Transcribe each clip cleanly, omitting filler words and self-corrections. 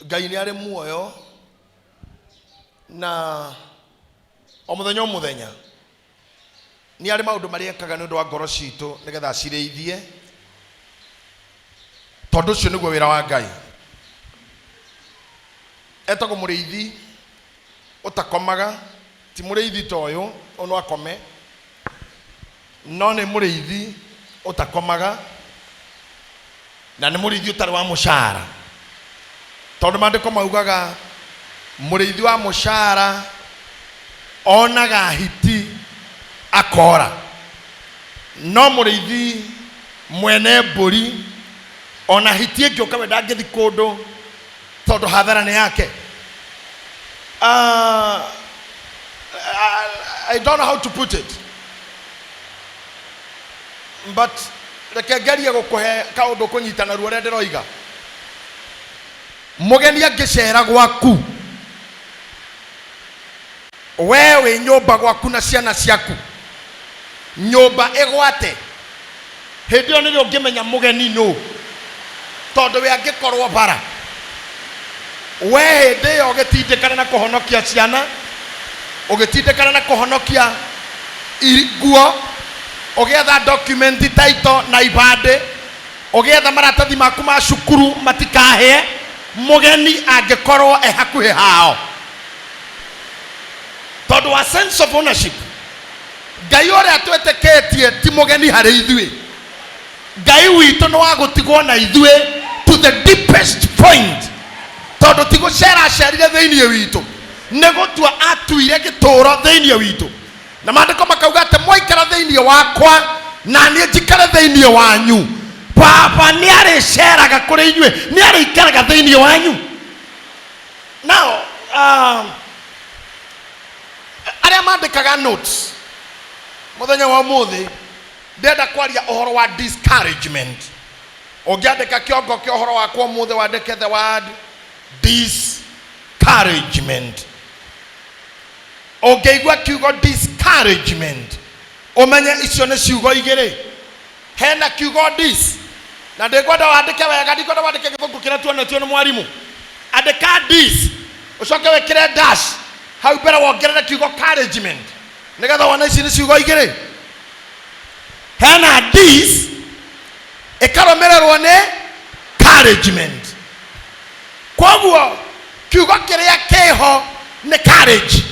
Ngai nĩ arĩ muoyo na o mũthenya o mũthenya nĩ arĩ maũndũ marĩa ekaga nĩ ũndũ wa ngoro citũ nĩgetha acirĩithie, tondũ ũcio nĩguo wĩra wa Ngai. Etagwo mũrĩithi ũtakomaga, ti mũrĩithi ta ũyũ, ũyũ no akome, no nĩ mũrĩithi ũtakomaga na nĩ mũrĩithi ũtarĩ wa mũcara, tondũ maandĩko maugaga mũrĩithi wa mũcara onaga hiti akora, no mũrĩithi mwene mbũri ona hiti ĩngĩũka we ndangĩthi kũndũ tondũ hathara nĩ yake. I don't know how to put it, but reke ngerie gũkũhe kaũndũ kũnyita naruo ũrĩa ndĩroiga. Mũgeni angĩcera gwaku, we wĩ nyũmba gwaku na ciana ciaku, nyũmba ĩgwate, hĩndĩ ĩyo nĩrĩo ũngĩmenya mũgeni nũ, tondũ we angĩkorwo bara, we hĩndĩ ĩyo ũgĩtindĩkana na kũhonokia ciana, ũgĩtindĩkana na kũhonokia nguo, ũgĩetha document title na ibandĩ, ũgĩetha maratathi maku ma cukuru matikahĩe, mũgeni angĩkorwo e hakuhĩ hao, tondũ wa sense of ownership. Ngai ũrĩa twĩtĩkĩtie ti mũgeni harĩ ithuĩ. Ngai witũ nĩ wa gũtigwo na ithuĩ to the deepest point, tondũ ti gũcera acerire thĩinĩ witũ, nĩ gũtua atuire gĩtũũro thĩinĩ witũ. Na maandĩko makauga atĩ mwaikara thĩinĩ wakwa na niĩ njikare thĩinĩ wanyu, Baba nĩ arĩceraga kũrĩ inyuĩ, nĩ arĩikaraga thĩinĩ wanyu. Now, arĩa mandĩkaga notes mũthenya wa ũmũthĩ, ndĩrenda kwaria ũhoro wa discouragement. Ũngĩandĩka kĩongo kĩa ũhoro wakwa ũmũthĩ, wandĩke the word discouragement. Ũngĩigua kiugo discouragement, ũmenye icio nĩ ciugo igĩrĩ. Hena kiugo dis, na ndĩkwenda wandĩke wega, ndikwenda wandĩke gĩthũngũ kĩrĩa tuonetio nĩ mwarimũ. Andĩka dis, ũcoke wĩkĩre dash hau mbere, wongerere kiugo encouragement, nĩgetha wone ici nĩ ciugo igĩrĩ. Hena dis ĩkarũmĩrĩrwo nĩ encouragement. Koguo kiugo kĩrĩa kĩho nĩ courage.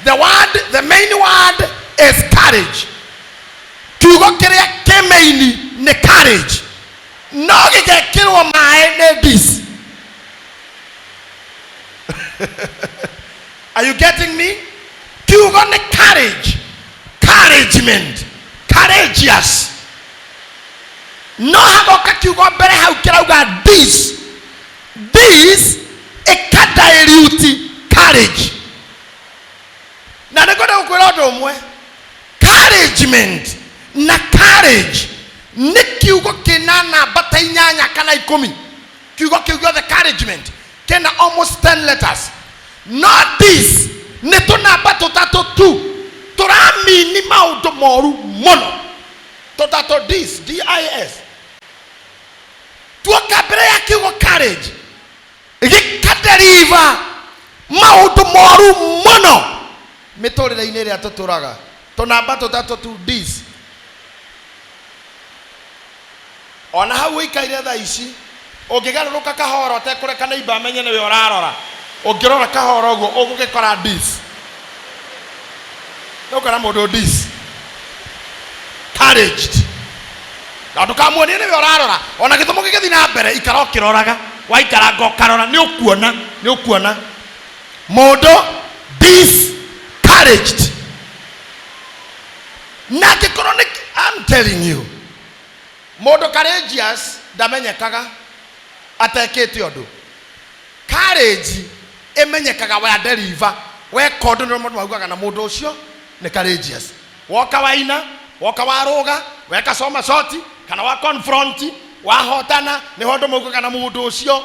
The word, the main word is courage. Kiugo kĩrĩa kĩ main nĩ courage, no gĩgekĩrwo maĩ nĩ dis. Are you getting me? Kiugo nĩ courage, encouragement, courageous, no hagoka kiugo mbere hau kĩrauga dis. Dis ĩkadilute courage. Na nĩ ngwenda gũkwĩra ũndũ ũmwe, encouragement na courage nĩ kiugo kĩna namba ta 8 kana 10. Kiugo kĩu gĩothe encouragement kĩna almost 10 letters, no this nĩ tũnamba tũtatũ tu tũramini maũndũ moru mũno. Tũtatũ, dis, dis. Tuoka mbere ya kiugo courage, gĩkaderiva maũndũ moru mũno mĩtũrĩre-inĩ ĩrĩa tũtũraga. Tũnamba tũtatũ tu, dis. Ona hau ũikaire thaa ici, ũngĩgarũrũka kahora ũtekũreka neighbor amenye nĩwe ũrarora, ũngĩrora kahora ũguo ũgũgĩkora dis. Nĩũkora mũndũ dis couraged, na ndũkamuonie nĩwe ũrarora. Ona gĩthomo gĩgĩthiĩ na mbere, ikara ũkĩroraga, waikaranga ũkarora, nĩ ũkuona, nĩ ũkuona mũndũ discouraged. Na angĩkorwo nĩ, I'm telling you, mũndũ courageous ndamenyekaga atekĩte ũndũ. Courage ĩmenyekaga wa deliver, weka ũndũ nĩ mũndũ maugaga na mũndũ ũcio nĩ courageous. Woka waina, woka warũga, weka soma shoti kana wa confront, wahotana, nĩho andũ maugaga na mũndũ ũcio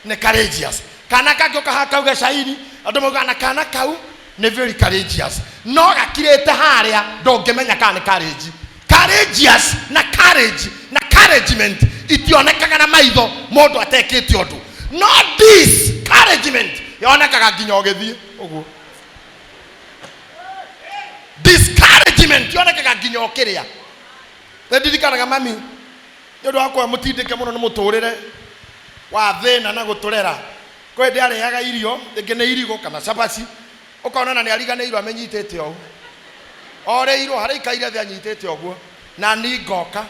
nĩ courageous. Kana kangĩũka haha kauge cairi, andũ maugaga na kana kau nĩ very courageous, no gakirĩte harĩa ndũngĩmenya kana nĩ courage. Courageous na courage na encouragement itionekaga na maitho mũndũ atekĩte ũndũ, no discouragement. Yonekaga nginya ũgĩthiĩ ũguo. Discouragement yonekaga nginya ũkĩrĩa. Nĩ ndirikanaga mami nĩ ũndũ wa kwaga mũtindĩke mũno nĩ mũtũrĩre wa thĩna na gũtũrera. Kwĩ hĩndĩ arĩaga irio, rĩngĩ nĩ irigũ kana cabaci, ũkona na nĩ ariganĩirwo amĩnyitĩte ũũ. Orĩirwo harĩa aikaire thĩ anyitĩte ũguo, na ni ngoka.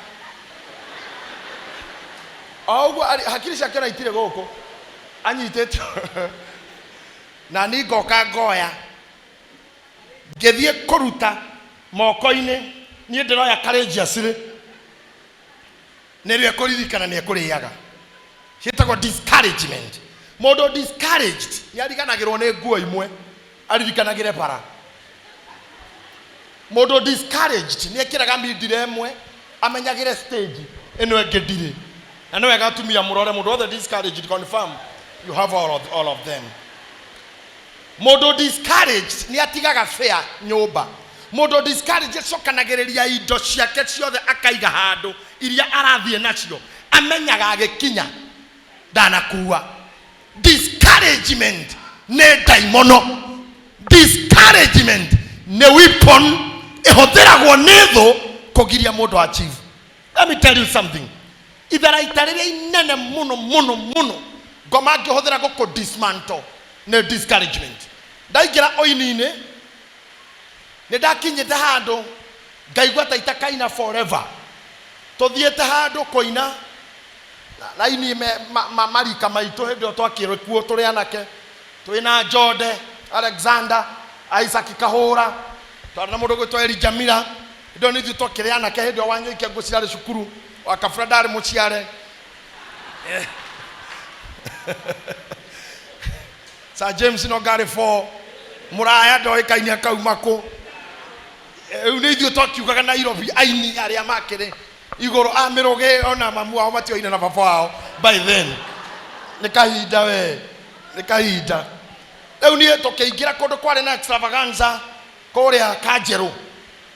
O ũguo hakiri ciake ona itirĩ gũkũ, anyitĩte na ni ngoka ngoya. Ngĩthiĩ kũruta moko-inĩ, niĩ ndĩroya courageous rĩ, nĩrĩo ekũririkana nĩ ekũrĩaga. Ciĩtagwo discouragement. Mũndũ discouraged nĩ ariganagĩrwo nĩ nguo imwe, aririkanagĩre bara. Mũndũ discouraged nĩ ekĩraga mindira ĩmwe, amenyagĩre stage ĩno ĩngĩ ndirĩ. Na nĩ wega atumia mũrore mũndũ wothe discouraged, confirm you have all of them. Mũndũ discouraged nĩ atigaga fare nyũmba. Mũndũ discouraged acokanagĩrĩria indo ciake ciothe akaiga handũ iria arathiĩ nacio, amenyaga agĩkinya ndanakua. Discouragement nĩ ndaimono. Discouragement nĩ weapon ĩhũthĩragwo nĩ thũ kũgiria mũndũ achieve. Let me tell you something. Itharaita rĩrĩa inene mũno mũno mũno ngoma angĩhũthĩra gũkũ dismantle nĩ discouragement. Ndaingĩra ũini-inĩ nĩ ndakinyĩte handũ ngaigua ta itakaina forever. Tũthiĩte handũ kũina na aini marika maitũ hĩndĩ ĩyo twakĩrĩ kuo tũrĩ anake, twĩna Njode, Alexander, Isaac Kahũra, twarĩ na mũndũ ũgwĩtwo Eli Jamila. Hĩndĩ ĩyo nĩ ithuĩ twakĩrĩ anake, hĩndĩ ĩyo Wanyoike ngwĩciria arĩ cukuru, wa Kabura ndarĩ mũciare. Sir James no ngarĩ 4, mũraya ndoĩkaine akauma kũ. Rĩu nĩ ithuĩ twakiugaga Nairobi aini arĩa makĩrĩ igũrũ a mĩrũgĩ, ona mamu wao matioine na baba wao by then. Nĩ kahinda we, nĩ kahinda. Rĩu niĩ tũkĩingĩra kũndũ kwarĩ na extravaganza kũrĩa Kanjerũ,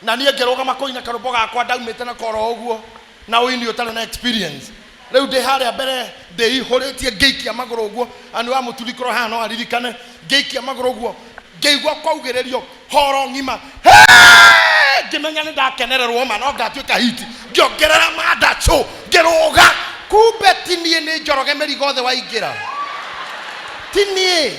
na niĩ ngĩrũgama kũina karũmbo gakwa ndaumĩte na koro ũguo na ũini ũtarĩ na experience. Rĩu ndĩ harĩa mbere ndĩihũrĩtie ngĩikia magũrũ ũguo, na nĩ wa mũturi korwo haha no aririkane, ngĩikia magũrũ ũguo ngĩigua kwaugĩrĩrio horo ng'ima, hee! Ngĩmenya nĩ ndakenererwo ma no ngatuĩka hiti, ngĩongerera mandacũ ngĩrũga, kumbe ti niĩ nĩ Njoroge mĩrigo othe waingĩra, ti niĩ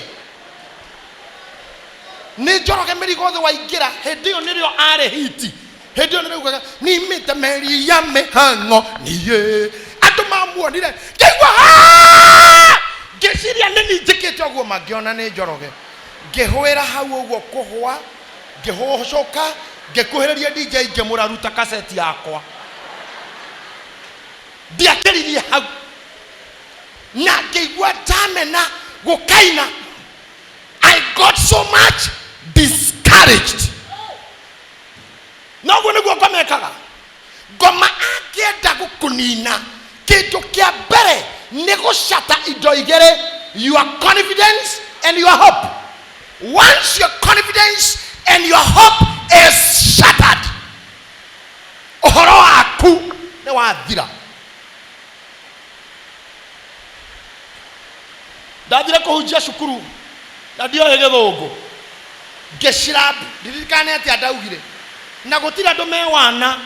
nĩ Njoroge mĩrigo othe waingĩra. Hĩndĩ ĩyo nĩrĩo arĩ hiti, hĩndĩ ĩyo nĩrĩo augaga nimĩte meri ya mĩhang'o niĩ, andũ mamuonire ngĩigua haa! Ngĩciria nĩ niĩ njĩkĩte ũguo, mangĩona nĩ Njoroge. Ngĩhũĩra hau ũguo kũhũa, ngĩhũcũka, ngĩkuhĩrĩria DJ ngĩmũraruta kaseti yakwa. Ndiakĩririe hau na ngĩigua ndamena gũkaina. I got so much discouraged. Na ũguo nĩguo ngoma ĩkaga. Ngoma angĩenda gũkũnina, kĩndũ kĩa mbere nĩ gũcata indo igĩrĩ, your confidence and your hope. Once your confidence and your hope is shattered, ũhoro waku nĩ wathira. Ndathire kũhunjia cukuru na ndioĩ gĩthũngũ, ngĩcirab, ndirikane atĩa ndaugire, na gũtirĩ andũ me wana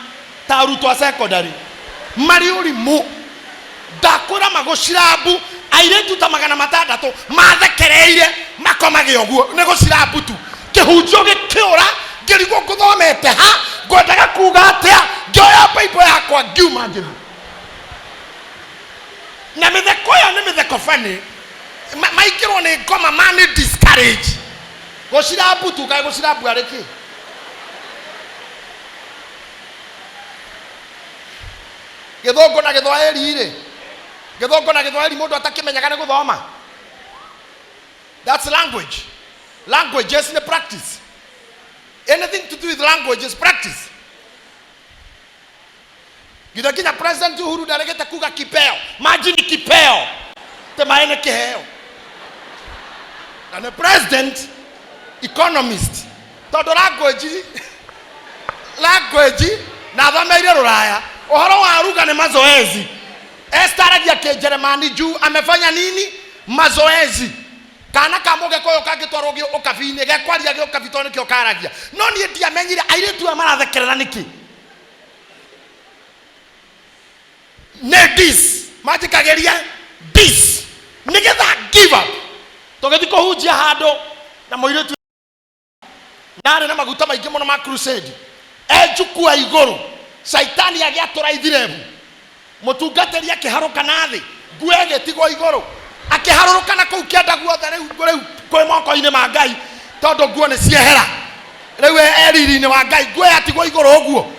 ta arutwo a secondary marĩ ũrimũ. Ndakwĩra magũcirabu airĩtu ta magana matandatũ mathekereire makomage ũguo nĩ gũcirabu tu. Kĩhunjio gĩkĩũra, ngĩrigwo ngũthomete ha, ngwendaga kuga atĩa, ngĩoya Bible yakwa ngiuma ngĩthiĩ. Na mĩtheko ĩyo nĩ mĩtheko funny, maingĩrwo nĩ ngoma ma nĩ discourage. Gũcirabu tu, kaĩ gũcirabu arĩ kĩ? Gĩthũngũ na Gĩthwaĩri rĩ, Gĩthũngũ na Gĩthwaĩri mũndũ atakĩmenyaga nĩ gũthoma. That's language. Languages nĩ practice. Anything to do with language is practice. Githĩ nginya President Uhuru ndaregete kuga kipeo, maji ni kipeo, te maĩ nĩ kĩheo. Na nĩ president economist, tondũ language na athomeire rũraya, ũhoro wa ruga nĩ mazoezi. Esther aragia Kĩnjeremani juu amefanya nini? Mazoezi. Kana ka mũgĩkũyũ kangĩtwarwo ũkabi-inĩ gekwaria gĩũkabi tondũ nĩkĩo karagia. No niĩ ndiamenyire airĩtu aya marathekerera nĩkĩ. Nĩ dis manjikagĩria dis nĩgetha give up. Tũgĩthiĩ kũhunjia handũ na mũirĩtu narĩ na maguta maingĩ mũno ma crusade enjukua igũrũ, caitani agĩatũra ithirebu, mũtungatĩri akĩharũka na thĩ, nguo ĩgĩtigwo igũrũ, akĩharũrũka na kũu kĩanda guothe. Rĩu rĩu kwĩ moko-inĩ ma Ngai, tondũ nguo nĩ ciehera rĩu e riri-inĩ wa Ngai, nguo yatigwo igũrũ ũguo.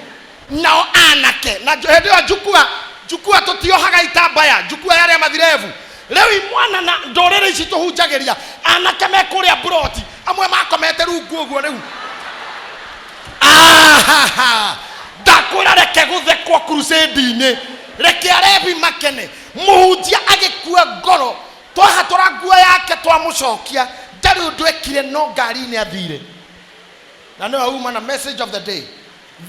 Nao anake na hĩndĩ ĩyo njukua njukua tũtiohaga itambaya, njukua yarĩa mathirebu. Rĩu imwana na ndũrĩrĩ ici tũhunjagĩria, anake me kũrĩa mburoti, amwe makomete rungu ũguo. Rĩu ahaha, ndakwĩra, reke gũthekwo crusade-inĩ, reke arebi makene. Mũhunjia agĩkua ngoro, twahatũra nguo yake, twamũcokia, ndarĩ ũndũ ekire, no ngari-inĩ athire na nĩwe uma na message of the day.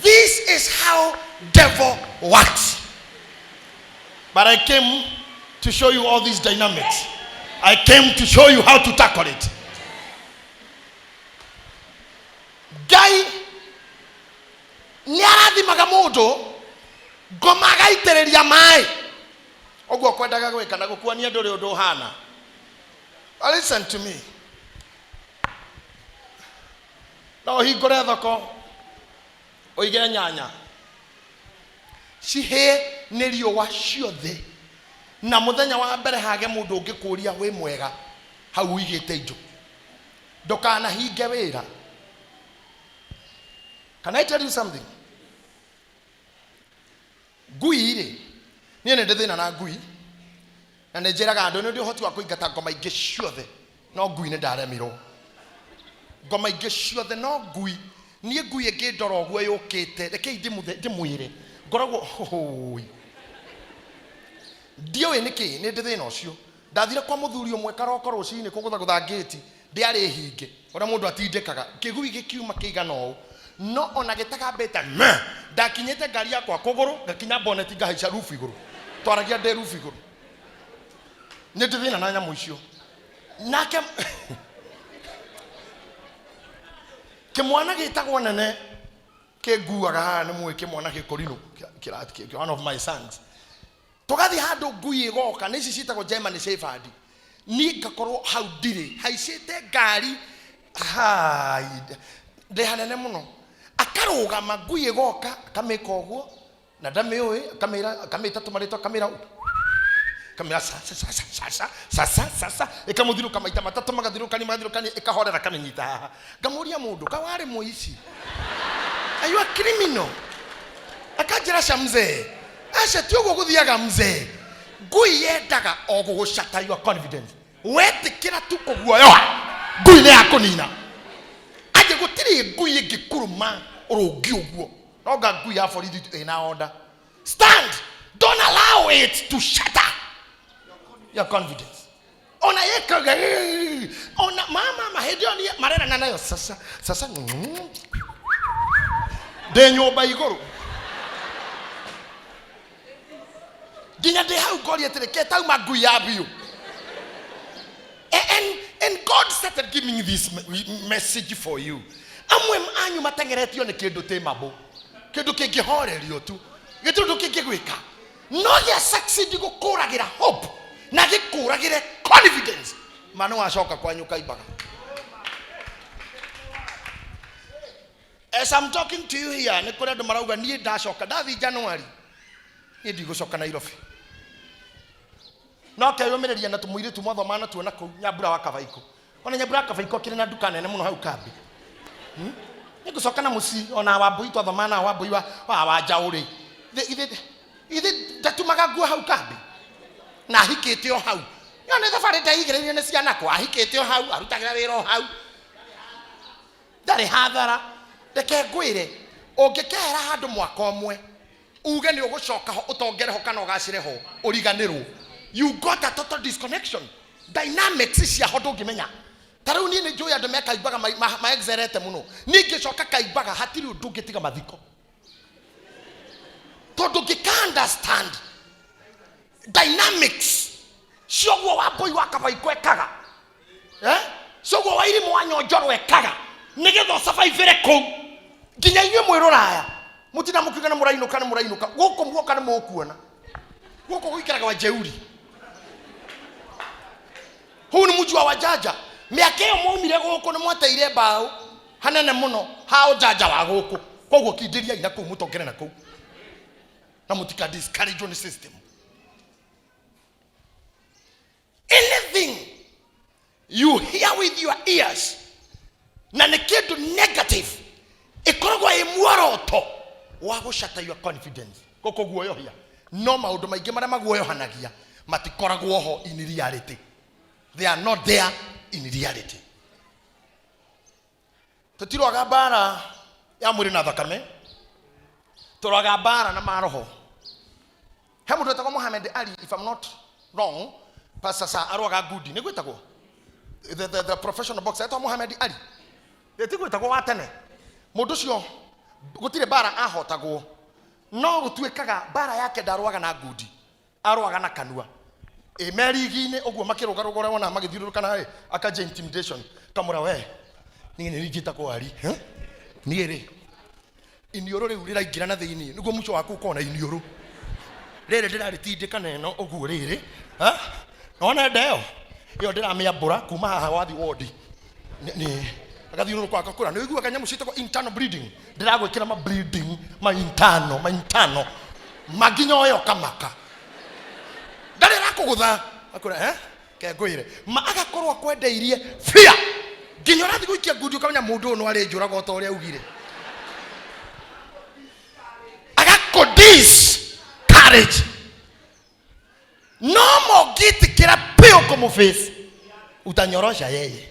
This is how devil works, but I came to show you all these dynamics. I came to show you how to tackle it. Ngai nĩ arathimaga mũndũ ngoma agaitĩrĩria maĩ ũguo kwendaga gwĩka na gũkuania ndũrĩ ũndũ ũhana. But listen to me, no ũhingũre thoko ũige nyanya cihĩe nĩ riũa ciothe, na mũthenya wa mbere hage mũndũ ũngĩkũria wĩ mwega hau ũigĩte indo. Ndũkanahinge wĩra. Can I tell you something? Ngui rĩ, niĩ nĩ ndĩ thĩna na ngui, na nĩ njĩraga andũ nĩ ndĩ ũhoti wa kũingata ngoma ingĩ ciothe, no ngui nĩ ndaremirwo. Ngoma ingĩ ciothe, no ngui, niĩ ngui ĩngĩndora ũguo yũkĩte, rekei ndĩmwĩre, ngoragwo hũi ndiũĩ nĩkĩ nĩ ndĩ thĩna ũcio. Ndathire kwa mũthuri ũmwe karoko rũcinĩ kũgũthagũtha ngĩti, ndĩarĩ hinge, ũrĩa mũndũ atindĩkaga kĩgui gĩkiuma kĩigana ũũ, no ona gĩtagambĩte me ndakinyĩte ngari yakwa kũgũrũ, ngakinya boneti, ngahaica rubu igũrũ, twaragia ndĩ rubu igũrũ. Nĩ ndĩ thĩna na nyamũ icio. Nake kĩmwana gĩtagwo nene kĩnguaga haha, nĩ mũĩ kĩmwana gĩkũrinũ, one of my sons. Tũgathiĩ handũ ngui ĩgoka, nĩ ici ciĩtagwo German Shepherd. Niĩ ngakorwo hau ndirĩ, haicĩte ngari hai ndĩ hanene mũno, akarũgama, ngui ĩgoka, akamĩka ũguo na ndamĩũĩ, akamĩra, akamĩta tũmarĩtwa, akamĩra kamĩra sasa sasa sasa sasa sasa, ĩkamũthirũka maita matatũ, magathirũkania magathirũkania, ĩkahorera, akamĩnyita haha. Ngamũria, mũndũ kawarĩ mũici? Are you a criminal? Akanjĩra, ca mzee, aca, ti ũguo gũthiaga mzee. Ngui yendaga o gũgũcata your confidence. Wetĩkĩra tu kũguoyoha, ngui nĩ yakũnina. Anjĩ gũtirĩ ngui ĩngĩkũrũma ũrũngi ũguo, nonga ngui ya borithi ĩna order. Stand, don't allow it to shatter your confidence. Ona yĩkaga ona mama ma hĩndĩ ĩyo niĩ marerana nayo sasa sasa, ndĩ nyũmba igũrũ nginya ndĩ hau ngoria atĩrĩ, ketauma ngui ya biũ. And God started giving me this message for you. Amwe anyu mateng'eretio nĩ kĩndũ tĩ mabũ, kĩndũ kĩngĩhorerio tu, gĩtirĩ ũndũ kĩngĩgwĩka, no gĩa succeed gũkũragĩra hope na gĩkũragĩre confidence. Ma nĩ wacoka kwanyu kaimbaga. As I'm talking to you here, nĩ kũrĩ andũ marauga, niĩ ndacoka, ndathiĩ January, niĩ ndigũcoka Nairobi. No keyũmĩrĩria na tũmũirĩtu mwathoma natuo na kũu Nyambura wa Kabaikũ. Ona Nyambura wa Kabaikũ akĩrĩ na nduka nene mũno hau kambi. Nĩngũcoka na mũciĩ ona Wambui twathoma na Wambui wa Wanjaũrĩ. Ithe ndatumaga nguo hau kambi na ahikĩte o hau. Yo nĩ thabarĩ ndeigĩrĩire nĩ cianakwa, ahikĩte o hau, arutagĩra wĩra o hau, ndarĩ hathara. Reke ngwĩre, ũngĩkehera handũ mwaka ũmwe uge nĩ ũgũcoka ho ũtongere ho kana ũgacĩre ho, ũriganĩrwo. You got a total disconnection. Dynamics cia ho ndũngĩmenya. Ta rĩu niĩ nĩ njũĩ andũ me kaimbaga maexerete mũno. Niĩ ingĩcoka kaimbaga hatirĩ ũndũ ũngĩtiga mathiko, tondũ ngĩka understand dynamics cioguo Wambũi wa Kabaikũ ekaga, eh? Wanyonjoro ekaga nĩgetha ũcabaibĩre kũu. Nginya inyuĩ mwĩ rũraya mũtinda mũkiuga nĩ mũrainũka, nĩ mũrainũka. Gũkũ muoka nĩ mũkuona gũkũ gũikaraga wajeuri. Huu ni mji wa wajanja. Mĩaka ĩyo mwaumire gũkũ nĩ mwateire mbaũ hanene mũno ha ũjanja wa gũkũ. Koguo kindĩriai na kũu, mũtongere na kũu, na mũtika discourage nĩ system. Anything you hear with your ears na nĩ kĩndũ negative, ĩkoragwo ĩ muoroto wa gũcata your confidence, gũkũguoyohia. No maũndũ maingĩ marĩa maguoyohanagia matikoragwo ho in reality. They are not there in reality. Tũtirwaga mbara ya mwĩrĩ na thakame, tũrwaga mbara na maroho. He mũndũ wetagwo Muhammad Ali, if I'm not wrong, pastor sa arwaga ngundi, nĩ gwĩtagwo the professional boxer etagwo Muhammad Ali, ti gwĩtagwo wa tene. Mũndũ ũcio gũtirĩ mbara ahotagwo, no gũtuĩkaga mbara yake ndarũaga na ngundi, arũaga na kanua. Ĩ merigi-inĩ ũguo makĩrũgarũga, ũrĩa wonaga magĩthiũrũrũka nawe, akanjia intimidation, kamũra we niĩ nĩ njĩtagwo Ali. Eh? Niĩ rĩ, iniũrũ rĩu rĩraingĩra na thĩinĩ, nĩguo mũico waku ũkorwo na iniũrũ rĩrĩ ndĩrarĩtindĩka na ĩno ũguo rĩrĩ. Ha? Nona nda ĩyo ĩyo ndĩramĩambũra kuma haha wathi wondi nĩ agathiũrũrũka agakũra. Nĩ ũiguaga nyamũ ciĩtagwo internal bleeding, ndĩragwĩkĩra ma bleeding ma internal, ma internal manginya ũyũ ũkamaka, ndarĩ arakũgũtha, akwĩra eh kengwĩre ma, agakorwo akwendeirie fear nginya ũrathiĩ gũikia ngundi ũkamenya mũndũ ũyũ no arĩ njũraga o ta ũrĩa augire. Agakũ discourage, no mũngĩtĩkĩra biũ kũmũface, utanyorosha yeye,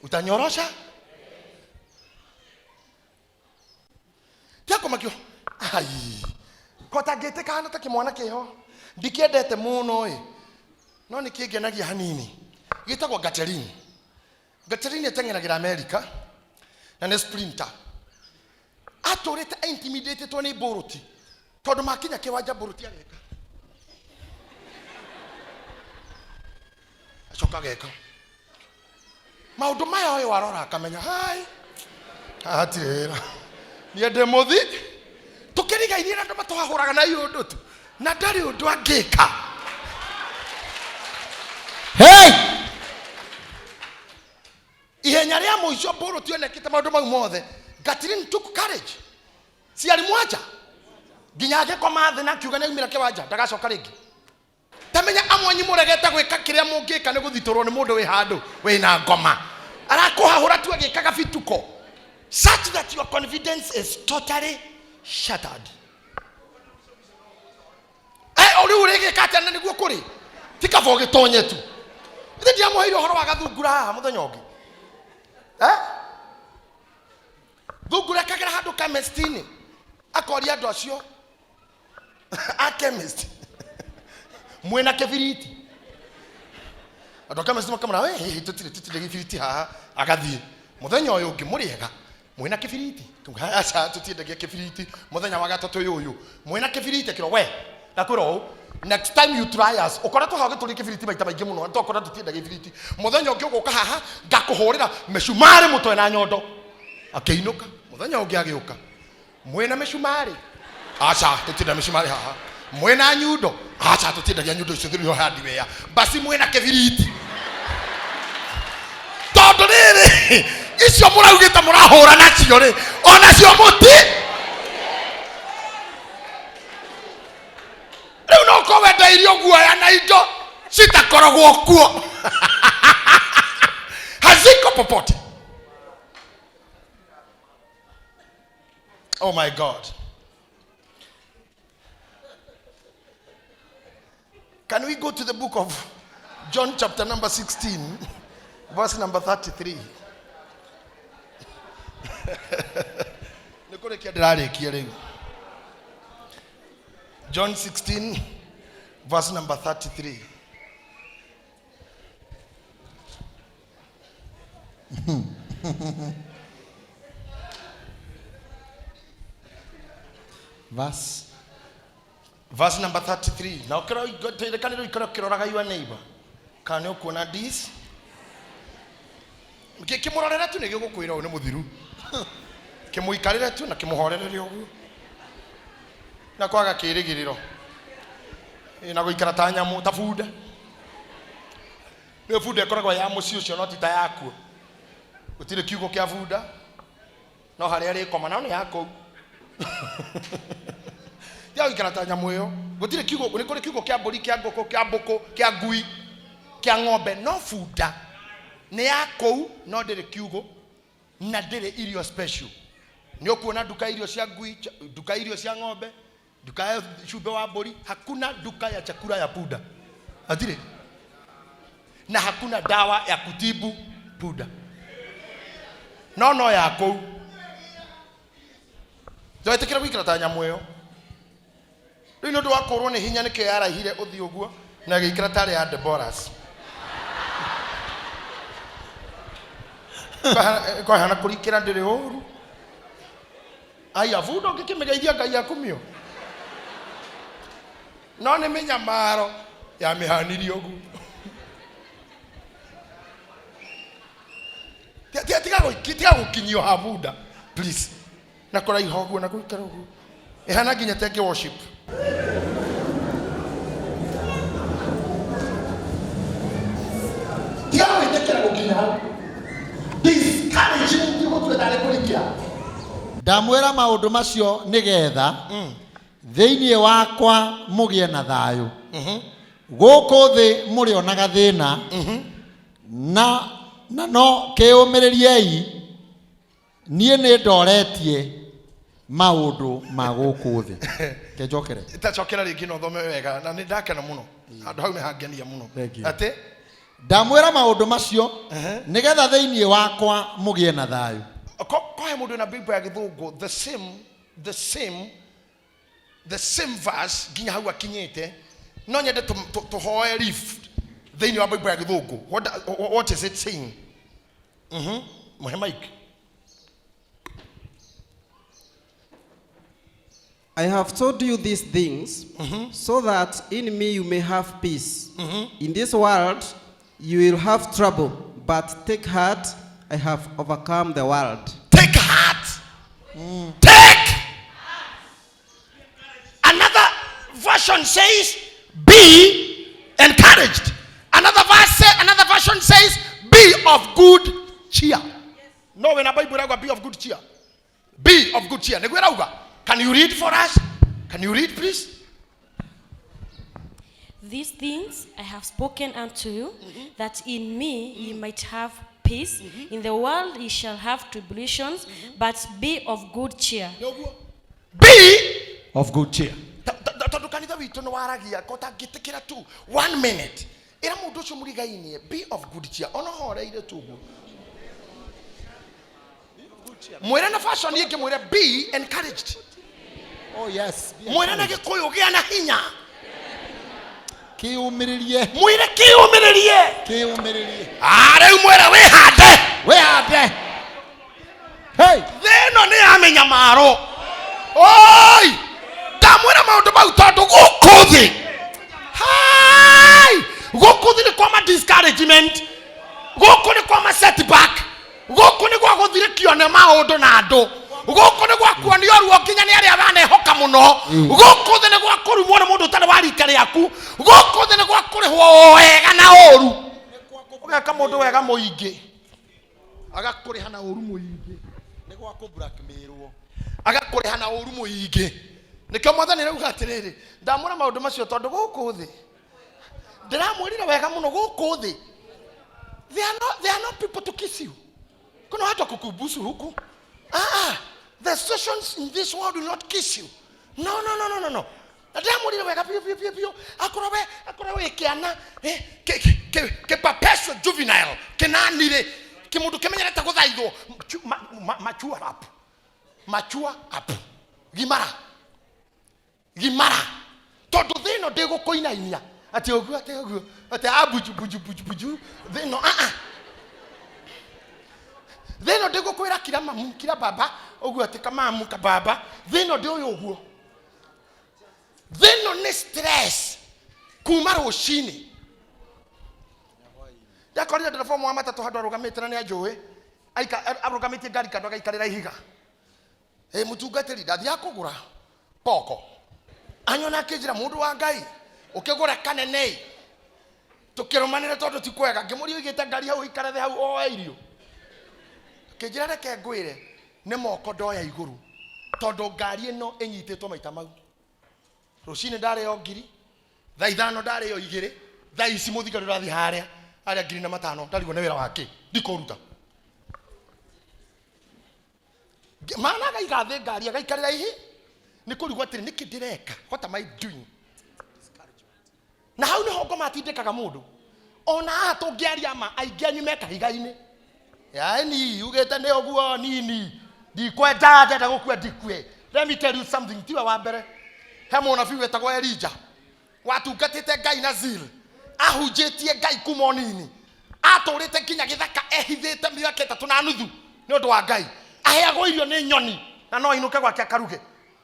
utanyorosha tiakũmakio. Ai, kota ngĩtĩka hana ta kĩmwana kĩho ndikĩendete mũno ĩ, no nĩ kĩngenagia hanini, gĩtagwo Gaterin. Gaterin ĩteng'eragĩra Amerika na nĩ sprinter. Atũrĩte intimidatĩtwo nĩ Bolt, tondũ makinya kĩwanja Bolt ageka, acoka ageka maũndũ maya. Ũyũ arora akamenya hai haha hatirĩ wĩra, niĩ ndĩ mũthi tũkĩrigainie na andũ matũhahũraga na iũndũ tu, na ndarĩ ũndũ angĩka. Hey! Ihenya rĩa mũico Bolt onekĩte maũndũ mau mothe, Gatlin took courage, ciarimwacha nginya agĩkoma thĩ na akiuga nĩ aumĩra kĩwanja, ndagacoka rĩngĩ. Tamenya amwe anyu mũregete gwĩka kĩrĩa mũngĩka nĩ gũthitũrwo nĩ mũndũ wĩ handũ wĩna ngoma arakũhahũra tu agĩkaga bituko, such that your confidence is totally shattered. Eh, o rĩu ũrĩgĩka atĩa? Na nĩguo kũrĩ ti kaba ũgĩtonye tu. Ithe ndiamũheire ũhoro wa gathungura haha mũthenya ũngĩ? Eh? Thungura ĩkagera handũ chemist-inĩ, akoria andũ acio a chemist, "Mwĩna kĩbiriti?" Andũ a chemist makamwĩra, "We hihi tũtirĩ gĩbiriti haha." Agathiĩ mũthenya ũyũ ũngĩ, "Mũrĩega, mwĩna kĩbiriti?" Akauga, "Aca, tũtiendagia kĩbiriti." Mũthenya wa gatatũ ũyũ, "Mwĩna kĩbiriti?" Akĩrwo, "We, ndakwĩra ũũ, next time you try us, ũkoretwo haha ũgĩtũria kĩbiriti maita maingĩ mũno, twakorwo tũtiendagia gĩbiriti. Mũthenya ũngĩ ũgũka haha ngakũhũrĩra mĩcumarĩ mũtwe na nyondo." Akĩinũka. Mũthenya ũngĩ agĩũka, "Mwĩna mĩcumarĩ?" "Aca, tũtienda mĩcumarĩ haha." "Mwĩna nyundo?" "Aca, tũtiendagia nyundo icio thĩrĩ hardware." "Basi mwĩna kĩbiriti? Tondũ rĩrĩ icio mũraugĩte mũrahũra nacio rĩ, onacio mũti rĩu no ũkorwo wendeirio guoya na indo citakoragwo kuo, haziko popote. Oh my God. Can we go to the book of John, chapter number 16, verse number 33? Nĩ kũrĩkia ndĩrarĩkia rĩu. John 16, verse number 33. Verse number 33. Na ũkĩrekanĩrwo ikore ũkĩroraga your neighbor kana nĩ ũkuona this. Kĩmũrorere tu nĩ gĩgũkwĩra ũyũ nĩ mũthiru. Kĩmũikarĩre tu na kĩmũhorerere ũguo na kwaga kĩrĩgĩrĩro. Ĩ, na gũikara ta nyamũ, ta bunda. Nĩ bunda ĩkoragwo ya mũciĩ ũcio no ti ta yakuo. Gũtirĩ kiugo kĩa bunda, no harĩa ĩrĩkoma no nĩ ya kũu. Tiga gũikara ta nyamũ ĩyo. Gũtirĩ kiugo, nĩ kũrĩ kiugo kĩa mbũri, kĩa ngũkũ, kĩa mbũkũ, kĩa ngui, kĩa ng'ombe, no bunda nĩ ya kũu no ndĩrĩ kiugo na ndĩrĩ irio special. Nĩ ũkuona nduka ya irio cia ngui, nduka ya irio cia ng'ombe, nduka ya cumbĩ wa mbũri, hakuna nduka ya chakula ya punda. Hatirĩ. Na hakuna dawa ya kutibu punda. No no ya kũu. Ndwetĩkĩra gũikara ta nyamũ ĩyo. Rĩu nĩ ũndũ wa kũrwo nĩ hinya nĩkĩo yaraihire ũthiũ ũguo na ĩgĩikara tarĩ ya Deborahs. Kwahana kũrikĩra ndĩrĩ ũru. Aya bunda ũngĩkĩmĩgeithia Ngai akumio. No nĩ mĩnyamaro yamĩhanirie ũguo. Tiga gũkinyio ha bunda please. Na kũraiha ũguo na gũikara ũguo. Ĩhana nginya ta ĩngĩ worship. Tiga gwĩtĩkĩra gũkinya hau. Discouragement gũtua tarĩ kũrikĩra. Ndamwĩra maũndũ macio nĩgetha thĩinĩ wakwa mũgĩe na thayũ. Gũkũ thĩ mũrĩonaga thĩna, na no kĩũmĩrĩriei, niĩ nĩ ndoretie maũndũ ma gũkũ thĩ. Ke njokere. Tacokera rĩngĩ na ũthome wega na nĩ ndakena mũno. Handũ hau nĩ hangenia mũno. Thank you. Atĩ Ndamwĩra maũndũ macio nĩgetha thĩinĩ wakwa mũgĩe na thayũ. Ko he mũndũ wĩna Bible ya gĩthũngũ the same verse nginya hau akinyĩte, no nyende tũhoe lift thĩinĩ wa Bible ya gĩthũngũ. What is it saying? Mũhe mic. I have told you these things so that in me you may have peace. In this world you will have trouble, but take heart, I have overcome the world. Take heart. Take. Another version says, be encouraged. Another verse say, another version says, be of good cheer. No, when a Bible irauga, be of good cheer. Be of good cheer. Nĩguo ĩrauga. Can you read for us? Can you read, please? These things I have spoken unto you, that in me ye might have peace. In the world ye shall have tribulations, but be of good cheer. Be of good cheer. Tondũ kanitha witũ nĩ waragia ko tangĩtĩkĩra tu 1 minute. Ĩra mũndũ ũcio mũrigainie, be of good cheer. Ona horeire tu ũguo. Mwĩre na fashion ĩngĩ, mwĩre be encouraged. Oh yes. Be Mwĩre na encouraged. Gĩkũyũ gĩa na hinya. Kĩũmĩrĩrie. Mwĩre kĩũmĩrĩrie. Kĩũmĩrĩrie. Rĩu mwĩre wĩhande. Wĩhande. Hey. Thĩ ĩno nĩ ya mĩnyamaro. Oi! Ndamwĩra maũndũ mau tondũ gũkũ thĩ. Hai! Gũkũ thĩ nĩ kwa ma discouragement. Gũkũ nĩ kwa ma setback. Gũkũ nĩ gwa gũthirĩkio nĩ maũndũ na andũ. Gũkũ nĩ gwa kuonio ruo nginya nĩ arĩa wanehoka mũno. Gũkũ thĩ nĩ gwa kũrumwo nĩ mũndũ ũtarĩ wa rika rĩaku. Gũkũ thĩ nĩ gwa kũrĩhwo wega na ũru. Ũgeka mũndũ wega mũingĩ, agakũrĩha na ũru mũingĩ. Nĩ gwa kũ blackmailwo. Agakũrĩha na ũru mũingĩ. Nĩkĩo mwathani arauga atĩrĩrĩ, ndamwĩra maũndũ macio tondũ gũkũ thĩ ndĩramwĩrire wega mũno, gũkũ thĩ there are no people to kiss you. Kuna watu wa kukubusu huku. The situations in this world will not kiss you. No, no, no, no, no, no. Na ndĩramwĩrire wega biũ, biũ, biũ, biũ. Akorwo we, akorwo wĩ kĩana, kĩ perpetual juvenile, kĩnanirĩ, kĩmũndũ kĩmenyerete gũthaithwo, mature up. Mature up. Gimara. Gimara. Tondũ thĩ ĩno ndĩgũkũinainia. Atĩ ũguo, atĩ ũguo, atĩ a buju, buju, buju, buju. Thĩ ĩno, ah, ah. Thĩ ĩno ndĩgũkwĩra kira mamu, kira baba, ũguo atĩ kamamu, kababa. Thĩ ĩno ndĩ ũyũ ũguo. Thĩ ĩno nĩ stress kuma rũcinĩ. Ndakorire ndereba ũmwe wa matatũ handũ arũgamĩte na nĩ anjũĩ, arũgamĩtie ngari kando agaikarĩra ihiga. Ĩ mũtungatĩri, ndathiaga kũgũra poko. Anyona akĩnjĩra, mũndũ wa Ngai, ũkĩgũra kanene ĩ? Tũkĩrũmanĩra tondũ ti kwega. Ngĩmũria ũigĩte ngari hau ũikare thĩ hau oe irio. Akĩnjĩra reke ngwĩre, nĩ moko ndoya igũrũ tondũ ngari ĩno ĩnyitĩtwo maita mau. Rũcinĩ ndarĩo ngiri, thaa 5 ndarĩo 2, thaa ici mũthigari ũrathiĩ harĩa arĩa ngiri na matano, ndarigwo nĩ wĩra wake, ndikũruta. Mana agaiga thĩ ngari agaikarĩra ihi, nĩ kũrigwo atĩrĩ, nĩkĩ ndĩreka? What am I doing? Na hau nĩho ngoma atindĩkaga mũndũ. Ona haha tũngĩaria ma, aingĩ anyu me kahiga-inĩ. Yaani ugĩte nĩ ũguo nini, ndikwenda, ndenda gũkua ndikue. Let me tell you something, tiwe wa mbere. He mũnabii wetagwo Elijah, watungatĩte Ngai na zeal, ahunjĩtie Ngai kuma o nini, atũrĩte nginya gĩthaka ehithĩte mĩaka 3 na nuthu nĩ ũndũ wa Ngai. Aheagwo irio nĩ nyoni na no ainũke gwake akaruge,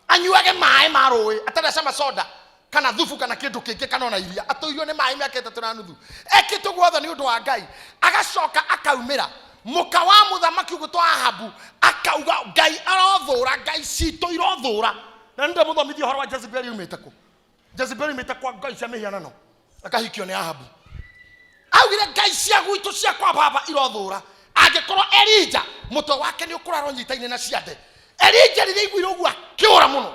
anyuage maĩ ma rũĩ atarĩ soda kana thubu kana kĩndũ kĩngĩ kana ona iria, atũirio nĩ maĩ mĩaka 3 na nuthu. Ekĩte ũguo wothe nĩ ũndũ wa Ngai. Agacoka akaumĩra mũka wa mũthamaki ũgwĩtwo Ahabu, akauga Ngai arothũra, Ngai citũ irothũra. Na nĩ ndĩmũthomithia ũhoro wa Jezebeli umĩte kũ. Jezebeli umĩte kwa ngai cia mĩhianano, akahikio nĩ Ahabu. Augire ngai cia gwitũ cia kwa baba irothũra. Angĩkorwo Elija mũtwe wake nĩ ũkũrara ũnyitaine na ciande. Elija rĩrĩa aiguire ũguo akĩũra mũno,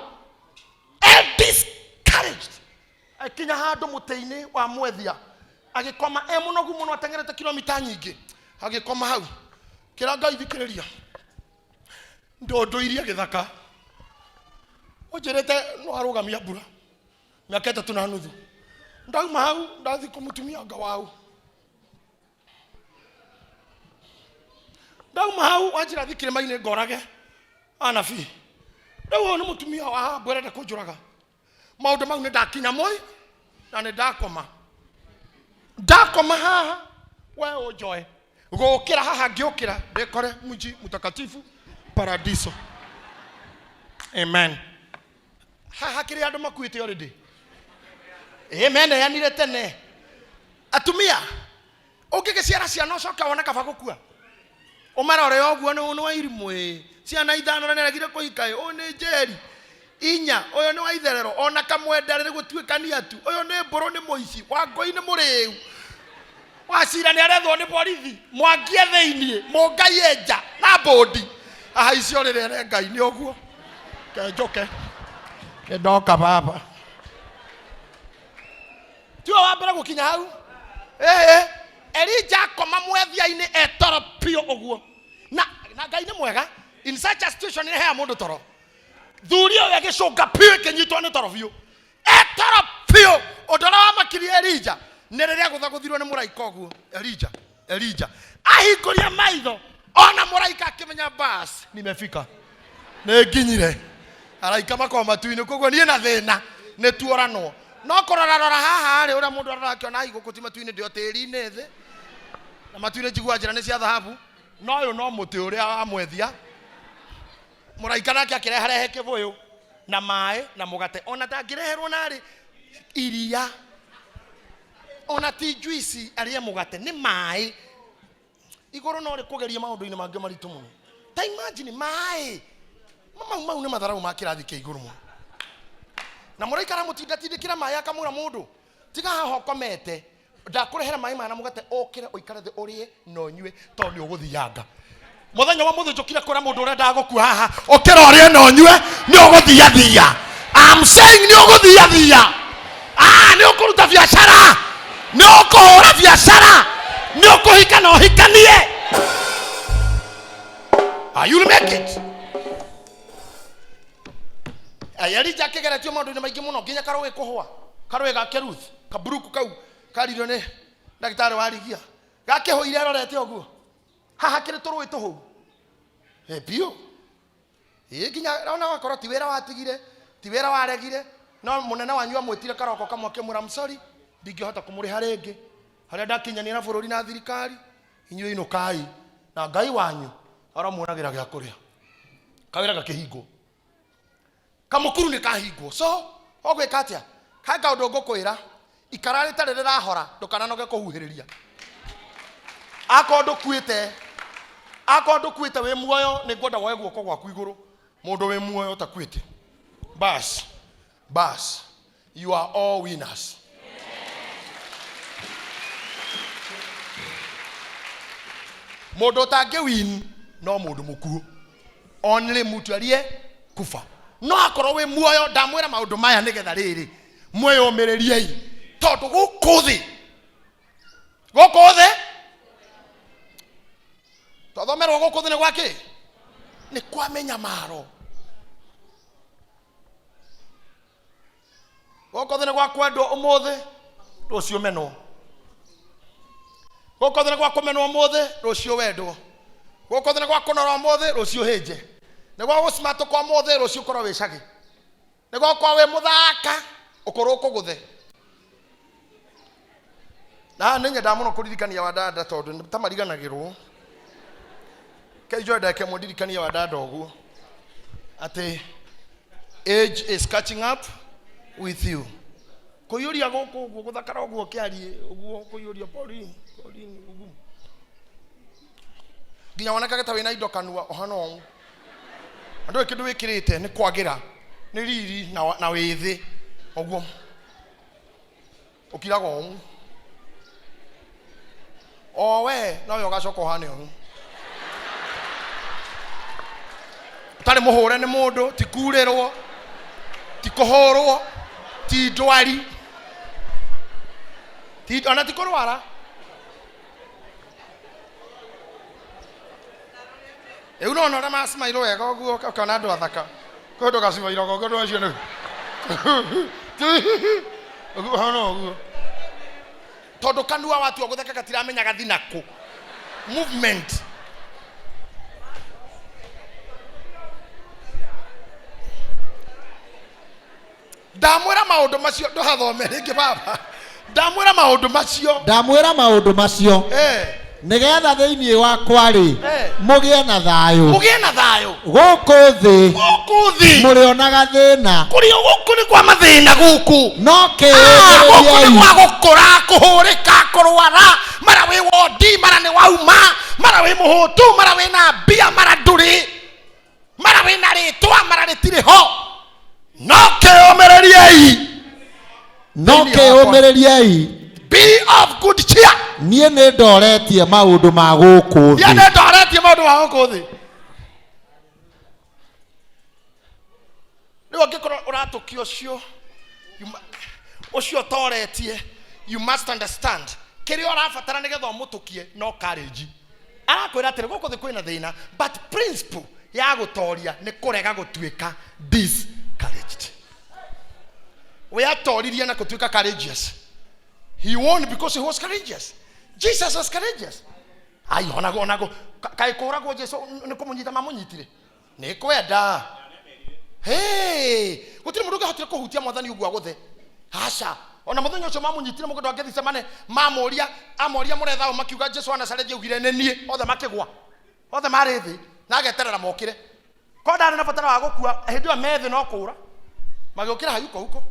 e discouraged, akinya handũ mũtĩ-inĩ wa mwethia agĩkoma, e mũnogu mũno, ateng'erete kilomita nyingĩ, agĩkoma hau. Kĩra Ngai thikĩrĩria, ndũndũirie gĩthaka, ũnjĩrĩte no arũgamia mbura mĩaka 3 na nuthu. Ndauma hau ndathi kũmũtumia anga wau. Ndauma hau wanjĩra thi kĩrĩma-inĩ ngorage anabii. Rĩu ũyũ nĩ mũtumia wa Ahabu arenda kũnjũraga. Maũndũ mau nĩ ndakinya moi na nĩ ndakoma. Ndakoma haha we ũnjoe gũkĩra haha ngĩũkĩra ndĩkore mji mtakatifu paradiso. Amen. Haha kĩrĩa andũ makuĩte already. Ĩ meneanire tene. Atumia, ũngĩgĩciara ciana ũcoke wone kaba gũkua, ũmarore ũguo nĩ wa irimũ ĩ. Ciana 5 na nĩaregire kũhika ĩ, ũyũ nĩ njeri 4, ũyũ nĩ wa itherero, ona kamwenda rĩrĩ gũtuĩkania tu, ũyũ nĩ mbũrũ nĩ mũici, Wangũi nĩ mũrĩu, Wacira nĩ arethwo nĩ borithi, Mwangi e thĩiniĩ, Mũngai e nja na mbũndi. Ahaicio rĩrĩ ere Ngai nĩ ũguo, kenjũke nĩ ndoka baba. Tiwe wa mbere gũkinya hau. Elija akoma mwethia-inĩ etoro biũ ũguo. Na Ngai nĩ mwega, in such a situation nĩ heaga mũndũ toro. Thuri ũyũ agĩcũnga biũ ĩkĩnyitwo nĩ toro biũ. Etoro biũ. Ũndũ ũrĩa wamakirie Elija nĩ rĩrĩa agũthagũthirwo nĩ mũraika ũguo. Elija, Elija ahingũria maitho, ona mũraika akĩmenya bas nimefika, nĩ nginyire. Araika makoragwo matu-inĩ, koguo niĩ na thĩna nĩ tuoranwo. No kũrora rora haha rĩ, ũrĩa mũndũ arora akĩona ai gũkũ ti matu-inĩ, ndĩ o tĩri-inĩ thĩ, na matu-inĩ njiguaga njĩra nĩ cia thahabu, no ũyũ no mũtĩ ũrĩa wa mwethia. Mũraika nake akĩreharehe kĩbũyũ na maĩ na mũgate, ona ndangĩreherwo narĩ iria, ona ti juici arĩe mũgate, nĩ maĩ. Igũrũ no rĩkũgerie maũndũ-inĩ mangĩ maritũ mũno. Ta imagine maĩ mau, mau nĩ matharau ma kĩrathi kĩa igũrũ mũno. Na mũraika aramũtindatindĩkĩra maĩ akamwĩra, mũndũ tiga haha ũkomete, ndakũrehera maĩ maya na mũgate, ũkĩre ũikare thĩ ũrĩe na ũnyue tondũ nĩ ũgũthianga. Mũthenya wa mũthĩ njũkire kwĩra mũndũ ũrenda gũkua haha, ũkĩra ũrĩe na ũnyue, nĩ ũgũthiathia. I'm saying nĩ ũgũthiathia. Nĩ ũkũruta biacara, nĩ ũkũhũra biacara, nĩ ũkũhika na ũhikanie. You will make it. Elija akĩgeretio maũndũ-inĩ maingĩ mũno nginya karũĩ kũhũa, karũĩ ga Keruth, kaburuku kau karirio nĩ ndagĩtarĩ wa rigia, gakĩhũire arorete ũguo, haha kĩrĩ tũrũĩ tũhũu. Biũ. Nginya ona wakorwo ti wĩra watigire, ti wĩra waregire, no mũnene wanyu amwĩtire karoko kamwe akĩmwĩra, I'm sorry, ndingĩhota kũmũrĩha rĩngĩ, harĩa ndakinyania na bũrũri na thirikari, inyuĩ inũkai na Ngai wanyu aromuonagĩra gĩa kũrĩa. Kawĩra gakĩhingwo, kamũkuru nĩ kahingwo. So ũgwĩka atĩa? He kaũndũ ngũkwĩra, ikara rĩtarĩ rĩrahora, ndũkananoge kũhuhĩrĩria. Akorwo ndũkuĩte, akorwo ndũkuĩte wĩ muoyo, nĩ ngwenda woe guoko gwaku igũrũ. Mũndũ wĩ muoyo ũtakuĩte. Bas, bas, you are all winners. Mũndũ ũtangĩ win no mũndũ mũkuũ. Only mtu aliye kufa. No akorwo wĩ muoyo, ndamwĩra maũndũ maya nĩgetha rĩrĩ mwĩyũmĩrĩriei, tondũ gũkũ thĩ, gũkũ thĩ twathomerwo gũkũ thĩ nĩ gwakĩ? Nĩ kwa mĩnyamaro. Gũkũ thĩ nĩ gwa kwendwo ũmũthĩ, rũciũ menwo. Gũkũ thĩ nĩ gwa kũmenwo ũmũthĩ, rũciũ wendwo. Gũkũ thĩ nĩ gwa kũnora ũmũthĩ, rũciũ hĩnje. Nĩ gwa gũcimatũka ũmũthĩ, rũciũ ũkorwo wĩ cagi. Nĩ gwa gũkorwo wĩ mũthaka, ũkorwo ũkũgũthe. Na nĩ nyendaga mũno kũririkania Wandanda tondũ nĩ ta mariganagĩrwo. Kei njoe ndagĩka ĩmwe ndirikanie Wandanda ũguo atĩ age is catching up with you. Kũiyũria gũkũ ũguo, gũthakara ũguo kĩariĩ ũguo, kũiyũria Pauline, Pauline ũguo, nginya wonekage ta wĩna indo kanua ũhana ũũ. Na ndũĩ kĩndũ wĩkĩrĩte nĩ kwagĩra, nĩ riri na wĩthĩ ũguo ũkiraga ũũ. O we nowe ũgacoka ũhane ũũ, ũtarĩ mũhũre nĩ mũndũ, ti kurĩrwo, ti kũhũrwo, ti ndwari, ti ona ti kũrwara. Rĩu nona ũrĩa macimairwo wega ũguo, ũkona andũ athaka. Kwĩ ũndũ gacimairwo ũguo, andũ acio nĩ ũguo hana ũguo, tondũ kanua watua gũtheka gatiramenya gathi nakũ. Movement. Ndamwĩra maũndũ macio, ndũhathome rĩngĩ baba. Ndamwĩra maũndũ macio. Ndamwĩra maũndũ macio nĩgetha thĩinĩ wakwa rĩ mũgĩe na thayũ. Mũgĩe na thayũ. Gũkũ thĩ gũkũ thĩ mũrĩonaga thĩna. Kũrĩ gũkũ nĩ kwa mathĩna gũkũ. No gũkũ nĩ kĩĩrĩriei. gwa gũkũra, kũhũrĩka, kũrwara, mara wĩ wondi, mara nĩ wauma, mara wĩ mũhũtu, mara wĩ na mbia, mara ndũrĩ, mara wĩ na rĩtwa, mara rĩtirĩ ho. No kĩũmĩrĩriei. No Thĩinĩ wakwa. kĩũmĩrĩriei. Be of good cheer. Niĩ nĩ ndoretie maũndũ ma gũkũ Niĩ thĩ. nĩ ndoretie maũndũ ma gũkũ thĩ. Rĩu angĩkorwo ũratũkia ũcio, ũcio ũtoretie, you must understand kĩrĩa ũrabatara nĩgetha ũmũtũkie no courage. Arakwĩra atĩrĩ gũkũ thĩ kwĩna thĩna, but principle ya gũtoria nĩ kũrega gũtuĩka discouraged. We atoririe na gũtuĩka courageous. He won because he was courageous. Jesus was courageous. Ai, onago, onago, kaĩ kũragwo Jesu nĩ kũmũnyita mamũnyitire? Nĩ kwenda. Hey, gũtirĩ mũndũ ũngĩahotire kũhutia mwathani ũguo agũthe. Aca. Ona mũthenya ũcio mamũnyitire mũgũnda wa Gethsemane, mamũria, amoria mũretha ũ, makiuga Jesu wa Nazarethi, augire nĩ niĩ, othe makĩgwa. Othe marĩ thĩ, na ageterera mokĩre. Korwo ndarĩ na bata wa gũkua, hĩndĩ ĩyo me thĩ no kũũra. Magĩũkĩra hayuko huko.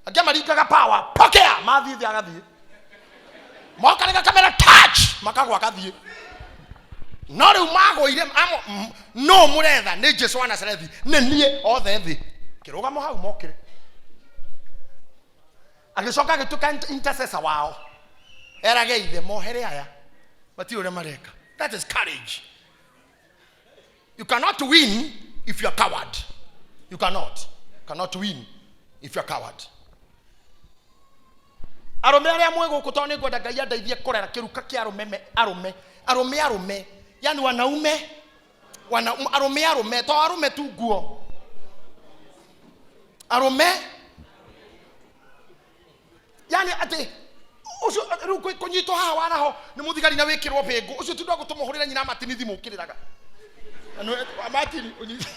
Angĩ maringaga power, pokea, mathiĩ thĩ agathiĩ. Moka rĩga kamera touch, makagwa agathiĩ. No rĩu magũire, no mũretha nĩ Jesu wa Nazarethi, nĩ niĩ, othe thĩ. Kĩrũgamo hau mokĩre. Agĩcoka agĩtuĩka intercessor wao. Erage ithe mohere aya, matirĩ ũrĩa mareka. That is courage. You cannot win if you are coward. You cannot. Cannot win if you are coward. Arũme arĩa mwĩ gũkũ, tondũ nĩ ngwenda Ngai andeithie kũrera kĩruka kĩa arũme me, arũme, arũme, arũme, yani wanaume, wana, arũme, arũme, to arũme tu nguo. Arũme, yani atĩ ũcio rĩu kũnyitwo haha waraho nĩ mũthigari na wĩkĩrwo bĩngũ, ũcio ti ũndũ wa gũtũma ũhũrĩre nyina Martini thimũ ũkĩrĩraga. Na nĩ Martini, ũnyite.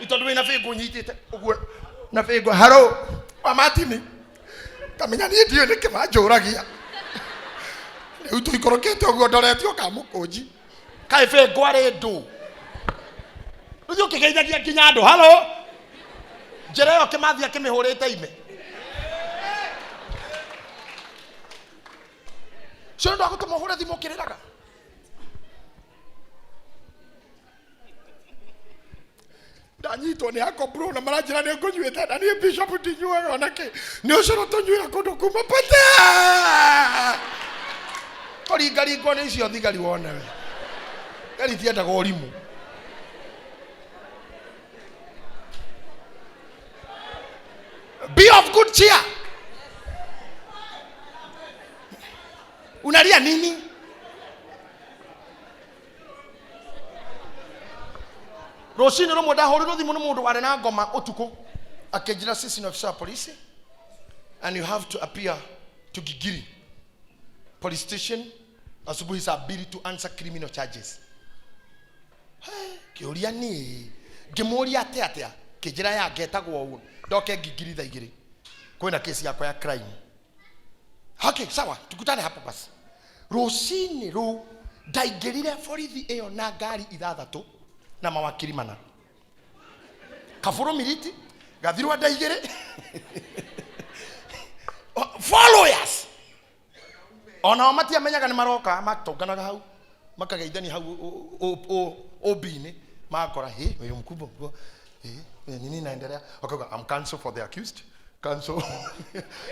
Nĩ tondũ wĩna bĩngũ ũnyitĩte ũguo na bĩngũ, haro wa Martini, kamenya niĩ ndiũĩ nĩkĩ manjũragia. Rĩu tũikũrũkĩte ũguo ndorete o kamũkũnji. Kaĩ bĩngũ arĩ ndũ. Rĩu ũkĩgeithagia nginya andũ, halo. Njĩra ĩyo Kĩmathi akĩmĩhũrĩte ime. Cio nĩ ũndũ wa gũtũma ũhũre thimũ ũkĩrĩraga. Ndanyitwo nĩ ako bro na maranjĩra nĩ ngũnyuĩte na niĩ bishop ndinyuaga ona kĩ. Nĩ ũcũrũ tũnyuĩra kũndũ kuma pate. Kũringaringwo nĩ icio thigari wone we. Thigari itiendaga ũrimũ. Be of good cheer. Unalia nini? Rũcinĩ rũmwe ndahũrirwo thimũ nĩ mũndũ warĩ na ngoma ũtukũ akĩnjĩra, sisi ni ofisa wa polisi and you have to appear to Gigiri police station asubuhi saa 2 to answer criminal charges. Kĩũria niĩ ngĩmũria atĩa atĩa, kĩnjĩra ya ngetagwo ũũ ndoke Gigiri thaa 2 kwĩna kesi yakwa ya crime. Okay, sawa, tukutane hapo basi. Rũcinĩ rũu ndaingĩrire borithi ĩyo na ngari 6 na mawakiri 4. Kabũrũ miriti gathirwa nda 2. Followers onao matiamenyaga nĩ maroka, matũnganaga hau makageithania hau OB-inĩ, magakora hĩ ũyũ mkubwa mkubwa, nini inaendelea, wakauga I'm counsel for the accused, counsel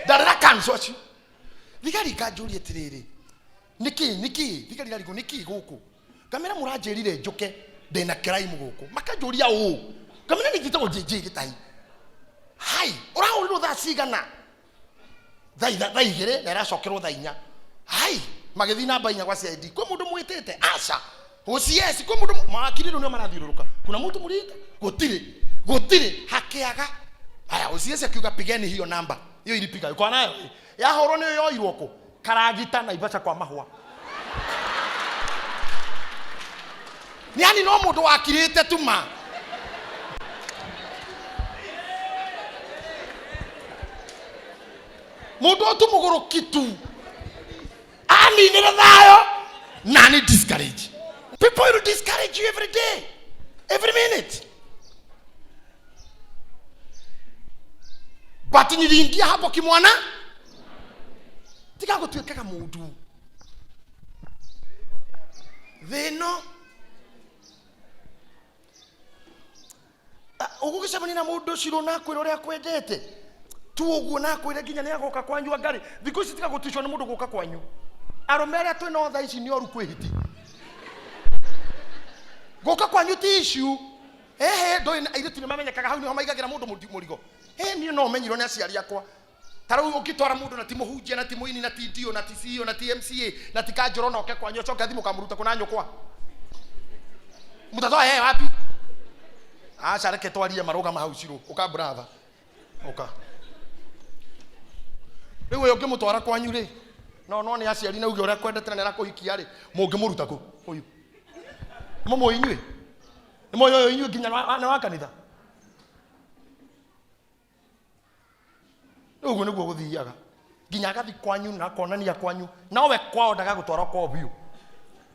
ndarĩra counsel acio. Thigari ikanjũria atĩrĩrĩ, nĩkĩ nĩkĩ thigari irarigwo nĩkĩ gũkũ, ngamĩra mũranjĩrire njũke ndĩna crime gũkũ, makanjũria ũũ, ngamĩra nĩ njĩtagwo JJ Gĩtahi, hai ũrahũrirwo thaa cigana? Thaa 2 na ĩracokerwo thaa 4. Hai magĩthiĩ namba 4 gwa CID, kwĩ mũndũ mwĩtĩte? Aca. OCS kwĩ mũndũ mawakiri rĩu nĩo marathiũrũrũka, kuna mtu mũrĩte? Gũtirĩ, gũtirĩ, hakĩaga. Haya, OCS akiuga pigeni hiyo namba hiyo, ilipiga yuko nayo yahũrwo nĩyo yoirwo kũ Karagita Naivasha kwa mahũa. Yani no mũndũ wakirĩte tu ma. Mũndũ tu mũgũrũki tu aninire thayũ na ni discourage. People will discourage you every day, every minute. But niliingia hapo kimwana, tiga gũtuĩkaga mũndũ thĩ ĩno. Ũgũgĩcemania na mũndũ ũcio na akwĩra ũrĩa akwendete tu ũguo, na akwĩre nginya nĩ agoka kwanyu angarĩ. Thikũ ici tiga gũticwo nĩ mũndũ gũka kwanyu. Arũme arĩa twĩ nao thaa ici nĩ oru kwĩ hiti. Gũka kwanyu ti issue. Ehe, ndũĩ airĩtu nĩ mamenyekaga hau nĩho maigagĩra mũndũ mũrigo. Niĩ no menyirwo nĩ aciari akwa. Ta rĩu ũngĩtwara mũndũ na ti mũhunjia na ti mũini na ti DO na ti CEO na ti MCA na ti kanjũro, na oke kwanyu acoke athiĩ mũkamũruta kũ na nyũkwa, mũtatoa yeye wapi? Aca, reke twarie marũgama hau cirũ. Ũka brother, ũka rĩu. Ũyũ ũngĩmũtwara kwanyu rĩ, no no nĩ aciari na uge ũrĩa kwendete na nĩ arakũhikia rĩ, mũngĩmũruta kũ? Ũyũ mũmũĩ inyuĩ? Nĩ mũĩ ũyũ inyuĩ nginya nĩ wa kanitha? Rĩu ũguo nĩguo gũthiaga, nginya agathi kwanyu na akonania kwanyu, nowe kwao ndagagũtwara kwao biũ.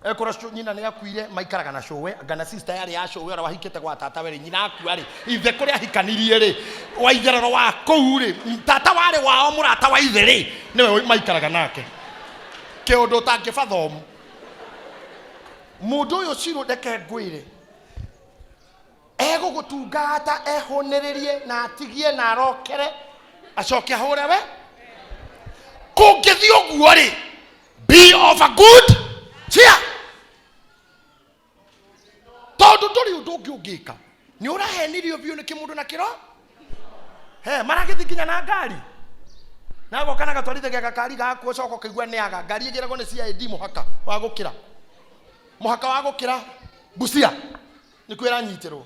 Ekora nyina nĩ akuire, maikaraga na cũwe, anga na sister yarĩ ya cũwe ũrĩa wahikĩte gwa tata we rĩ, nyina akua rĩ, ithe kũrĩa ahikanirie rĩ, wa itherero wa kũu rĩ, tata warĩ wao mũrata wa ithe rĩ, nĩwe maikaraga nake. Kĩũndũ ũtangĩbathomu mũndũ ũyũ cirũ, reke ngwĩre, egũgũtungata ehũnĩrĩrie na atigie na arokere acoke ahũre we. Kũngĩthiĩ ũguo rĩ, be of a good cheer, tondũ ndũrĩ ũndũ ũngĩ ũngĩka. Nĩ ũrahenirio biũ nĩ kĩmũndũ na kĩro he maragĩthiĩ nginya na ngari na goka na gatwarithagia gakari gaku, ũcoka ũkaigua nĩ aga ngari ĩgĩragwo nĩ CID mũhaka wa gũkĩra, mũhaka wa gũkĩra Busia nĩkuo ĩranyitĩrwo.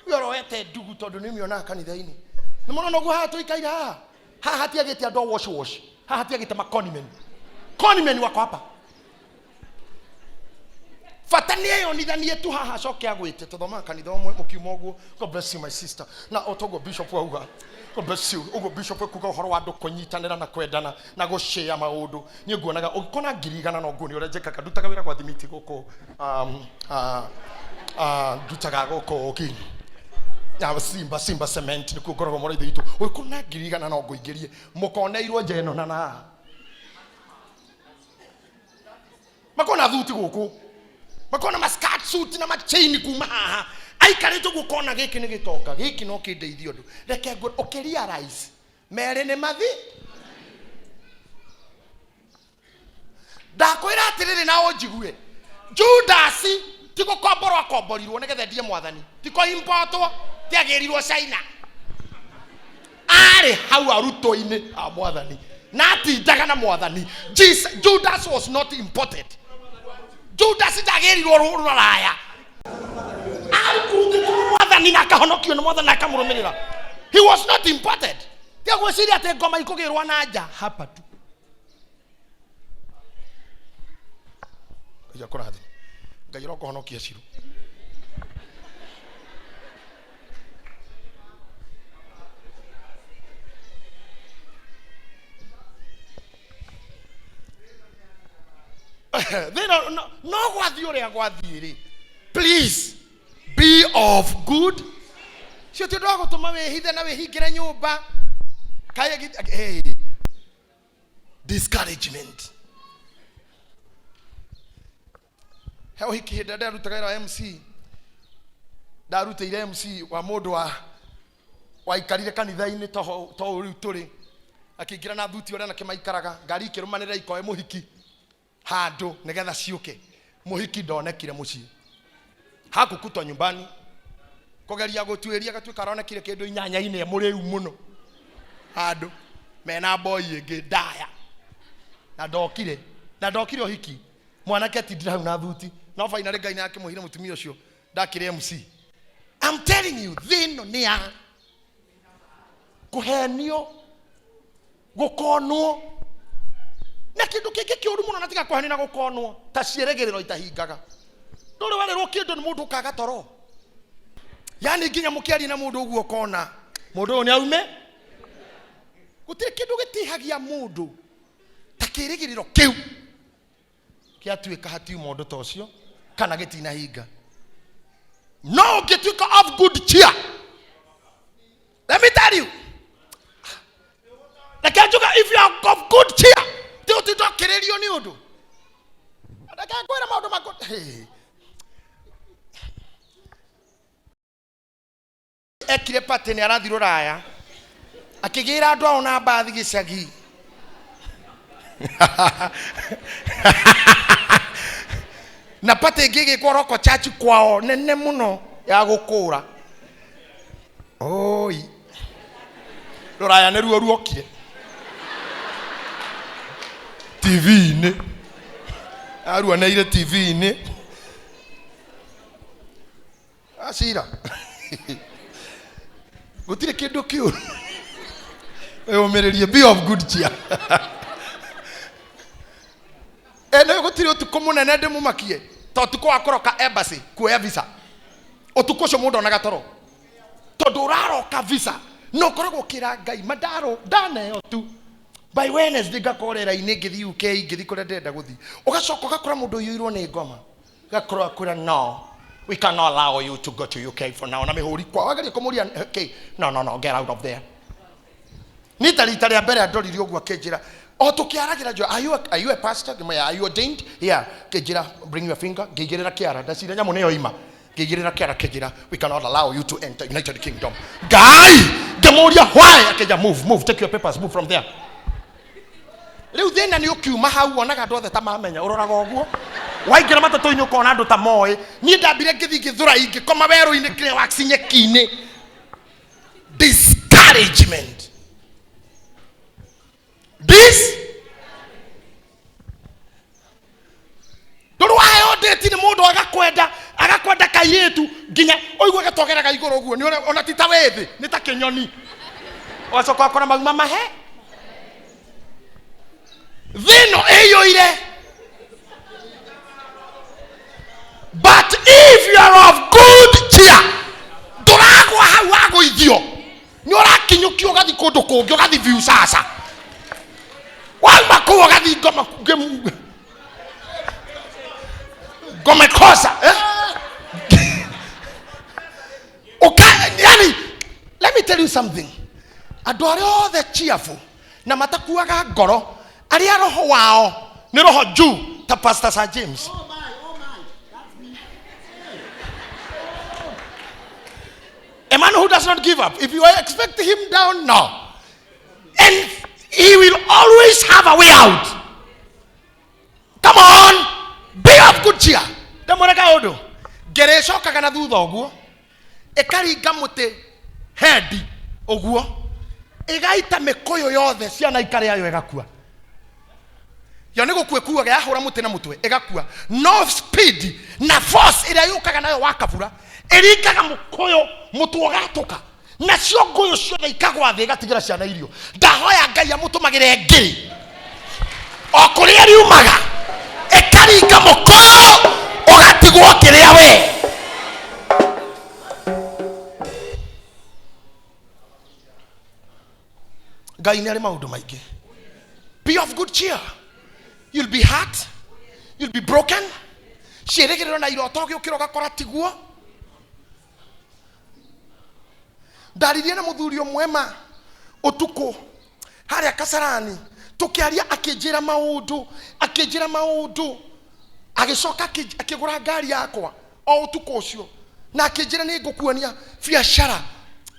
Rĩu oroete ndugu tondũ nĩ mĩonaga kanitha-inĩ. Nĩ mũrona ũguo haha tũikaire haha, haha hatiagĩte andũ a wash wash, haha hatiagĩte makonimen. Konimen wako hapa, bata nĩ eyonithanie tu haha acoke agwĩte tũthomaga kanitha ũmwe mũkiuma ũguo. God bless you, my sister. Na o toguo bishop auga, God bless you, ũguo bishop ekuga ũhoro wa andũ kũnyitanĩra na kwendana na gũshare maũndũ. Niĩ nguonaga ũngĩkona 100,000 no nguo nĩ ũrĩa njĩkaga. Ndutaga wĩra gwa thimiti gũkũ, ndutaga gũkũ kĩ ya Simba, Simba Cement nĩkuo ngoragwo mũraithi witũ. Ũngĩkona 100,000 no ngũingĩrie mũkoneirwo nja ĩno na haha. Makona thuti gũkũ, makona ma skirt suit na machain kuma haha, aikarĩte ũguo kona gĩkĩ nĩ gĩtonga, gĩkĩ no kĩndeithie ũndũ, reke ngũ ũkĩrealize merĩ nĩ mathi. Ndakwĩra atĩrĩrĩ na ũnjigue, Judasi ti gũkomborwo akomborirwo nĩgetha endie mwathani, ti kũimpotwo, tiagĩrirwo China, arĩ hau arutwo-inĩ a mwathani na atindaga na mwathani. Jesus, Judas was not imported. Judas ndagĩrirwo rũraya, arĩ mwathani na akahonokio nĩ mwathani na akamũrũmĩrĩra. He was not imported. Tiga gwĩciria atĩ ngoma ikũgĩrwo na nja hapa tu. Ngai akũrathime, Ngai ũrokũhonokia Ciru. Thĩna no gwathiĩ ũrĩa gwathiĩ rĩ, please be of good. Cio ti ũndũ wa gũtũma wĩhithe na wĩhingĩre nyũmba. Kaĩ hey, discouragement. He ũhiki hĩndĩ ĩrĩa ndarutaga wĩra wa MC, ndarutĩire MC wa mũndũ wa waikarire kanitha-inĩ to ũyũ rĩu tũrĩ, akĩingĩra na thuti ũrĩa anake maikaraga, ngari ikĩrũmanĩrĩra ikoe mũhiki handũ nĩgetha ciũke. Mũhiki ndonekire mũciĩ, hakukutwa nyumbani, kũgeria gũtuĩria gatuĩka aronekire kĩndũ inyanya-inĩ e mũrĩu mũno handũ mena boy ĩngĩ ndaya, na ndokire, na ndokire ũhiki. Mwanake atindire hau na thuti, no finally Ngai nĩ akĩmũhire mũtumia ũcio ndakĩrĩ MC. I'm telling you, thĩ ĩno nĩ ya kũhenio, gũkonwo na kĩndũ kĩngĩ kĩũru mũno, na tiga kũhenio na gũkonwo ta ciĩrĩgĩrĩro itahingaga. Ndũrĩ werĩrwo kĩndũ nĩ mũndũ ũkaga toro, yani nginya mũkĩaria na mũndũ ũguo ũkona mũndũ ũyũ nĩ aume. Gũtirĩ kĩndũ gĩtihagia mũndũ ta kĩrĩgĩrĩro kĩu gĩatuĩka hatiuma ũndũ ta ũcio kana gĩtinahinga. No ũngĩtuĩka of good cheer, let me tell you, reke njuge, if you are of good cheer, ti ũtinda ũkĩrĩrio nĩ ũndũ. Reke ngwĩre maũndũ makũ. Hey. Ekire party nĩ arathiĩ rũraya, akĩgĩra andũ ao na mbathi gĩcagi, na party ĩngĩ ĩgĩkwo Roko Church kwao nene mũno ya gũkũra. Oi, rũraya nĩruo ruokire TV-inĩ, aruoneire TV-inĩ. Acira gũtirĩ kĩndũ kĩũru, wĩyũmĩrĩrie, be of good cheer. Ene gũtirĩ ũtukũ mũnene ndĩmũmakie ta ũtukũ wa kũroka embassy kuoya visa. Ũtukũ ũcio mũndũ onaga toro tondũ ũraroka visa na ũkoragwo ũkĩra Ngai mandaro ndaneo tu by Wednesday ngakorwo rĩera-inĩ ngĩthiĩ UK, ngĩthiĩ kũrĩa ndĩrenda gũthiĩ. Ũgacoka ũgakora mũndũ ũiyũirwo nĩ ngoma, gakorwo akwĩra, "No, we cannot allow you to go to UK for now." Na mĩhũri kwa wageria kũmũria, "Okay, no, no, no, get out of there." Ni ta rita rĩa mbere andorire ũguo, akĩnjĩra o tũkĩaragira njo, Are you a pastor?" Ngĩmwĩra, "Are you ordained?" "Yeah." Akĩnjĩra, "Bring your finger." Ngĩigĩrĩra kĩara, ndacira nyamũ nĩyo ima, ngĩigĩrĩra kĩara. Akĩnjĩra, "We cannot allow you to enter United Kingdom." Ngai, ngĩmũria, "Why?" Akĩnjĩra, "Move, move, take your papers, move from there." Rĩu thĩna nĩ ũkiuma hau wonaga andũ othe ta mamenya, ũroraga ũguo waingĩra matatũ-inĩ ũkona andũ ta moĩ. Niĩ ndambire ngĩthiĩ ngĩthũra, ingĩkoma werũ-inĩ, ngĩrelax nyeki-inĩ. Discouragement, this ndũrĩ waheo ndĩti nĩ mũndũ agakwenda, agakwenda kairĩtu nginya ũigue gatogeraga igũrũ ũguo nĩ ona ti ta wĩthĩ, nĩ ta kĩnyoni, ũgacoka ũkora mauma mahe. Thĩ ĩno ĩiyũire, but if you are of good cheer, ndũragwa hau wagũithio, nĩ ũrakinyũkio ũgathi kũndũ kũngĩ, ũgathi view sasa, wauma kũu ũgathi ngoma ngomekosa, eh? Uka, yani, let me tell you something, andũ arĩa othe cheerful na matakuaga ngoro, arĩa roho wao nĩ roho juu ta Ta Pastor Sir James. A man who does not give up. If you expect him down, no. And he will always have a way out. Come on, be of good cheer. Ndamwĩra kaũndũ. Ngere ĩcokaga na thutha ũguo, ĩkaringa mũtĩ hendi ũguo, ĩgaita mĩkũyũ yothe, ciana ikarĩayo ĩgakua. Yo nĩ gũkua ĩkuaga yahũra mũtĩ na mũtwe ĩgakua. No speed na force ĩrĩa yũkaga nayo wakabura ĩringaga mũkũyũ mũtwe ũgatũka, nacio ngũyũ ciothe ikagwa thĩ igatigĩra ciana irio. Ndahoya Ngai amũtũmagĩre ngĩrĩ o kũrĩa riumaga ĩkaringa mũkũyũ ũgatigwo kĩrĩa we. Ngai nĩ arĩ maũndũ maingĩ. Be of good cheer. You'll be hurt, you'll be broken. Ciĩrĩgĩrĩro na iroto ũgĩũkĩra ũgakora tiguo. Ndaririe na mũthuri ũmwe ma ũtukũ harĩa Kasarani, tũkĩaria akĩnjĩra maũndũ, akĩnjĩra maũndũ, agĩcoka akĩgũra ngari yakwa o ũtukũ ũcio, na akĩnjĩra nĩ ngũkuonia biacara.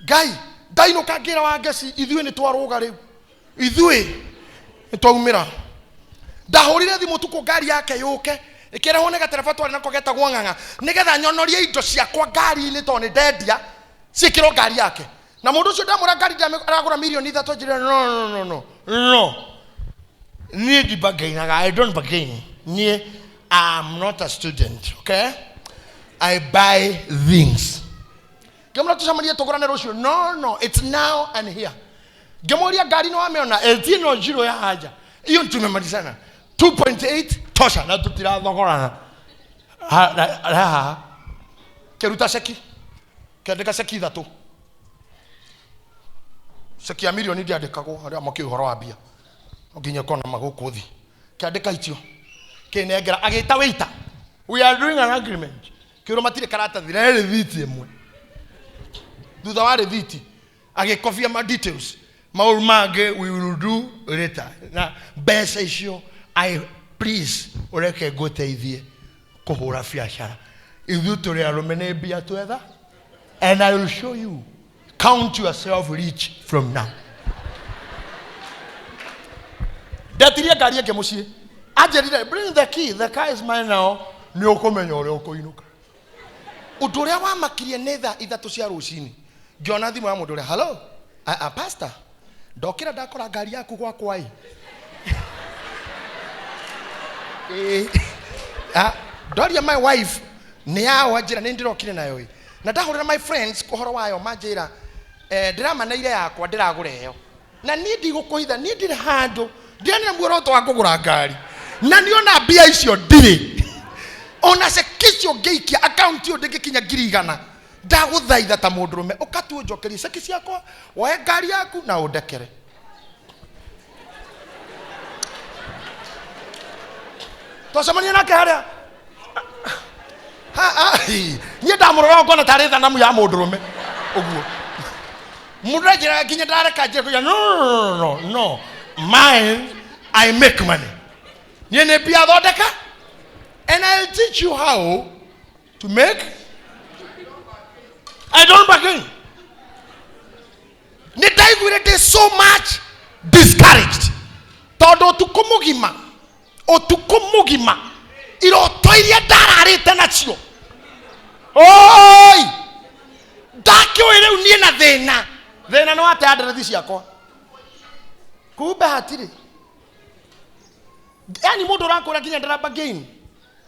Ngai ndainũka ngĩra wa ngeci, ithuĩ nĩ twarũga rĩu, ithuĩ nĩ twaumĩra. Ndahũrire thimũ ũtukũ ngari yake yũke ĩkĩrehwo nĩ gatereba twarĩ nako getagwo Ng'ang'a, nĩgetha nyonorie indo ciakwa ngari-inĩ tondũ nĩ ndendia ciĩkĩrwo ngari yake. Na mũndũ ũcio ndamwĩra ngari aragũra mirioni ithatũ, anjĩrire no, no, no, no, no. Niĩ ndibargainaga, I don't bargain. Niĩ, I'm not a student, okay? I buy things. Ngĩmwĩra tũcemanie tũgũrane rũciũ. No, no, it's now and here. Ngĩmũria ngari nĩ wamĩona, ĩti ĩno njirũ ya haja. Iyo tumemalizana. 2.8 tosha na tutirathogorana. Ha, ha, ha. Kĩruta ceki. Kĩandĩka ceki ithatũ. Ceki ya mirioni ndĩandĩkagwo arĩa makĩũĩ ũhoro wa mbia. No nginya ũkorwo na magũkũ thĩ. Kĩandĩka icio. Kĩnengera agĩta waiter. We are doing an agreement. Kĩũrwo matirĩ karatathi, rehe rĩthiti ĩmwe. Thutha wa rĩthiti agĩkobia ma details. Maũndũ mangĩ we will do later. Na mbeca icio I please ũreke ngũteithie kũhũra biacara. Ithuĩ tũrĩ arũme nĩ mbia twetha. And I will show you. Count yourself rich from now. Ndetirie ngari ĩngĩ mũciĩ. Anjĩrire bring the key, the car is mine now. Nĩ ũkũmenya ũrĩa ũkũinũka. Ũndũ ũrĩa wamakirie nĩ thaa ithatũ cia rũcinĩ. Ngĩona thimũ ya mũndũ ũrĩa, hello, pastor, ndokĩra ndakora ngari yaku gwakwa ĩ. Ndoria my wife nĩ yaũ anjĩra nĩ ndĩrokire nayo ĩ. Na ndahũrĩra my friends ũhoro wayo manjĩra, ndĩramaneire yakwa ndĩragũra ĩyo. Na niĩ ndigũkũhitha, niĩ ndirĩ handũ, ndiarĩ na muoroto wa kũgũra ngari. Na niona mbia icio ndirĩ. Ona ceki icio ngĩikia account ĩyo ndĩngĩkinya ngiri igana. Ndagũthaitha ta mũndũrũme, ũka tu ũnjokerie ceki ciakwa, woe ngari yaku na ũndekere. Twacemania nake harĩa. Ha, ha, hi. Niĩ ndamũrora ngona tarĩ thanamu ya mũndũrũme. Ũguo. Mũndũ anjĩraga nginya ndareka njĩre kũiga, no, no, no, no, no. Mine, I make money. Niĩ nĩ mbia thondeka. And I'll teach you how to make. I don't bargain. Nĩ ndaiguire ndĩ so much discouraged. Tondũ ũtukũ mũgima, ũtukũ mũgima, iroto iria ndararĩte nacio. Oi! Ndakĩũĩ rĩu niĩ na thĩna. Thĩna nĩ wate andirethi ciakwa. Kumbe hatirĩ. Yaani mũndũ ũrakũra nginya ndĩra bargain.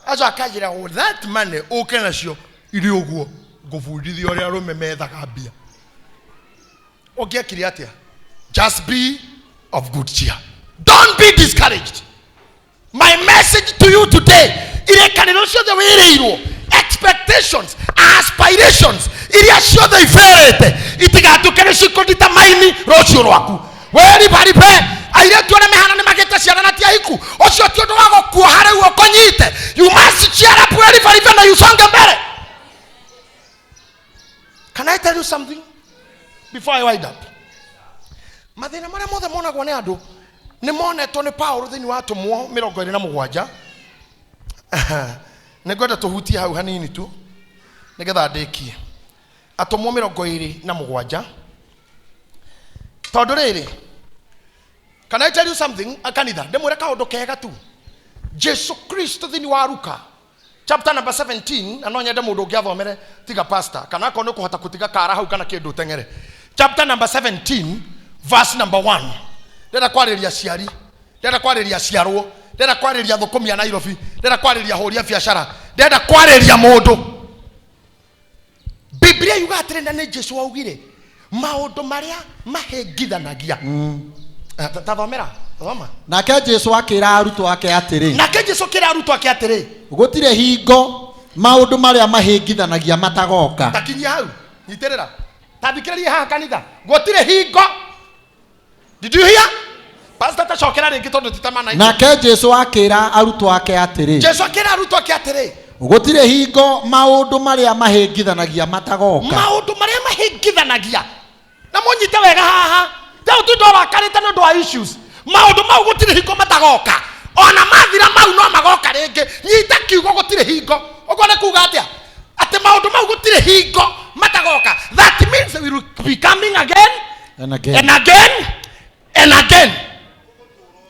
Aco akanjĩra, oh, that money ũke nacio irĩ ũguo ngũbundithia ũrĩa arũme methaga mbia. Ũngĩekire atĩa? Just be of good cheer. Don't be discouraged. My message to you today, irĩkanĩro ciothe wĩrĩirwo, expectations, aspirations, iria ciothe iberete, itigatuĩke nĩ cikũnditamaini rũciũ rwaku. Wĩribaribe, airĩtu arĩa mehana nĩ magĩte ciana na ti ahiku, ũcio ti ũndũ wa gũkuoha rĩu ũkũnyite. You must cheer up, wĩribaribe na usonge mbere. Can I tell you something before I wind up? Mathĩna marĩa mothe monagwo nĩ andũ nĩ monetwo nĩ Paũlũ thĩinĩ wa Atũmwo mĩrongo ĩrĩ na mũgwanja. Nĩ ngwenda tũhutie hau hanini tu nĩgetha ndĩkie. Atũmwo 27, tondũ rĩrĩ, can I tell you something, kanitha? Ndĩmwĩre kaũndũ kega tu. Jesu Kristo thĩinĩ wa Luka chapter number 17, na no nyende mũndũ ũngĩ athomere tiga pastor, kana akorwo nĩ ũkũhota kũtiga kara hau kana kĩndũ ũteng'ere. Chapter number 17 verse number 1. Ndĩrenda kwarĩria aciari, ndĩrenda kwarĩria aciarwo, ndĩrenda kwarĩria thũkũmi a Nairobi, ndĩrenda kwarĩria ahũri a biacara, ndĩrenda kwarĩria mũndũ. Biblia yuga atĩrĩ, na nĩ Jesu waugire maũndũ marĩa mahĩngithanagia. Ta thomera, thoma. Nake Jesu akĩra arutwo ake atĩrĩ, Nake Jesu akĩra arutwo ake atĩrĩ, gũtirĩ hingo maũndũ marĩa mahĩngithanagia matagoka. Takinyia hau, nyitĩrĩra, tathikĩrĩrie haha kanitha. Gũtirĩ hingo. Did you hear, pastor? Tacokera rĩngĩ tondũ ti ta mana. Nake Jesu akĩra arutwo ake atĩrĩ, Jesu akĩra arutwo ake atĩrĩ, gũtirĩ hingo maũndũ marĩa mahĩngithanagia matagoka. Maũndũ marĩa mahĩngithanagia, na mũnyite wega haha, te ũtinda ũrakarĩte nĩ ũndũ wa issues. Maũndũ mau gũtirĩ hingo matagoka, ona mathira mau no magoka rĩngĩ. Nyita kiugo gũtirĩ hingo. Ũguo nĩ kuga atĩa? Atĩ maũndũ mau gũtirĩ hingo matagoka. That means we will be coming again and again and again and again.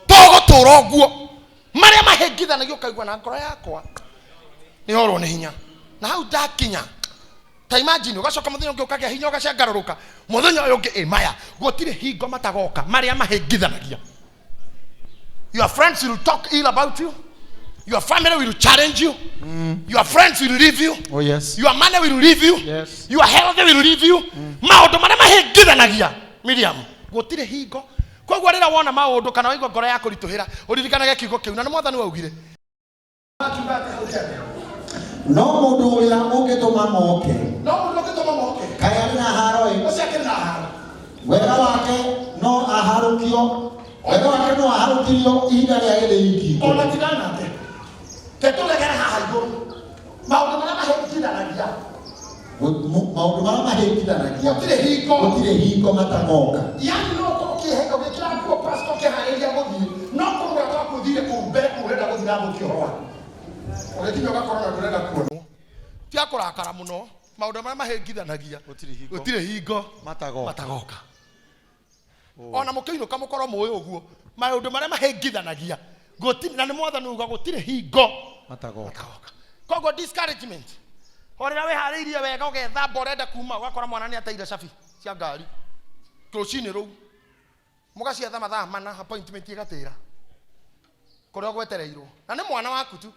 Tũgũtũra ũguo, marĩa mahĩngithanagia, ũkaigua na ngoro yakwa nĩ orwo nĩ hinya na hau ndakinya. Ta imagine, ũgacoka mũthenya ũngĩ ũkagĩa hinya, ũgacangarũrũka, mũthenya ũyũ ũngĩ ĩ maya. Gũtirĩ hingo matagoka marĩa mahĩngithanagia. Your friends will talk ill about you, your family will challenge you, your friends will leave you, oh yes your money will leave you, your health will leave you. Maũndũ marĩa mahĩngithanagia, Miriam, gũtirĩ hingo. Koguo rĩrĩa wona maũndũ kana waigua ngoro yaku ritũhĩra, ũririkanage kiugo kĩu, na nĩ Mwathani waugire. No mũndũ ũrĩa ũngĩtũma moke, No mũndũ ũngĩtũma moke, kaĩ arĩ na haro ĩ! Ũcio akĩrĩ na haro. Wega wake no aharũkio, wega wake no aharũkirio ihinda rĩa gĩthĩi ngingo. Ona tigana nake, ke tũregere haha igũrũ maũndũ marĩa mahĩngithanagia. Maũndũ marĩa mahĩngithanagia, Gũtirĩ hingo. Gũtirĩ hingo matagoka. Yani no ũkorwo ũgĩkĩra nguo, pastor, ũkĩharĩria gũthiĩ, no kũrũra twakuthire kũu mbere kũu ũrenda gũthiĩ na thũkia ũhoro waku, ũgĩkinya ũgakorwo na ndũrenda kuonwo. Tia kũrakara mũno. Maũndũ marĩa mahĩngithanagia, Gũtirĩ hingo. gũtirĩ hingo matagoka. Matagoka. Ona mũkĩinũka mũkorwo mũĩ ũguo, maũndũ marĩa mahĩngithanagia gũtirĩ, na nĩ Mwathani uga gũtirĩ hingo matagoka. Matagoka. Koguo discouragement, o rĩrĩa wĩharĩirie wega, ũgethamba, ũrenda kuma, ũgakora mwana nĩ ateire cabi cia ngari rũcinĩ rũu, mũgacietha mathaa mana, appointment ĩgatĩra kũrĩa ũgwetereirwo, na nĩ mwana waku tu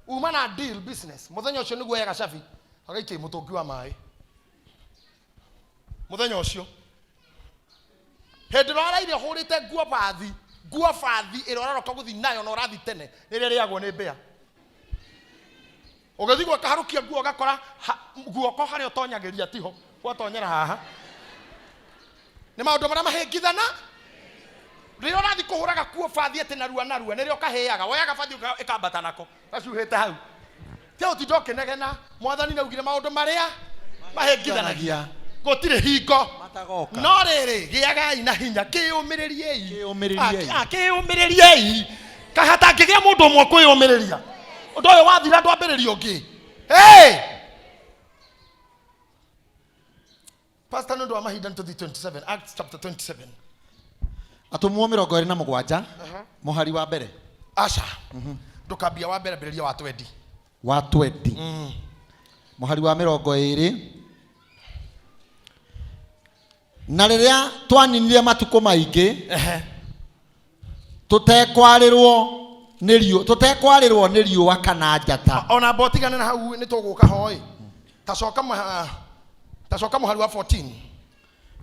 uma na deal business. Mũthenya ũcio nĩguo ega cabi agaikia mũtũngi wa maĩ. Mũthenya ũcio hĩndĩ ĩrĩa ũraire ũhũrĩte nguo bathi, nguo bathi ĩrĩa ũraroka gũthiĩ nayo na ũrathiĩ tene, ĩrĩa ĩrĩagwo nĩ mbĩa, ũgĩthiĩ gwakaharũkia nguo, ũgakora guoko harĩa ũtonyagĩria tiho gwatonyera haha. Nĩ maũndũ marĩa mahĩngithana. Rĩrĩa ũrathiĩ kũhũraga kuo bathi atĩ narua narua, nĩrĩo kahĩaga, woyaga bathi ĩkambata nako gacuhĩte hau. Tia ũtinda ũkĩnegena. Mwathani nĩaugire maũndũ marĩa mahĩngithanagia gũtirĩ hingo matagoka. No rĩrĩ, gĩagai na hinya, kĩyũmĩrĩriei. Kĩyũmĩrĩriei. Kĩyũmĩrĩriei. Kahatangĩgĩa mũndũ ũmwe kwĩyũmĩrĩria, ũndũ ũyũ wathira ndwambĩrĩria ũngĩ. Hey! Pastor, nĩ ũndũ wa mahinda nĩ tũthiĩ 27, Acts chapter 27. Atũmwo 27, mũhari wa mbere. Aca, ndũkambia wa mbere, ambĩrĩria wa 20. Wa 20, mũhari wa 20. Na rĩrĩa twaninire matukũ maingĩ tũtekwarĩrwo nĩ riũa kana njata. Ona mbotigane na hau, nĩ tũgũka hoi. Tacoka mũhari wa 14.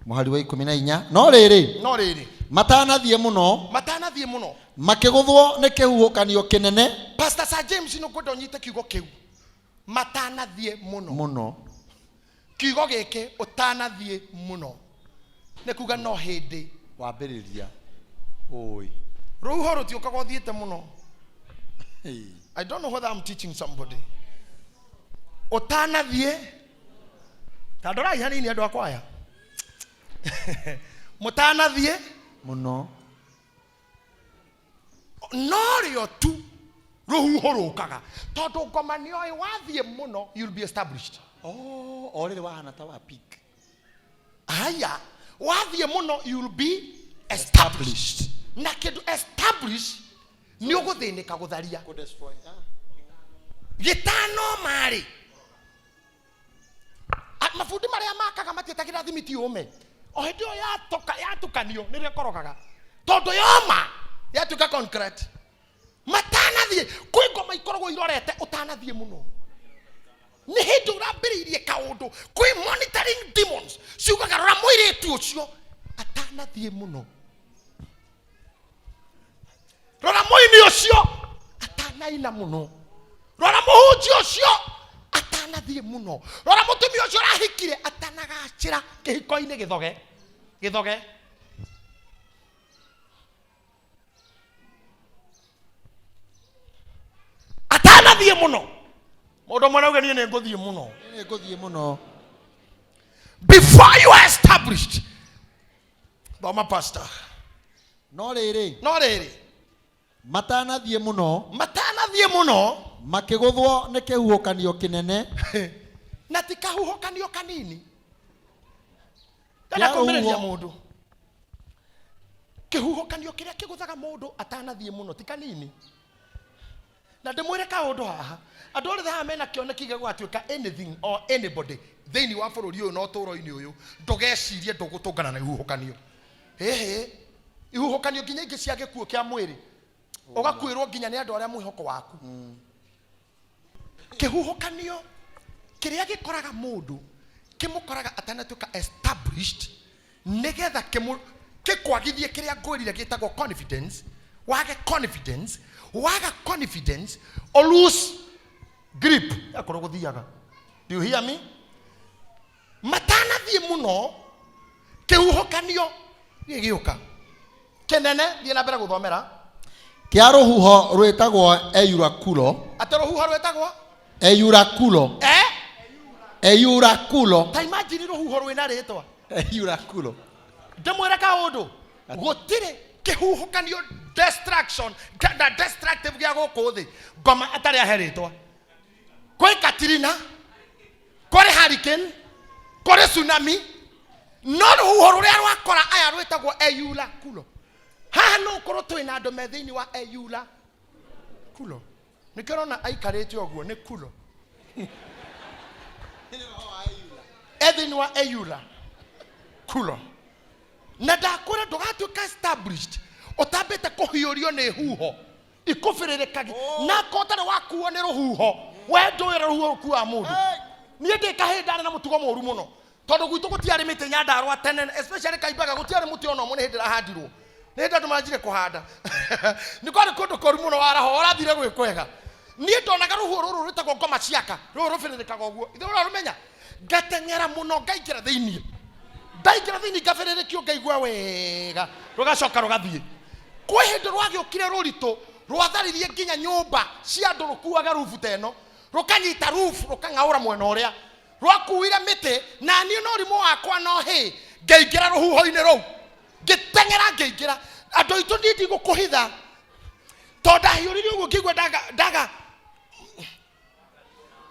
Mũhari wa 14. No rĩrĩ, No rĩrĩ, matanathiĩ mũno, matanathiĩ mũno, makĩgũthwo nĩ kĩhuhũkanio kĩnene. Pastor Sir James, nĩ ngwenda ũnyite kiugo kĩu, matanathiĩ mũno. Mũno. Kiugo gĩkĩ, ũtanathiĩ mũno, nĩ kuga no hĩndĩ wambĩrĩria ũĩ. Rũhuho rũtiũkaga ũthiĩte mũno. I don't know whether I'm teaching somebody. Ũtanathiĩ, ta ndorai hanini andũ akwa aya, mũtanathiĩ mũno, norĩo tu. Rũhuho rũkaga tondũ ngoma nĩoĩ wathiĩ mũno, you'll be established. Oh, o rĩrĩ wahana ta wa peak. Haya, wathiĩ mũno, you'll be established. Na kĩndũ establish nĩ ũgũthĩnĩka gũtharia. Kũdestroy. Ah. Gĩtano marĩ mabundi marĩa makaga matiĩtagĩra thimiti ũme, o hĩndĩ ĩyo yatoka yatukanio nĩrĩo ĩkorogaga tondũ yoma yatuĩka concrete. Matanathiĩ kwĩ ngoma ikoragwo irorete ũtanathiĩ mũno, nĩ hĩndĩ ũrambĩrĩirie kaũndũ. Kwĩ monitoring demons ciugaga, rora mũirĩtu ũcio atanathiĩ mũno, rora mũini ũcio atanaina mũno, rora mũhunjia ũcio atanathiĩ mũno, rora mũtumia ũcio ũrahikire atanagacĩra kĩhiko-inĩ. Gĩthoge gĩthoge. Atanathiĩ mũno, mũndũ ũmwe nauge, niĩ nĩ ngũthiĩ mũno. Nĩ ngũthiĩ mũno. Before you are established. Thoma, pastor. No rĩrĩ, no rĩrĩ, matanathiĩ mũno, matanathiĩ mũno, makĩgũthwo nĩ kĩhuhũkanio kĩnene na ti kahuhũkanio kanini. Ndenda Kĩa kũmĩrĩria rũhuho. Mũndũ kĩhuhũkanio kĩrĩa kĩgũthaga mũndũ atanathiĩ mũno ti kanini. Na ndĩmwĩre kaũndũ haha, andũ othe haha mena kĩoneki gĩa gũgatuĩka anything or anybody thĩinĩ wa bũrũri ũyũ na ũtũũro-inĩ ũyũ, ndũgecirie ndũgũtũngana na ihuhũkanio. Ĩhĩ, ihuhũkanio nginya ingĩ cia gĩkuũ kĩa mwĩrĩ, ũgakuĩrwo nginya nĩ andũ arĩa mwĩhoko waku. Kĩhuhũkanio kĩrĩa gĩkoraga mũndũ kĩmũkoraga atanatuĩka established, nĩgetha kĩkwagithie kĩrĩa ngwĩrire gĩtagwo confidence. Wage confidence, waga confidence o lose grip yakorwo gũthiaga. Do you hear me? Matanathiĩ mũno, kĩhuhũkanio gĩgĩũka kĩnene. Thiĩ na mbere gũthomera. Kĩa rũhuho rwĩtagwo Eurakulo. Atĩ rũhuho rwĩtagwo Eurakulo. Eh? Eurakulo. Ta imagine rũhuho rwĩna rĩtwa Eurakulo. Ndĩmwĩre kaũndũ, gũtirĩ kĩhuhũkanio destruction na destructive gĩa gũkũ thĩ ngoma atarĩ ahe rĩtwa. Kwĩ Katrina, kũrĩ hurricane, kũrĩ tsunami, no rũhuho rũrĩa rwakora aya rwĩtagwo Eurakulo. Haha no ũkorwo twĩ na andũ me thĩinĩ wa Eurakulo. Nĩkĩo ũrona aikarĩte ũguo, nĩ kulo e thĩinĩ wa Eurakulo. Na ndakwĩra, ndũgatuĩka established ũtambĩte kũhiũrio nĩ huho ikũbĩrĩrĩkagi. Na ko ũtarĩ wakuo nĩ rũhuho, we ndũĩ ũrĩa rũhuho rũkuaga mũndũ. Niĩ ndĩ kahĩĩ ndarĩ na mũtugo mũũru mũno, tondũ gwitũ gũtiarĩ mĩtĩ Nyandarũa tene, especially Kaimbaga, gũtiarĩ mũtĩ ona ũmwe. Nĩ hĩndĩ ĩrahandirwo, nĩ hĩndĩ andũ manjire kũhanda. Nĩ kwarĩ kũndũ kũru mũno, waraho ũrathire gwĩ kwega. Niĩ ndonaga rũhuho rũrũ rwĩtagwo ngoma ciaka, rũrũ rũbĩrĩrĩkaga ũguo, ithe ũrarũmenya, ngateng'era mũno, ngaingĩra thĩiniĩ. Ndaingĩra thĩinĩ ngabĩrĩrĩkio, ngaigua wega, rũgacoka rũgathiĩ. Kwĩ hĩndĩ rwagĩũkire rũritũ, rwatharirie nginya nyũmba cia andũ. Rũkuaga rubu ta ĩno, rũkanyita rubu, rũkang'aũra mwena ũrĩa rwakuire mĩtĩ. Na niĩ no rimũ wakwa no hĩ, ngaingĩra rũhuho-inĩ rũu, ngĩteng'era, ngĩingĩra. Andũ aitũ, niĩ ndigũkũhitha, tondũ ndahiũririe ũguo, ngĩigua ndaga ndaga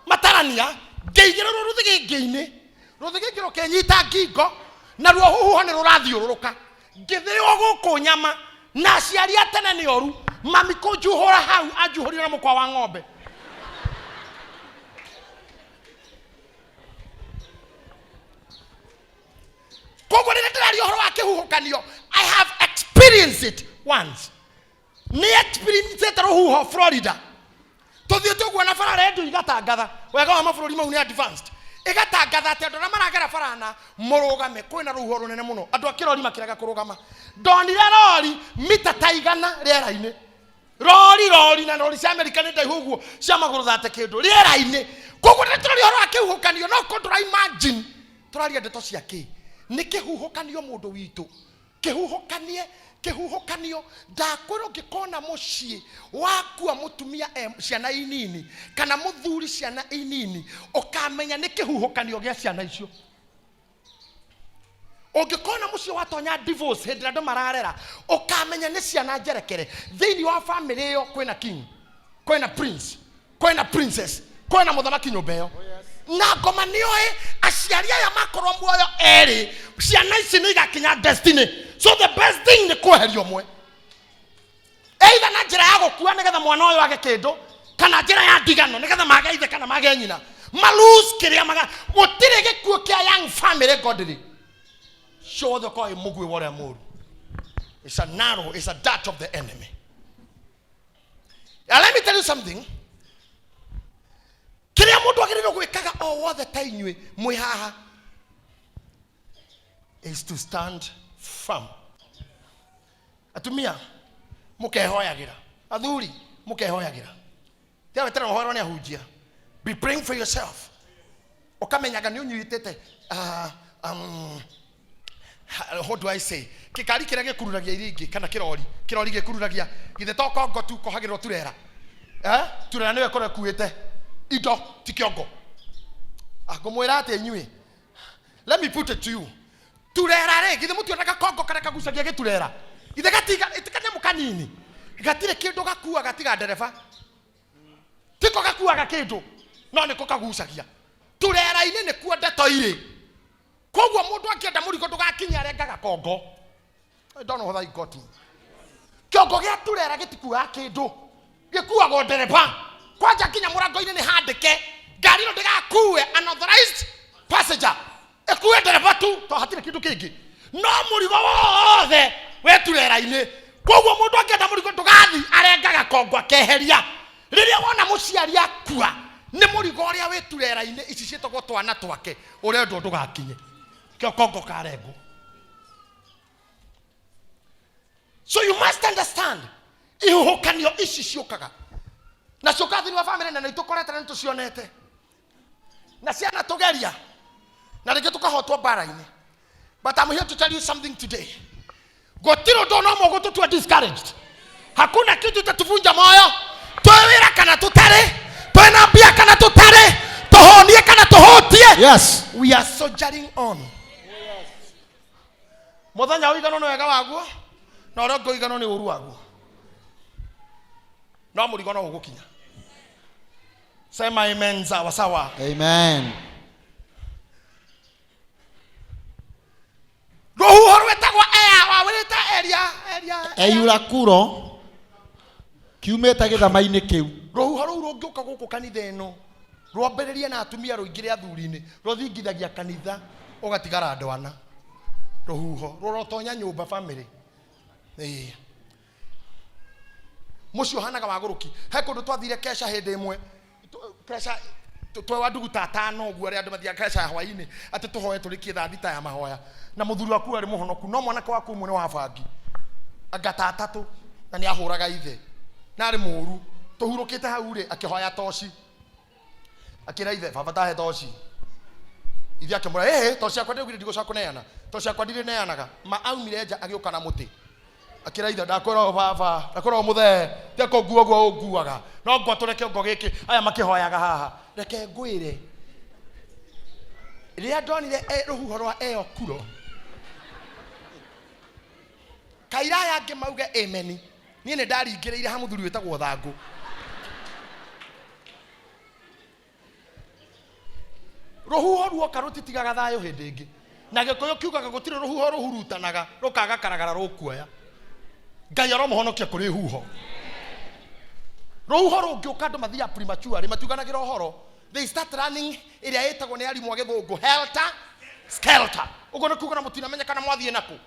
matarania, ngĩigĩrĩrwo rũthigĩngĩ-inĩ, rũthigĩngĩ rũkĩnyita ngingo, naruo huhuho nĩ rũrathiũrũrũka, ngĩthĩo gũkũ nyama. Na aciari a tene nĩ oru, mami kũnjuhũra hau anjuhũrire na mũkwa wa ng'ombe. Koguo rĩrĩa ndĩraria ũhoro wa kĩhuhũkanio, I have experienced it once. Nĩ experience rũhuho Florida, tũthiĩte ũguo na bara, rendio igatangatha. Wega wa mabũrũri mau nĩ advanced, ĩgatangatha atĩ andũ arĩa maragera barana mũrũgame, kwĩna rũhuho rũnene mũno. Andũ a kĩrori makĩrega kũrũgama. Ndonire rori mita ta 100 rĩera-inĩ, rori rori, na rori cia Amerika nĩ ndaihu ũguo, cia magũrũ thate kĩndũ rĩera-inĩ. Koguo rĩrĩa tũraria ũhoro wa kĩhuhũkanio, no korwo ndũra imagine tũraria ndeto cia kĩ. Nĩ kĩhuhũkanio, mũndũ witũ, kĩhuhũkanie, kĩhuhũkanio. Ndakwĩrwo, ũngĩkona mũciĩ wakua mũtumia e ciana inini kana mũthuri ciana inini, ũkamenya nĩ kĩhuhũkanio gĩa ciana icio. Ũngĩkona mũciĩ watonya divorce hĩndĩ ĩrĩa andũ mararera, ũkamenya nĩ ciana njerekere. Thĩinĩ wa famĩlĩ ĩyo kwĩna king. Kwĩna prince, kwĩna princess, kwĩna mũthamaki nyũmba ĩyo. Na ngoma nĩoĩ aciari aya makorwo muoyo erĩ, ciana ici nĩ igakinya destiny. So the best thing nĩ kweheria ũmwe, either na njĩra ya gũkua nĩgetha mwana ũyũ age kĩndũ, kana njĩra ya ndigano nĩgetha mage ithe kana mage nyina, malose kĩrĩa maga. Gũtirĩ gĩkuũ kĩa young family godly ciothe ũkorwo wĩ mũguĩ wa ũrĩa mũru. It's a narrow, it's a dart of the enemy. And let me tell you something. Kĩrĩa mũndũ agĩrĩirwo gwĩkaga o wothe ta inyuĩ mwĩ haha is to stand firm. Atumia mũkehoyagĩra, athuri mũkehoyagĩra, tiga weterera ũhoro nĩ ahunjia. Be praying for yourself, ũkamenyaga nĩ ũnyitĩte what do I say, kĩkari kĩrĩa gĩkururagia iria ingĩ, kana kĩrori, kĩrori gĩkururagia githĩ to kongo tu kohagĩrwo turera, eh? Turera nĩyo ĩkorwo ĩkuĩte indo, ti kĩongo. Ngũmwĩra atĩ inyuĩ, let me put it to you, turera rĩ, githĩ mũtionaga kongo karĩa kagucagia gĩturera? Githĩ gatiga kanyamũ kanini gatirĩ kĩndũ gakuaga tiga ndereba? Tiko gakuaga kĩndũ, no nĩko kagucagia. Turera-inĩ nĩkuo ndeto irĩ. Koguo mũndũ angĩenda mũrigo ndũgakinye, arengaga kongo. I don't know whether you got me. Kĩongo gĩa turera gĩtikuaga kĩndũ, gĩkuagwo ndereba. Kwanja nginya mũrango-inĩ nĩ handĩke, ngari ĩno ndĩgakue unauthorized passenger, ĩkue ndereba tu, to hatirĩ kĩndũ kĩngĩ, no mũrigo wothe wĩ turera-inĩ. Koguo mũndũ angĩenda mũrigo ndũgathi, arengaga kongo akeheria. Rĩrĩa wona mũciari akua, nĩ mũrigo ũrĩa wĩ turera-inĩ ici ciĩtagwo twana twake ũrendwo ndũgakinye, kĩo kongo karengwo. So you must understand ihuhũkanio ici ciũkaga na ciũkaga thĩinĩ wa family, na nĩ tũkorete na nĩ tũcionete na ciana tũgeria na rĩngĩ tũkahotwo mbara-inĩ. But I'm here to tell you something today. Gũtirĩ ũndũ no mũgũtũtua discouraged. Hakuna kitu itatuvunja moyo. Twĩ wĩra kana tũtarĩ, twĩna mbia kana tũtarĩ, tũhũnie kana tũhũtie, we are soldiering on. Mũthenya ũiganwo nĩ wega waguo na ũrĩa ũngĩ ũiganwo nĩ ũru waguo, no mũrigo no ũgũkinya. Sema amen. Sawa sawa. Amen. Rũhuho rwĩtagwo ea wawĩrĩte eria eria. Eyurakuro kiumĩte gĩthama-inĩ kĩu. Rũhuho rũu rũngĩũka gũkũ kanitha ĩno, rwambĩrĩrie na atumia, rũingĩre athuri-inĩ, rũthingithagia kanitha ũgatigara andũ ana. Rũhuho rũrotonya nyũmba, family. Ĩĩ, mũciĩ ũhanaga wagũrũki. He kũndũ twathire kesha hĩndĩ ĩmwe, kesha twewa ndugu ta atano ũguo, arĩa andũ mathiaga kesha ya hwaĩ-inĩ, atĩ tũhoe tũrĩkie thaa 6 ya mahoya. Na mũthuri waku arĩ mũhonoku, no mwanake waku ũmwe nĩ wa bangi anga ta atatũ, na nĩ ahũraga ithe na arĩ mũru. Tũhurũkĩte hau rĩ, akĩhoya toci, akĩra ithe, "Baba, tahe toci." Ithe akĩmwĩra, "Ĩhĩ, toci yakwa ndĩugire ndigũcoka kũneana, toci yakwa ndirĩ neanaga." Ma aumire nja agĩũka na mũtĩ, akĩra ithe, "Ndakwĩra ũũ, baba, ndakwĩra ũũ, mũthee, tiga kũngua ũguo ũnguaga, no ngwatũre kĩongo gĩkĩ aya makĩhoyaga haha." Reke ngwĩre, rĩrĩa ndonire rũhuho rwa eokuro kaira aya angĩ mauge ameni, niĩ nĩ ndaringĩrĩire ha mũthuri wĩtagwo Thangũ. Rũhuho ruoka rũtitigaga thayũ hĩndĩ ĩngĩ. Na Gĩkũyũ kiugaga gũtirĩ rũhuho rũhurutanaga rũkaga karagara rũkuoya. Ngai aromũhonokia kũrĩ huho. Rũhuho rũngĩũka, andũ mathiaga prematurely, matiuganagĩra ũhoro. They start running, ĩrĩa ĩtagwo nĩ arimũ a gĩthũngũ helter skelter. Ũguo nĩ kuga na mũtinamenya kana mwathiĩ nakũ,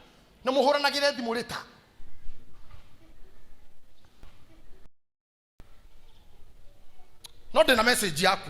na mũhũranagĩre thimũ rĩta. No ndĩna message yaku,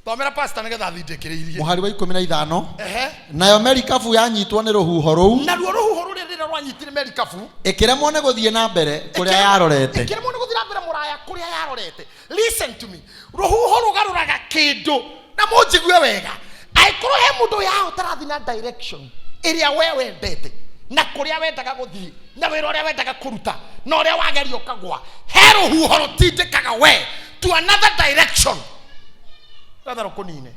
thomera pastor nĩgetha thindĩkĩrĩirie. Mũhari wa 15. Ehe. Nayo merikabu yanyitwo nĩ rũhuho rũu, Naruo rũhuho rũrĩa rĩrĩa rwanyitire merikabu, ĩkĩremwo nĩ gũthiĩ na mbere kũrĩa yarorete. Ĩkĩremwo nĩ gũthiĩ na mbere mũraya kũrĩa yarorete. Listen to me. Rũhuho rũgarũraga kĩndũ, na mũnjigue wega. Angĩkorwo he mũndũ yaho ũtarathiĩ na direction ĩrĩa we wendete, na kũrĩa wendaga gũthiĩ, na wĩra ũrĩa wendaga kũruta, na ũrĩa wageria ũkagwa, he rũhuho rũtindĩkaga we to another direction wetha rũkũnine.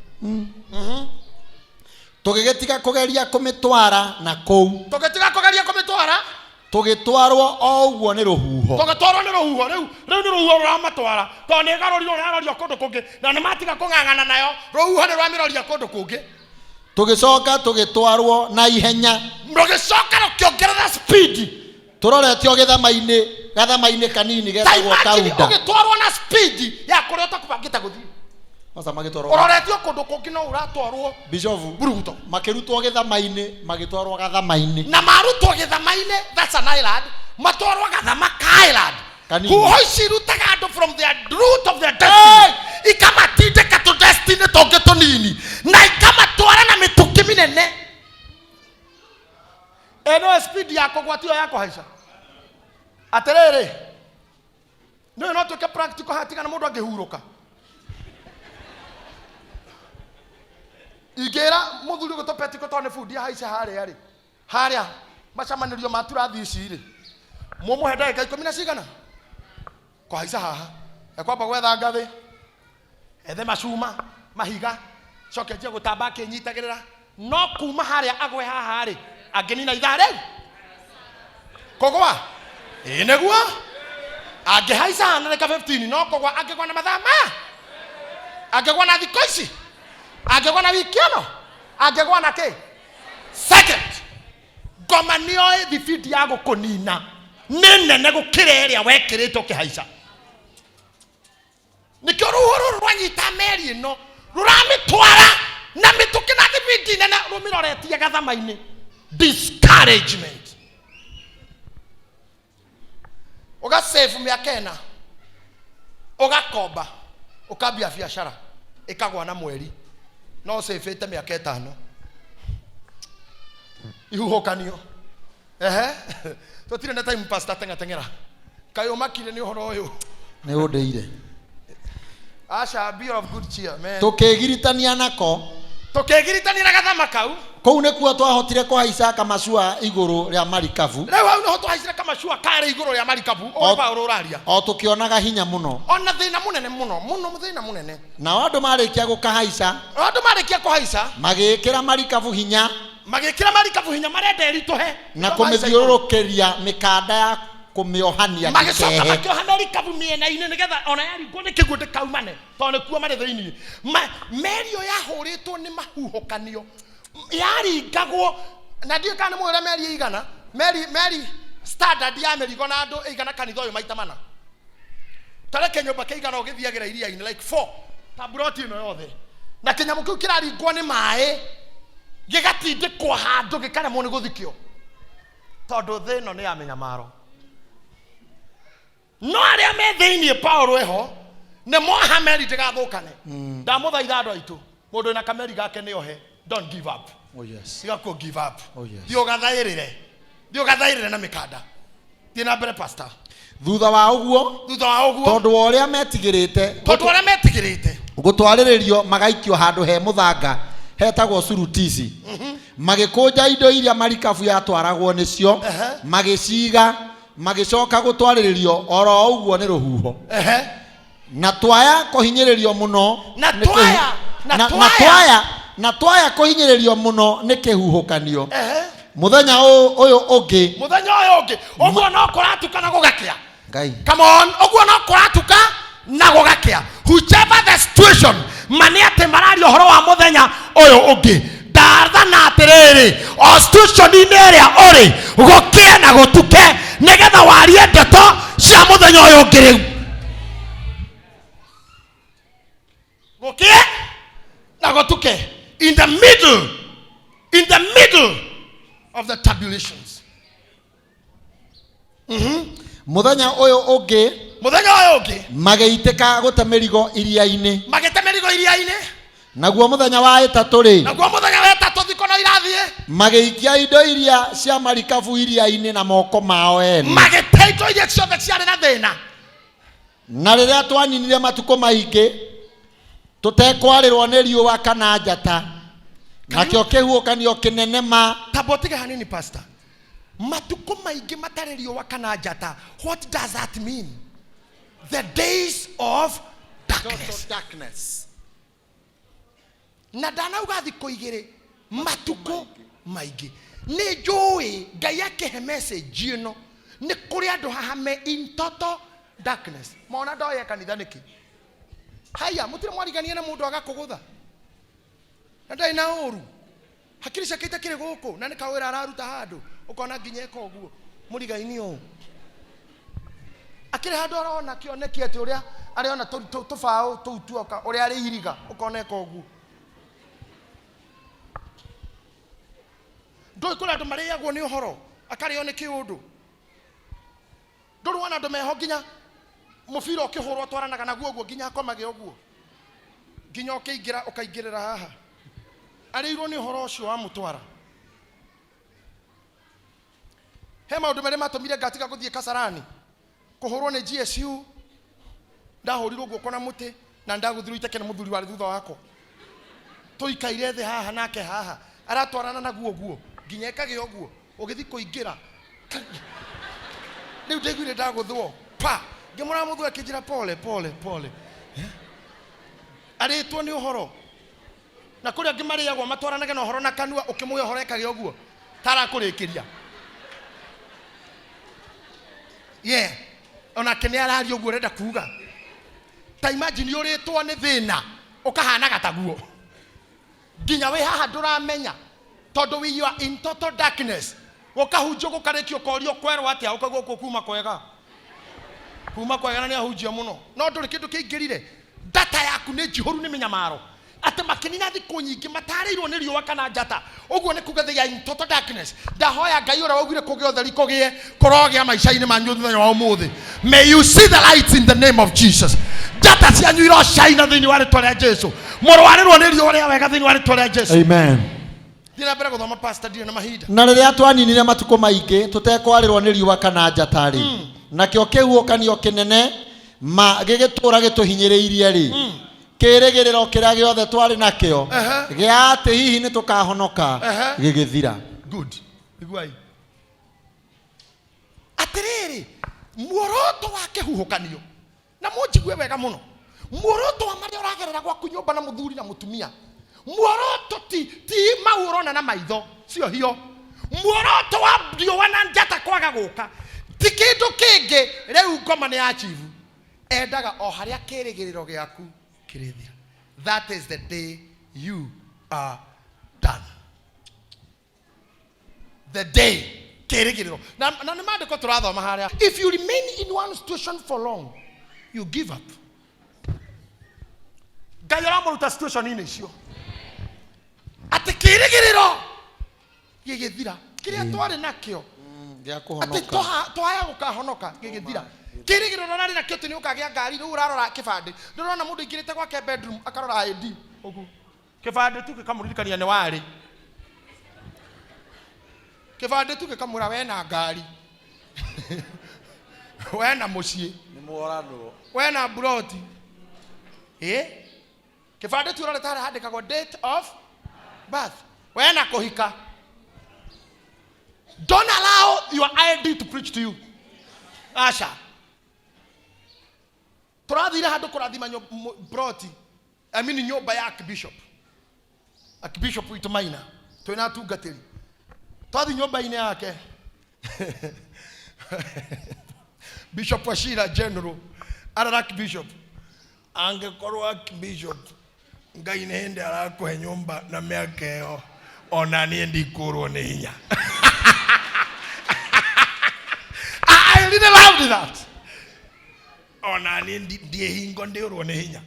Tũgĩgĩtiga kũgeria kũmĩtwara na kũu. Tũgĩtiga kũgeria kũmĩtwara. Tũgĩtwarwo o ũguo nĩ rũhuho. Tũgĩtwarwo nĩ rũhuho. Rĩu rĩu nĩ rũhuho rũramatwara, tondũ nĩ ĩgarũrirwo, rũrarorio kũndũ kũngĩ, na nĩ matiga kũng'ang'ana nayo, rũhuho nĩ rwamĩroria kũndũ kũngĩ. Tũgĩcoka tũgĩtwarwo na ihenya. Rũgĩcoka rũkĩongerera speed. Tũroretio gĩthama-inĩ, gathama-inĩ kanini Ta getagwo imagine Kauda. ũgĩtwarwo na speed ya kũrĩa ũtakũbangĩte gũthiĩ. Aca magĩtwarwo. Ũroretio kũndũ kũngĩ no ũratwarwo Bishofu buruguto. Makĩrutwo gĩthama-inĩ, magĩtwarwo gathama-inĩ. Na marutwo gĩthama-inĩ, that's an island, matwarwo gathama ka island. Kanini. Huho ici irutaga andũ from their root of their destiny, ikamatindĩka tũ destiny tũngĩ tũnini, na ikamatwara na mĩtũkĩ mĩnene. Ĩno speed ya kũgwa tiyo ya kũhaica. Atĩrĩrĩ, nĩũĩ no tuĩke practical haha, tiga na mũndũ angĩhurũka. Ingĩra mũthuri ũgũtwo petiko, tondũ nĩ bundi ahaica harĩa rĩ, harĩa macamanĩrio ma turathi ici rĩ, mũmũhe ndagĩka 10 na cigana kũhaica haha, ekwamba gwetha ngathĩ, ethe macuma, mahiga, coke anjie gũtamba akĩnyitagĩrĩra, no kuma harĩa agwe haha rĩ, angĩnina ithaa rĩu kũgwa. Ĩĩ nĩguo, angĩhaica haha na ndagĩka 15, no kũgwa angĩgwa na mathaa maya, angĩgwa na thikũ ici, angĩgwa na wiki ĩno, angĩgwa na kĩ second. Ngoma nĩoĩ thibindi ya gũkũnina nĩ nene gũkĩra ĩrĩa wekĩrĩte ũkĩhaica. Nĩkĩo rũhuho rũrũ rwanyita meri ĩno, rũramĩtwara na mĩtũkĩ na thibindi nene, rũmĩroretie gathama-inĩ. Discouragement. Ũgasave mĩaka 4, ũgakomba, ũkambia biacara, ĩkagwa na mweri, no ũcĩbĩte mĩaka 5. Ihuhũkanio. Ehe, tũtirĩ na time, pastor, teng'ateng'era. Kaĩ ũmakire nĩ ũhoro ũyũ? Nĩ ũndĩire. Aca, be of good cheer, man. Tũkĩgiritania nako. Tũkĩgiritania na gathama kau. Kũu nĩkuo twahotire kũhaica kamacua igũrũ rĩa marikabu. Rĩu hau nĩho twahaicire kamacua karĩ igũrũ rĩa marikabu. Ũyũ Paũlũ ũraria. O tũkĩonaga hinya mũno. Ona thĩna mũnene mũno mũno, thĩna mũnene. Nao andũ marĩkia gũkahaica, Andũ marĩkia kũhaica, magĩĩkĩra marikabu hinya. Magĩkĩra marikabu hinya, marenda ĩritũhe. Na kũmĩthiũrũrũkĩria mĩkanda ya kũmĩohania Magĩcoka ndĩkehe. makĩoha marikabu mĩena-inĩ, nĩgetha ona yaringwo nĩ kĩguũ ndĩkaumane, tondũ nĩkuo marĩ thĩiniĩ. Meri ĩyo yahũrĩtwo nĩ mahuhũkanio, yaringagwo na ndiũĩ kana nĩ mũĩ ũrĩa meri ĩigana. Meri standard ya mĩrigo na andũ ĩigana kanitha ũyũ maita mana. Tareke nyũmba kĩigana ũgĩthiagĩra iria-inĩ, like 4 ta buroti ĩno yothe, na kĩnyamũ kĩu kĩraringwo nĩ maĩ, gĩgatindĩkwo handũ, gĩkaremwo nĩ gũthikio, tondũ thĩ ĩno nĩ ya mĩnyamaro. No arĩa me thĩiniĩ, Paũlũ eho, nĩ moha meri ndĩgathũkane. Ndamũthaitha andũ aitũ, mũndũ wĩna kameri gake nĩ ohe. Don't give up. Oh yes. Tiga kũ give up. Oh, yes. Thiĩ ũgathaĩrĩre, thiĩ ũgathaĩrĩre na mĩkanda. Thiĩ na mbere, pastor. Thutha wa ũguo, Thutha wa ũguo, tondũ wa ũrĩa metigĩrĩte tondũ arĩa metigĩrĩte gũtwarĩrĩrio magaikio handũ he mũthanga hetagwo Surutisi, magĩkũnja indo iria marikabu yatwaragwo nĩcio, magĩciga, magĩcoka gũtwarĩrĩrio oro ũguo nĩ rũhuho. Na twaya kũhinyĩrĩrio mũno Na nĩ kĩhu- twaya, na na twaya. na twaya kũhinyĩrĩrio mũno nĩ kĩhuhũkanio, mũthenya ũyũ ũngĩ, Mũthenya ũyũ ũngĩ, ũguo no kũratuka na gũgakĩa. Ngai. Come on, ũguo no kũratuka na gũgakĩa. Whichever the situation, ma nĩ atĩ mararia ũhoro wa mũthenya ũyũ ũngĩ. Ndathana atĩrĩrĩ, o situation-inĩ ĩrĩa ũrĩ, gũkĩe na gũtuke, nĩgetha warie ndeto cia mũthenya ũyũ ũngĩ. Rĩu gũkĩe na gũtuke, in the middle of the tribulations. Mũthenya ũyũ ũngĩ, Mũthenya ũyũ ũngĩ, magĩitĩka gũte mĩrigo iria-inĩ. Magĩte mĩrigo iria-inĩ. Naguo mũthenya wa ĩtatũ rĩ, Naguo mũthenya wa ĩtatũ, thikũ no irathiĩ, magĩikia indo iria cia marikabu iria-inĩ na moko mao ene. Magĩte indo iria ciothe ciarĩ na thĩna. Na rĩrĩa twaninire matukũ maingĩ tũtekwarĩrwo nĩ riũa kana njata, nakĩo kĩhuhũkanio kĩnene ma Tamba ũtige hanini, pastor. Matukũ maingĩ matarĩ riũa kana njata, what does that mean? The days of darkness. Darkness. Na ndanauga thikũ 2, matukũ maingĩ. Nĩ njũĩ Ngai akĩhe message ĩno. Nĩ kũrĩ andũ haha me in total darkness. Mona ndoye kanitha nĩkĩ? Haya, mũtirĩ mwarigania na mũndũ agakũgũtha na ndarĩ na ũru, hakiri ciake itakĩrĩ gũkũ, na nĩ kawĩra araruta handũ, ũkona nginya eka ũguo mũrigaini ũũ akĩrĩ handũ arona kĩoneki atĩ ũrĩa arĩona tũbaũ tũu tuoka ũrĩa arĩ iriga, ũkona eka ũguo. Ndũĩ kũrĩ andũ marĩagwo nĩ ũhoro, akarĩo nĩ kĩũndũ. Ndũrĩ wona andũ meho nginya mũbira ũkĩhũrwo twaranaga naguo ũguo nginya akomage ũguo, nginya ũkĩingĩra ũkaingĩrĩra haha, arĩirwo nĩ ũhoro ũcio wa mũtwara. He maũndũ merĩ matũmire ngatiga gũthiĩ Kasarani kũhũrwo nĩ GSU. Ndahũrirwo guoko na mũtĩ na ndagũthirwo iteke nĩ mũthuri warĩ thutha wakwa, tũikaire thĩ haha nake haha aratwarana naguo ũguo nginya ĩkagĩa ũguo ũgĩthiĩ kũingĩra. Rĩu ndaiguire ndagũthwo pa, ngĩmũra mũthuri akĩnjĩra pole pole pole. Arĩtwo nĩ ũhoro. Na kũrĩ angĩ marĩagwo matwaranage na ũhoro na kanua, ũkĩmũhe ũhoro ekagĩa ũguo tarakũrĩkĩria. Yeah, onake nĩ araria ũguo ũrenda kuga. Ta imagine ũrĩtwo nĩ thĩna ũkahanaga taguo nginya wĩ haha ndũramenya, tondũ we you are in total darkness. Gũkahunjio gũkarĩkio, ũkorio kwerwo atĩa, ũkaigua gũkũ kuma kwega, kuma kwega, na nĩ ahunjia mũno, no ndũrĩ kĩndũ kĩingĩrire. Data yaku nĩ njihũru nĩ mĩnyamaro, atĩ makĩnina thikũ nyingĩ matarĩirwo nĩ riũa kana njata. Ũguo nĩ kuga they are in total darkness. Ndahoya Ngai ũrĩa waugire kũgĩe ũtheri kũgĩe, kũrogĩa maica-inĩ manyu mũthenya wa ũmũthĩ. May you see the light in the name of Jesus. Njata cianyu irocaina thĩinĩ wa rĩtwa rĩa Jesu. Mũrwarĩrwo nĩ riũa rĩa wega thĩinĩ wa rĩtwa rĩa Jesu. Amen. Thiĩ na mbere gũthoma, pastor, ndirĩ na mahinda. Na rĩrĩa twaninire matukũ maingĩ tũtekwarĩrwo nĩ riũa kana njata-rĩ, nakĩo kĩhuhũkanio kĩnene ma gĩgĩtũũra gĩtũhinyĩrĩirie-rĩ, kĩĩrĩgĩrĩro kĩrĩa gĩothe twarĩ nakĩo gĩa atĩ hihi nĩ tũkahonoka gĩgĩthira. Good. Iguai atĩrĩrĩ, muoroto wa kĩhuhũkanio, na mũnjigue wega mũno, muoroto wa marĩa ũragerera gwaku nyũmba na mũthuri na mũtumia, muoroto ti mau ũrona na maitho cio hio. Muoroto wa riũa na njata kwaga gũka ti kĩndũ kĩngĩ. Rĩu ngoma nĩ ya chifu endaga o harĩa kĩrĩgĩrĩro gĩaku kĩrĩthira. That is the day you are done, the day kĩrĩgĩrĩro na nĩ maandĩko tũrathoma harĩa. If you remain in one situation for long, you give up. Ngai aramũruta situation-inĩ icio atĩ kĩrĩgĩrĩro gĩgĩthira kĩrĩa twarĩ nakĩo gĩa atĩ kũhonoka twaya gũkahonoka gĩgĩthira. Kĩrĩgĩrĩro rarĩ nakĩo atĩ nĩ ũkagĩa ngari, rĩu ũrarora kĩbandĩ. Ndĩrona mũndũ aingĩrĩte gwake bedroom akarora ID ũguo, kĩbandĩ tu gĩkamũririkania nĩ warĩ kĩbandĩ tu gĩkamwĩra wena ngari, wena mũciĩ, nĩ mworanwo, wena mburoti. Ĩ kĩbandĩ tu ũrorete harĩa handĩkagwo date of birth, wena kũhika. Don't allow your ID to preach to you. Aca. Tũrathire handũ kũrathima ploti, I mean nyũmba ya archbishop, archbishop witũ Maina, twĩna atungatĩri. Twathi nyũmba-inĩ yake, Bishop Wachira General arara archbishop, angĩkorwo archbishop Ngai nĩ hĩndĩ arakũhe nyũmba na mĩaka ĩyo, ona niĩ ndikũrwo nĩ hinya. I really loved that. Ona niĩ ndiĩ hingo ndĩũrwo nĩ hinya.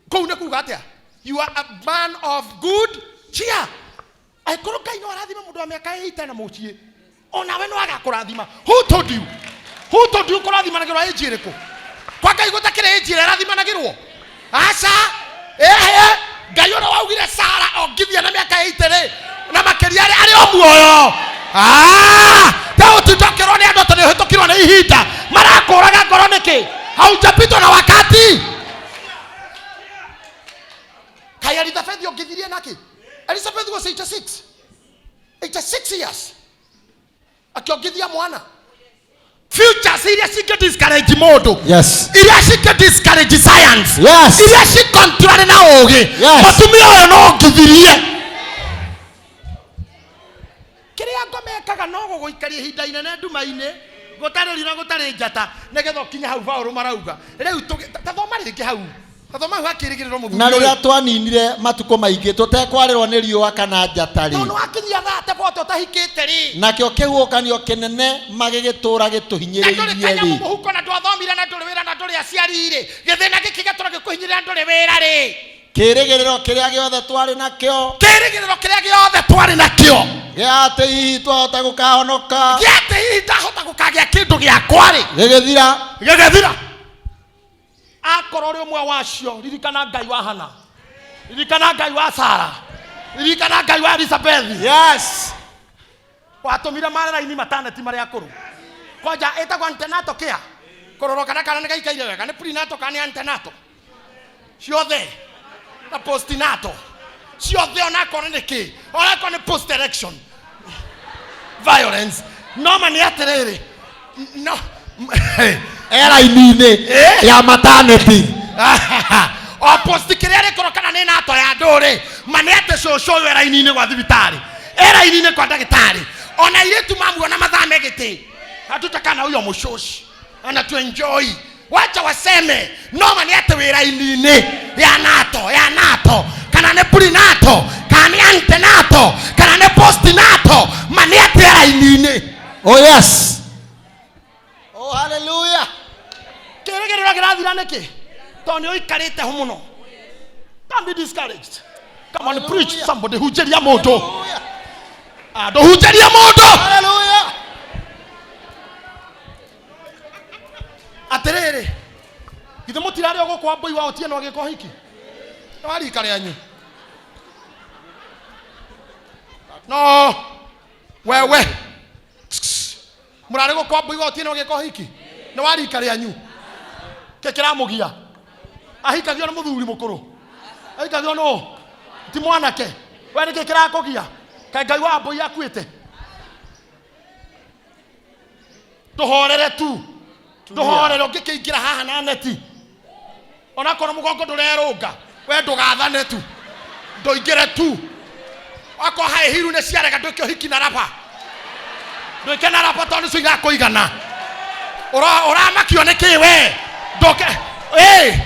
Kũu nĩ kuga atĩa? You are a man of good cheer. Angĩkorwo Ngai no arathima mũndũ wa mĩaka 80 na mũciĩ, onawe no agakũrathima. Who told you? Who told you kũrathimanagĩrwo age ĩrĩkũ? Kwa Ngai gũtakĩrĩ age ĩrĩa ĩrathimanagĩrwo. Aca. Ehe, Ngai ũrĩa waugire Sara ongithia na mĩaka 80 rĩ na makĩria rĩ, arĩ o muoyo. Ah, ta ũtinda ũkĩrwo nĩ andũ atĩ nĩ ũhĩtũkirwo nĩ ihinda, marakũraga ngoro nĩkĩ? Haujapitwo na wakati. Kaĩ Elizabeth ongithirie nakĩ? Elizabeth was 86, 86 years akiongithia mwana. Futures iria cingĩ discourage mũndũ, iria cingĩ discourage science, iria ci contrary na ũgĩ, mũtumia ũyũ no ngithirie. Kĩrĩa ngoma ĩkaga. Mendaga no gũgũikaria ihinda inene nduma-inĩ gũtarĩ riũa gũtarĩ njata nĩgetha ũkinye hau Paũlũ marauga rĩu ta thoma rĩngĩ hau, ta thoma hau hakĩrĩgĩrĩrwo mũthuri Na ũyũ. rĩrĩa twaninire matukũ maingĩ tũtekwarĩrwo nĩ riũa kana njata rĩ, Tondũ wakinyia thate bote ũtahikĩte rĩ, nakĩo kĩhuhũkanio kĩnene magĩgĩtũra na ndũrĩ gĩtũhinyĩrĩirie kanyamũ rĩ, mũhuko na ndwathomire na ndũrĩ wĩra na ndũrĩ aciari rĩ, gĩthĩna gĩkĩ gĩatũra gĩkũhinyĩrĩria na ndũrĩ wĩra rĩ, kĩrĩgĩrĩro kĩrĩa gĩothe twarĩ nakĩo kĩrĩgĩrĩro kĩrĩa gĩothe twarĩ nakĩo gĩa atĩ hihi twahota gũkahonoka gĩa atĩ hihi ndahota gũkagĩa kĩndũ gĩakwa rĩ, gĩgĩthira. Gĩgĩthira. Akorwo ũrĩ ũmwe wacio, ririkana Ngai wa Hana, ririkana Ngai wa Sara, ririkana Ngai wa Elizabeth. Yes. Watũmire mare raini mataneti marĩa akũrũ kwanja ĩtagwo antenato care kũrorwo kana kana nĩ gaikaire wega, nĩ prenatal kana nĩ antenato ciothe na postnatal ciothe, onakorwo nĩ kĩ, onakorwo nĩ post election violence, no ma nĩ atĩrĩrĩ, no Eraini-inĩ Eh? ya maternity. O post kĩrĩa rĩkorwo kana nĩ nato ya ndũrĩ, ma nĩ atĩ cũcũ ũyũ eraini-inĩ gwa thibitarĩ, eraini-inĩ kwa ndagĩtarĩ, ona airĩtu mamuona mathame gĩtĩ, hatutakana huyo mũcũci anatuenjoy, wacha waseme, no ma nĩ atĩ wĩra-inĩ ya nato, ya nato kana nĩ prenatal kana nĩ antenatal kana nĩ postnatal, ma nĩ atĩ eraini-inĩ. Oh yes. Oh hallelujah. Kĩrĩgĩrĩro kĩrathira nĩkĩ? Tondũ nĩ ũikarĩte ho mũno. Don't be discouraged. Come on, preach Hallelujah. somebody, hunjĩria mũndũ. Hallelujah. Ah, ndũhunjĩrie mũndũ. Hallelujah. Atĩrĩrĩ, githĩ mũtirarĩ o gũkũ wa mbũi wa Otieno agĩka ũhiki? Nĩ wa rika rĩanyu. No wewe mũrarĩ gũkũ wa mbũi wa Otieno agĩka ũhiki? Nĩ wa rika rĩanyu. Kĩ kĩramũgia? Ahikagio nĩ mũthuri mũkũrũ, ahikagio nũ? Ti mwanake. We nĩkĩ kĩrakũgia? Kaĩ Ngai wa mbũi akuĩte? Ndũhorere tu, ndũhorere. Ũngĩkĩingĩra haha na neti, onakorwo mũgongo ndũrerũnga, we ndũgathane tu, ndũingĩre tu. Akorwo haĩ hiru nĩ ciarega, ndwĩke ũhiki na raba, ndwĩke na raba, tondũ nĩcio irakũigana. Ũramakio nĩ kĩ we? Ndũke ĩ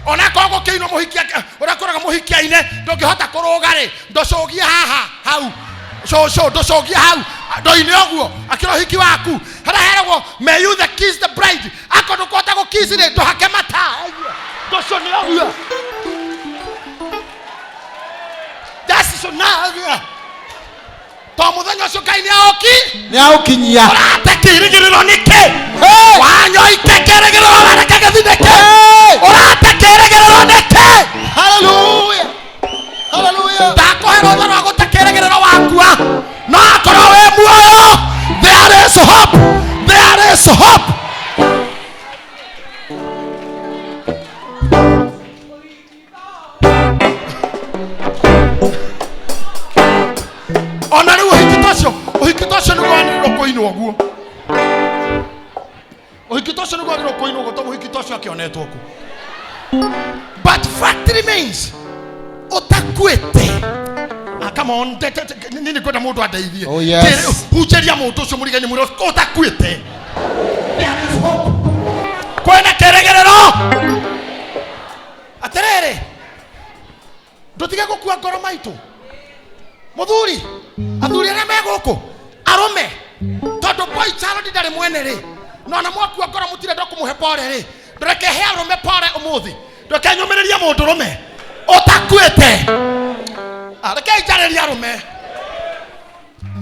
onakorwo gũkĩinwo mũhiki, ũrĩa kwĩraga mũhiki aine, ndũngĩhota kũrũga rĩ, ndũcũgie haha hau cũcũ, ndũcũgie hau, ndũine ũguo akĩra ũhiki waku harĩa heragwo may you the kiss the bride. Akorwo ndũkũhota gũkiss rĩ, ndũhake mata, ndũcũne ũguo, ndacicũna to mũthenya ũcio Ngai nĩ aoki Nĩ aũkinyia. Ũrate kĩrĩgĩrĩro nĩkĩ? Hey! Wanyoike kĩrĩgĩrĩro wareke gĩthi nĩkĩ? Hey! Ũrate kĩrĩgĩrĩro nĩkĩ? Hallelujah. Hallelujah. Ndakũhe rũtha rwa gũte kĩrĩgĩrĩro wakua, no akorwo wĩ muoyo, there is hope, there is hope. Ona rĩu ũhiki ta ũcio, ũhiki ta ũcio nĩguo wagĩrĩirwo kũinwo ũguo, ũhiki ta ũcio nĩguo wagĩrĩirwo kũinwo ũguo, tondũ ũhiki ta ũcio akĩonetwo kũ? But fact remains, ũtakuĩte. Ah, come on, nini kwenda mũndũ andeithie. Oh, yes. Hunjĩria mũndũ ũcio mũrigani, mwĩre ũtakuĩte there is hope, kwĩna kĩrĩgĩrĩro. Atĩrĩrĩ, ndũtige gũkua ngoro maitũ mũthuri, athuri arĩa me gũkũ, arũme, tondũ boy child ndarĩ mwene rĩ, no ona mwakua ngoro mũtirenda kũmũhe pore rĩ, ndũreke he arũme pore ũmũthĩ, ndũreke nyũmĩrĩrie mũndũrũme ũtakuĩte. Ah, reke njarĩrie arũme.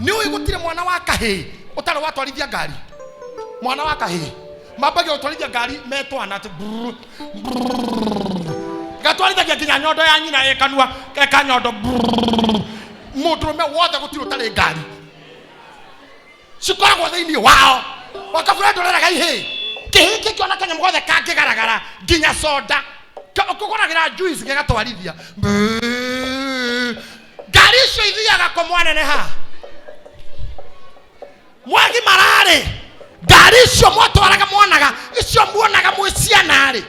Nĩ ũĩ gũtirĩ mwana wa kahĩĩ ũtarĩ watwarithia ngari? Mwana wa kahĩĩ mambagia gũtwarithia ngari metwana atĩ brrr, brrr. Gatwarithagia nginya nyondo ya nyina ĩ kanua eka nyondo brrr. Mũndũrũme wothe gũtirĩ ũtarĩ ngari cikoragwo thĩinĩ wao. Wakabura ndũreraga ihĩĩ, kĩhĩĩ kĩngĩona kanyamũ gothe kangĩgaragara nginya soda, ũkũgũragĩra juice gĩgatwarithia. Brrr. Ngari icio ithiaga kũ mwaneneha mwagimararĩ? Ngari icio mwatwaraga, mwonaga icio, muonaga mwĩ ciana rĩ,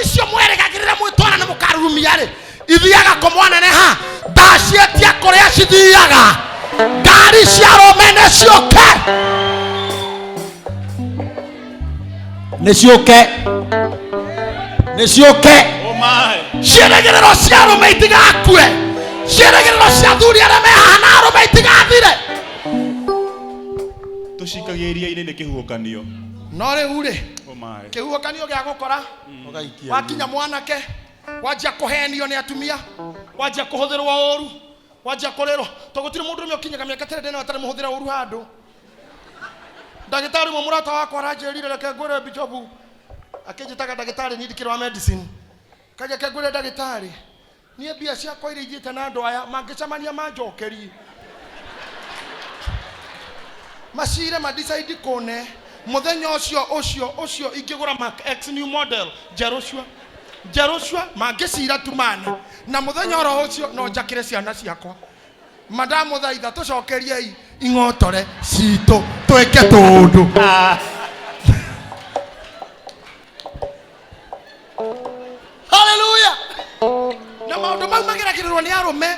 icio mwerĩgagĩrĩra mwĩtwara nĩ mũkarurumia rĩ, ithiaga kũ mwaneneha? Ndaciĩtia kũrĩa cithiaga. Ngari cia arũme nĩ ciũke. Nĩ ciũke, nĩ ciũke. Oh my. Ciĩrĩgĩrĩro cia arũme itigakue. Ciĩrĩgĩrĩro cia athuri arĩa me haha na arũme itigathire. Tũcikagia iria-inĩ nĩ kĩhuhũkanio. No rĩu rĩ, Oh my. kĩhuhũkanio gĩa gũkora Ũgaikia. Wakinya mwanake, wanjia kũhenio nĩ atumia, wanjia kũhũthĩrwo ũru, wanjia kũrĩrwo, to gũtirĩ mũndũ ũrũme ũkinyaga mĩaka 30 na atarĩ mũhũthĩre ũru handũ. Ndagĩtarĩ ũmwe mũrata wakwa aranjĩrire, reke ngwĩre bichobu, akĩnjĩtaga ndagĩtarĩ, niĩ ndikĩrĩ wa medicine, kaja ke ngwĩre ndagĩtarĩ, niĩ mbia ciakwa iria ithiĩte na andũ aya mangĩcemania manjokerie macire madecide kũne mũthenya ũcio ũcio ũcio ingĩgũra Mark X new model njerũ cua njerũ cua mangĩcira tumane na mũthenya oro ũcio no njakĩre ciana ciakwa. Mandamũthaitha tũcokeriei ing'otore citũ twĩke tũũndũ. Haleluya! Na maũndũ mau mageragĩrĩrwo nĩ arũme,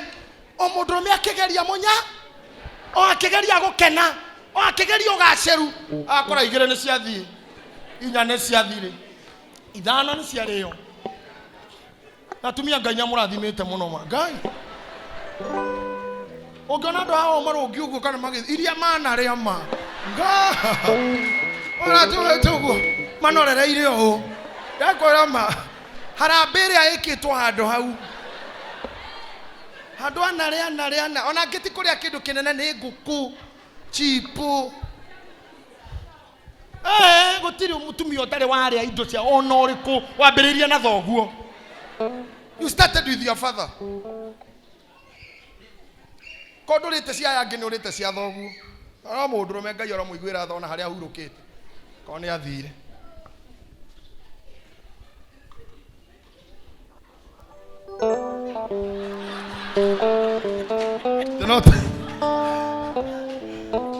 o mũndũrũme akĩgeria mũnya, o akĩgeria gũkena, o akĩgeria ũgacĩru, akora 2 nĩ ciathiĩ, 4 nĩ ciathire, 5 nĩ ciarĩo. Na atumia Ngai nĩamũrathimĩte mũno ma Ngai. Ũngĩona andũ hao marũngi ũguo kana magĩthiĩ iria manarĩa ma Ngai ona ũguo manorereire ũũ, ndakwĩra ma harambĩ ĩrĩa ĩkĩtwo handũ hau, handũ anarĩa anarĩa ana, ona angĩ ti kũrĩa kĩndũ kĩnene, nĩ ngũkũ chipu. Gũtirĩ mũtumia ũtarĩ warĩa indo cia ona ũrĩkũ wambĩrĩirie na thoguo. You started with your father. Ko ndũrĩte cia aya angĩ, nĩ ũrĩte cia thoguo. No mũndũrũme Ngai aramũiguĩra tha ona harĩa ahurũkĩte, korwo nĩ athire.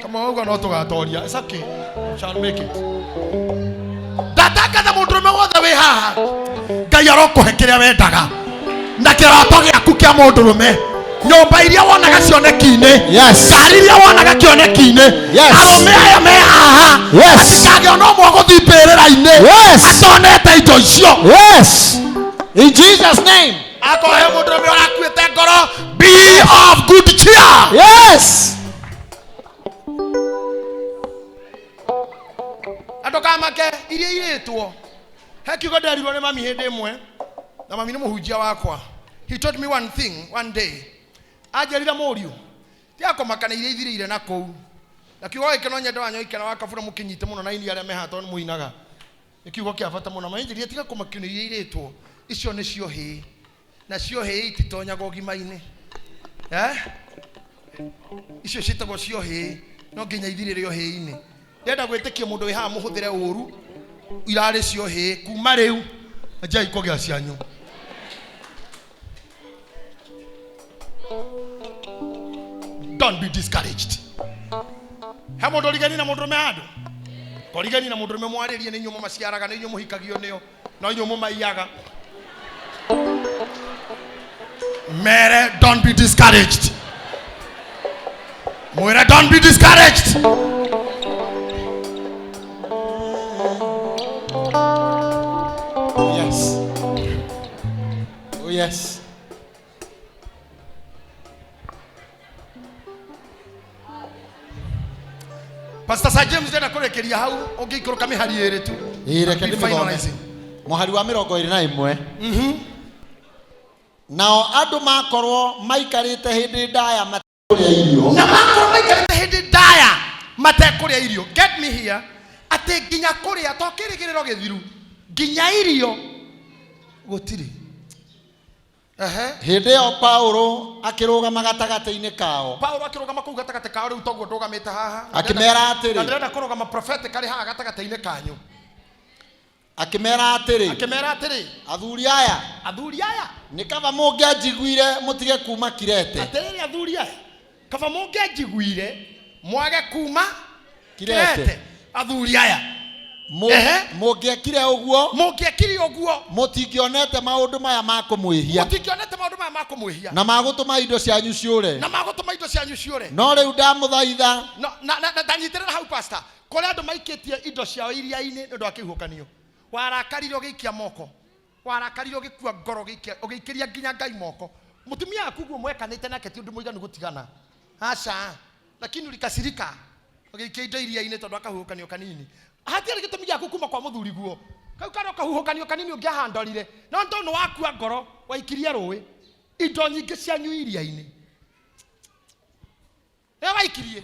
Kama wauga no tũgatoria. It's okay. Shall make it. Ndatangatha mũndũrũme wothe wĩ haha, Ngai arokũhe kĩrĩa wendaga na kĩroto gĩaku kĩa mũndũrũme, nyũmba iria wonaga cioneki-inĩ, Yes. ngari iria wonaga kĩoneki-inĩ, Yes. arũme aya me haha, Yes. matikagĩa ona ũmwe gũthiĩ mbĩrĩra-inĩ Yes. atonete indo icio. Yes. In Jesus' name. Akorwo he mũndũrũme ũrakuĩte ngoro, be of good cheer. Yes. Andũ kamake iria irĩtwo, he kiugo nderirwo nĩ mami hĩndĩ ĩmwe, na mami nĩ mũhunjia wakwa. He told me one thing one day, anjĩrire, mũriũ, tiga kũmaka nĩ iria ithirĩire na kũu. Na kiugo gĩkĩ no nyende wanyoike na wakabura mũkĩnyite mũno, na ini arĩa me haha tondũ nĩ mũinaga, nĩ kiugo kĩa bata mũno. Manjĩrire tiga kũmakio nĩ iria irĩtwo, icio nĩcio hĩ, nacio hĩ ititonyaga ũgima-inĩ. Icio ciĩtagwo cio hĩ, no nginya ithirĩre ũhĩ-inĩ. Ndĩrenda gwĩtĩkia mũndũ wĩ haha mũhũthĩre ũru, irarĩ cio hĩ kuma rĩu anjai kũgĩa cianyu. Don't be discouraged. He mũndũ ũrigani na mũndũrũme handũ, korigani na mũndũrũme mwarĩrie, nĩ inyuĩ mũmaciaraga, nĩ inyuĩ mũhikagio nĩo, no inyuĩ mũmaiyaga. Mere, don't be discouraged. Mwĩre, don't be discouraged. Oh yes. Oh yes. Pastor Sir James, ndĩrenda kũrĩkĩria hau, ũngĩikũrũka mĩhari ĩrĩ tu. Ĩĩ, reke Be ndĩmĩthome. finalizing. Mũhari wa 21. Nao andũ makorwo maikarĩte hĩndĩ ndaya matekũrĩa irio. Na makorwo maikarĩte hĩndĩ ndaya matekũrĩa irio. Get me here, atĩ nginya kũrĩa to kĩrĩgĩrĩro gĩthiru, nginya irio gũtirĩ. Ehe. Hĩndĩ ĩyo Paulo akĩrũgama gatagatĩ-inĩ kao. Paulo akĩrũgama kũu gatagatĩ kao, rĩu toguo ndũgamĩte haha. Akĩmera atĩrĩ. Na ndĩrenda kũrũgama prophetically haha gatagatĩ-inĩ kanyu. Akĩmera atĩrĩ. Akĩmera atĩrĩ. Athuri aya. Athuri aya. Nĩ kaba mũngĩanjiguire mũtige kuma Kirete. Atĩrĩrĩ athuri aya, kaba mũngĩanjiguire mwage kuma Kirete. Kirete. Athuri aya. Ehe. Mũngĩekire ũguo, Mũngĩekire ũguo, mũtingĩonete maũndũ maya ma kũmwĩhia mũtingĩonete maũndũ maya ma kũmwĩhia na ma gũtũma indo cianyu ciũre. Na magũtũma indo cianyu ciũre. No rĩu ndamũthaitha. No, na ndanyitĩrĩra hau, pastor. Kũrĩ andũ maikĩtie indo ciao iria-inĩ nĩ ũndũ wa kĩhuhũkanio. Warakarire ũgĩikia moko, warakarire ũgĩkua ngoro, ũgĩikĩria nginya Ngai moko. Mũtumia waku guo mwekanĩte nake ti ũndũ mũiganu gũtigana, aca, lakini ulikasirika ũgĩikia indo iria-inĩ tondũ akahuhũkanio kanini. Hatiarĩ gĩtũmi gĩaku kuma kwa mũthuri guo kau karĩ o kahuhũkanio kanini ũngĩahandorire, no nĩ tondũ nĩ wakua ngoro waikirie rũĩ indo nyingĩ cianyu iria-inĩ. Nĩwe waikirie.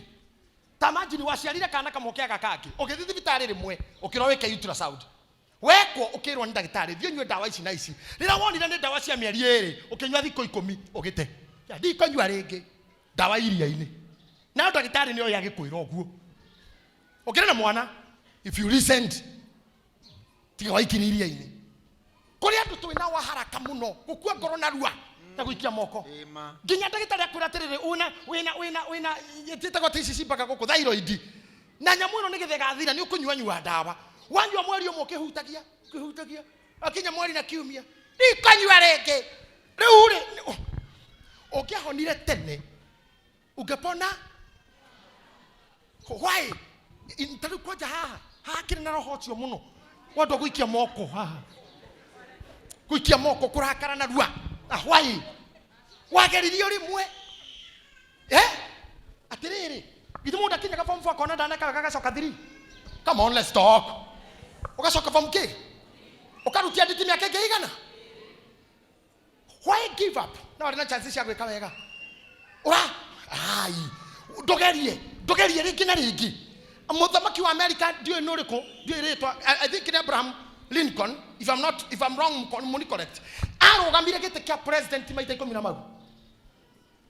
Ta imagine waciarire kana kamwe kĩaga kangĩ, ũgĩthiĩ thibitarĩ rĩmwe ũkĩrwo wĩke ultrasound, wekwo ũkĩrwo nĩ ndagĩtarĩ thiĩ ũnyue ndawa ici na ici. Rĩrĩa wonire nĩ ndawa cia mĩeri 2, ũkĩnyua thikũ 10 ũgĩte, "Ya, ndikũnyua rĩngĩ ndawa iria-inĩ." Nayo ndagĩtarĩ nĩoĩ agĩkwĩra ũguo ũkĩrĩ na mwana. If you listened, tiga waikirie iria-inĩ. Kũrĩ andũ twĩ nao a haraka mũno gũkua ngoro narua na gũikia moko, nginya ndagĩtarĩ akwĩra atĩrĩrĩ, wĩna wĩna wĩna wĩna ĩtagwo atĩ ici cimbaga gũkũ thyroid na nyamũ ĩno nĩ gĩthega thira, nĩ ũkũnyua nyua ndawa. Wanyua mweri ũmwe ũkĩhutagia ũkĩhutagia, akinya mweri na kiumia, ndikanyua rĩngĩ. Rĩu rĩ, ũngĩahonire tene ungepona. Why? Ta rĩu kwanja haha hakĩrĩ na roho ũcio mũno wandũ gũikia moko haha, gũikia moko, kũrakara narua. Na why wageririo rĩmwe, eh? Atĩrĩrĩ, githĩ mũndũ akinyaga form 4 akona ndaneka wega agacoka 3? Come on, let's talk. Ũgacoka form k, ũkarutia nditi mĩaka ĩngĩ igana. Why give up na warĩ na chance cia gwĩka wega? Ũra ai ndũgerie, ndũgerie rĩngĩ na rĩngĩ. Mũthamaki wa America, ndiũĩ nĩ ũrĩkũ, ndiũĩ rĩtwa, I think nĩ Abraham Lincoln, if I'm not, if I'm wrong, muni correct, arũgamire gĩtĩ kĩa president maita 10 na mau,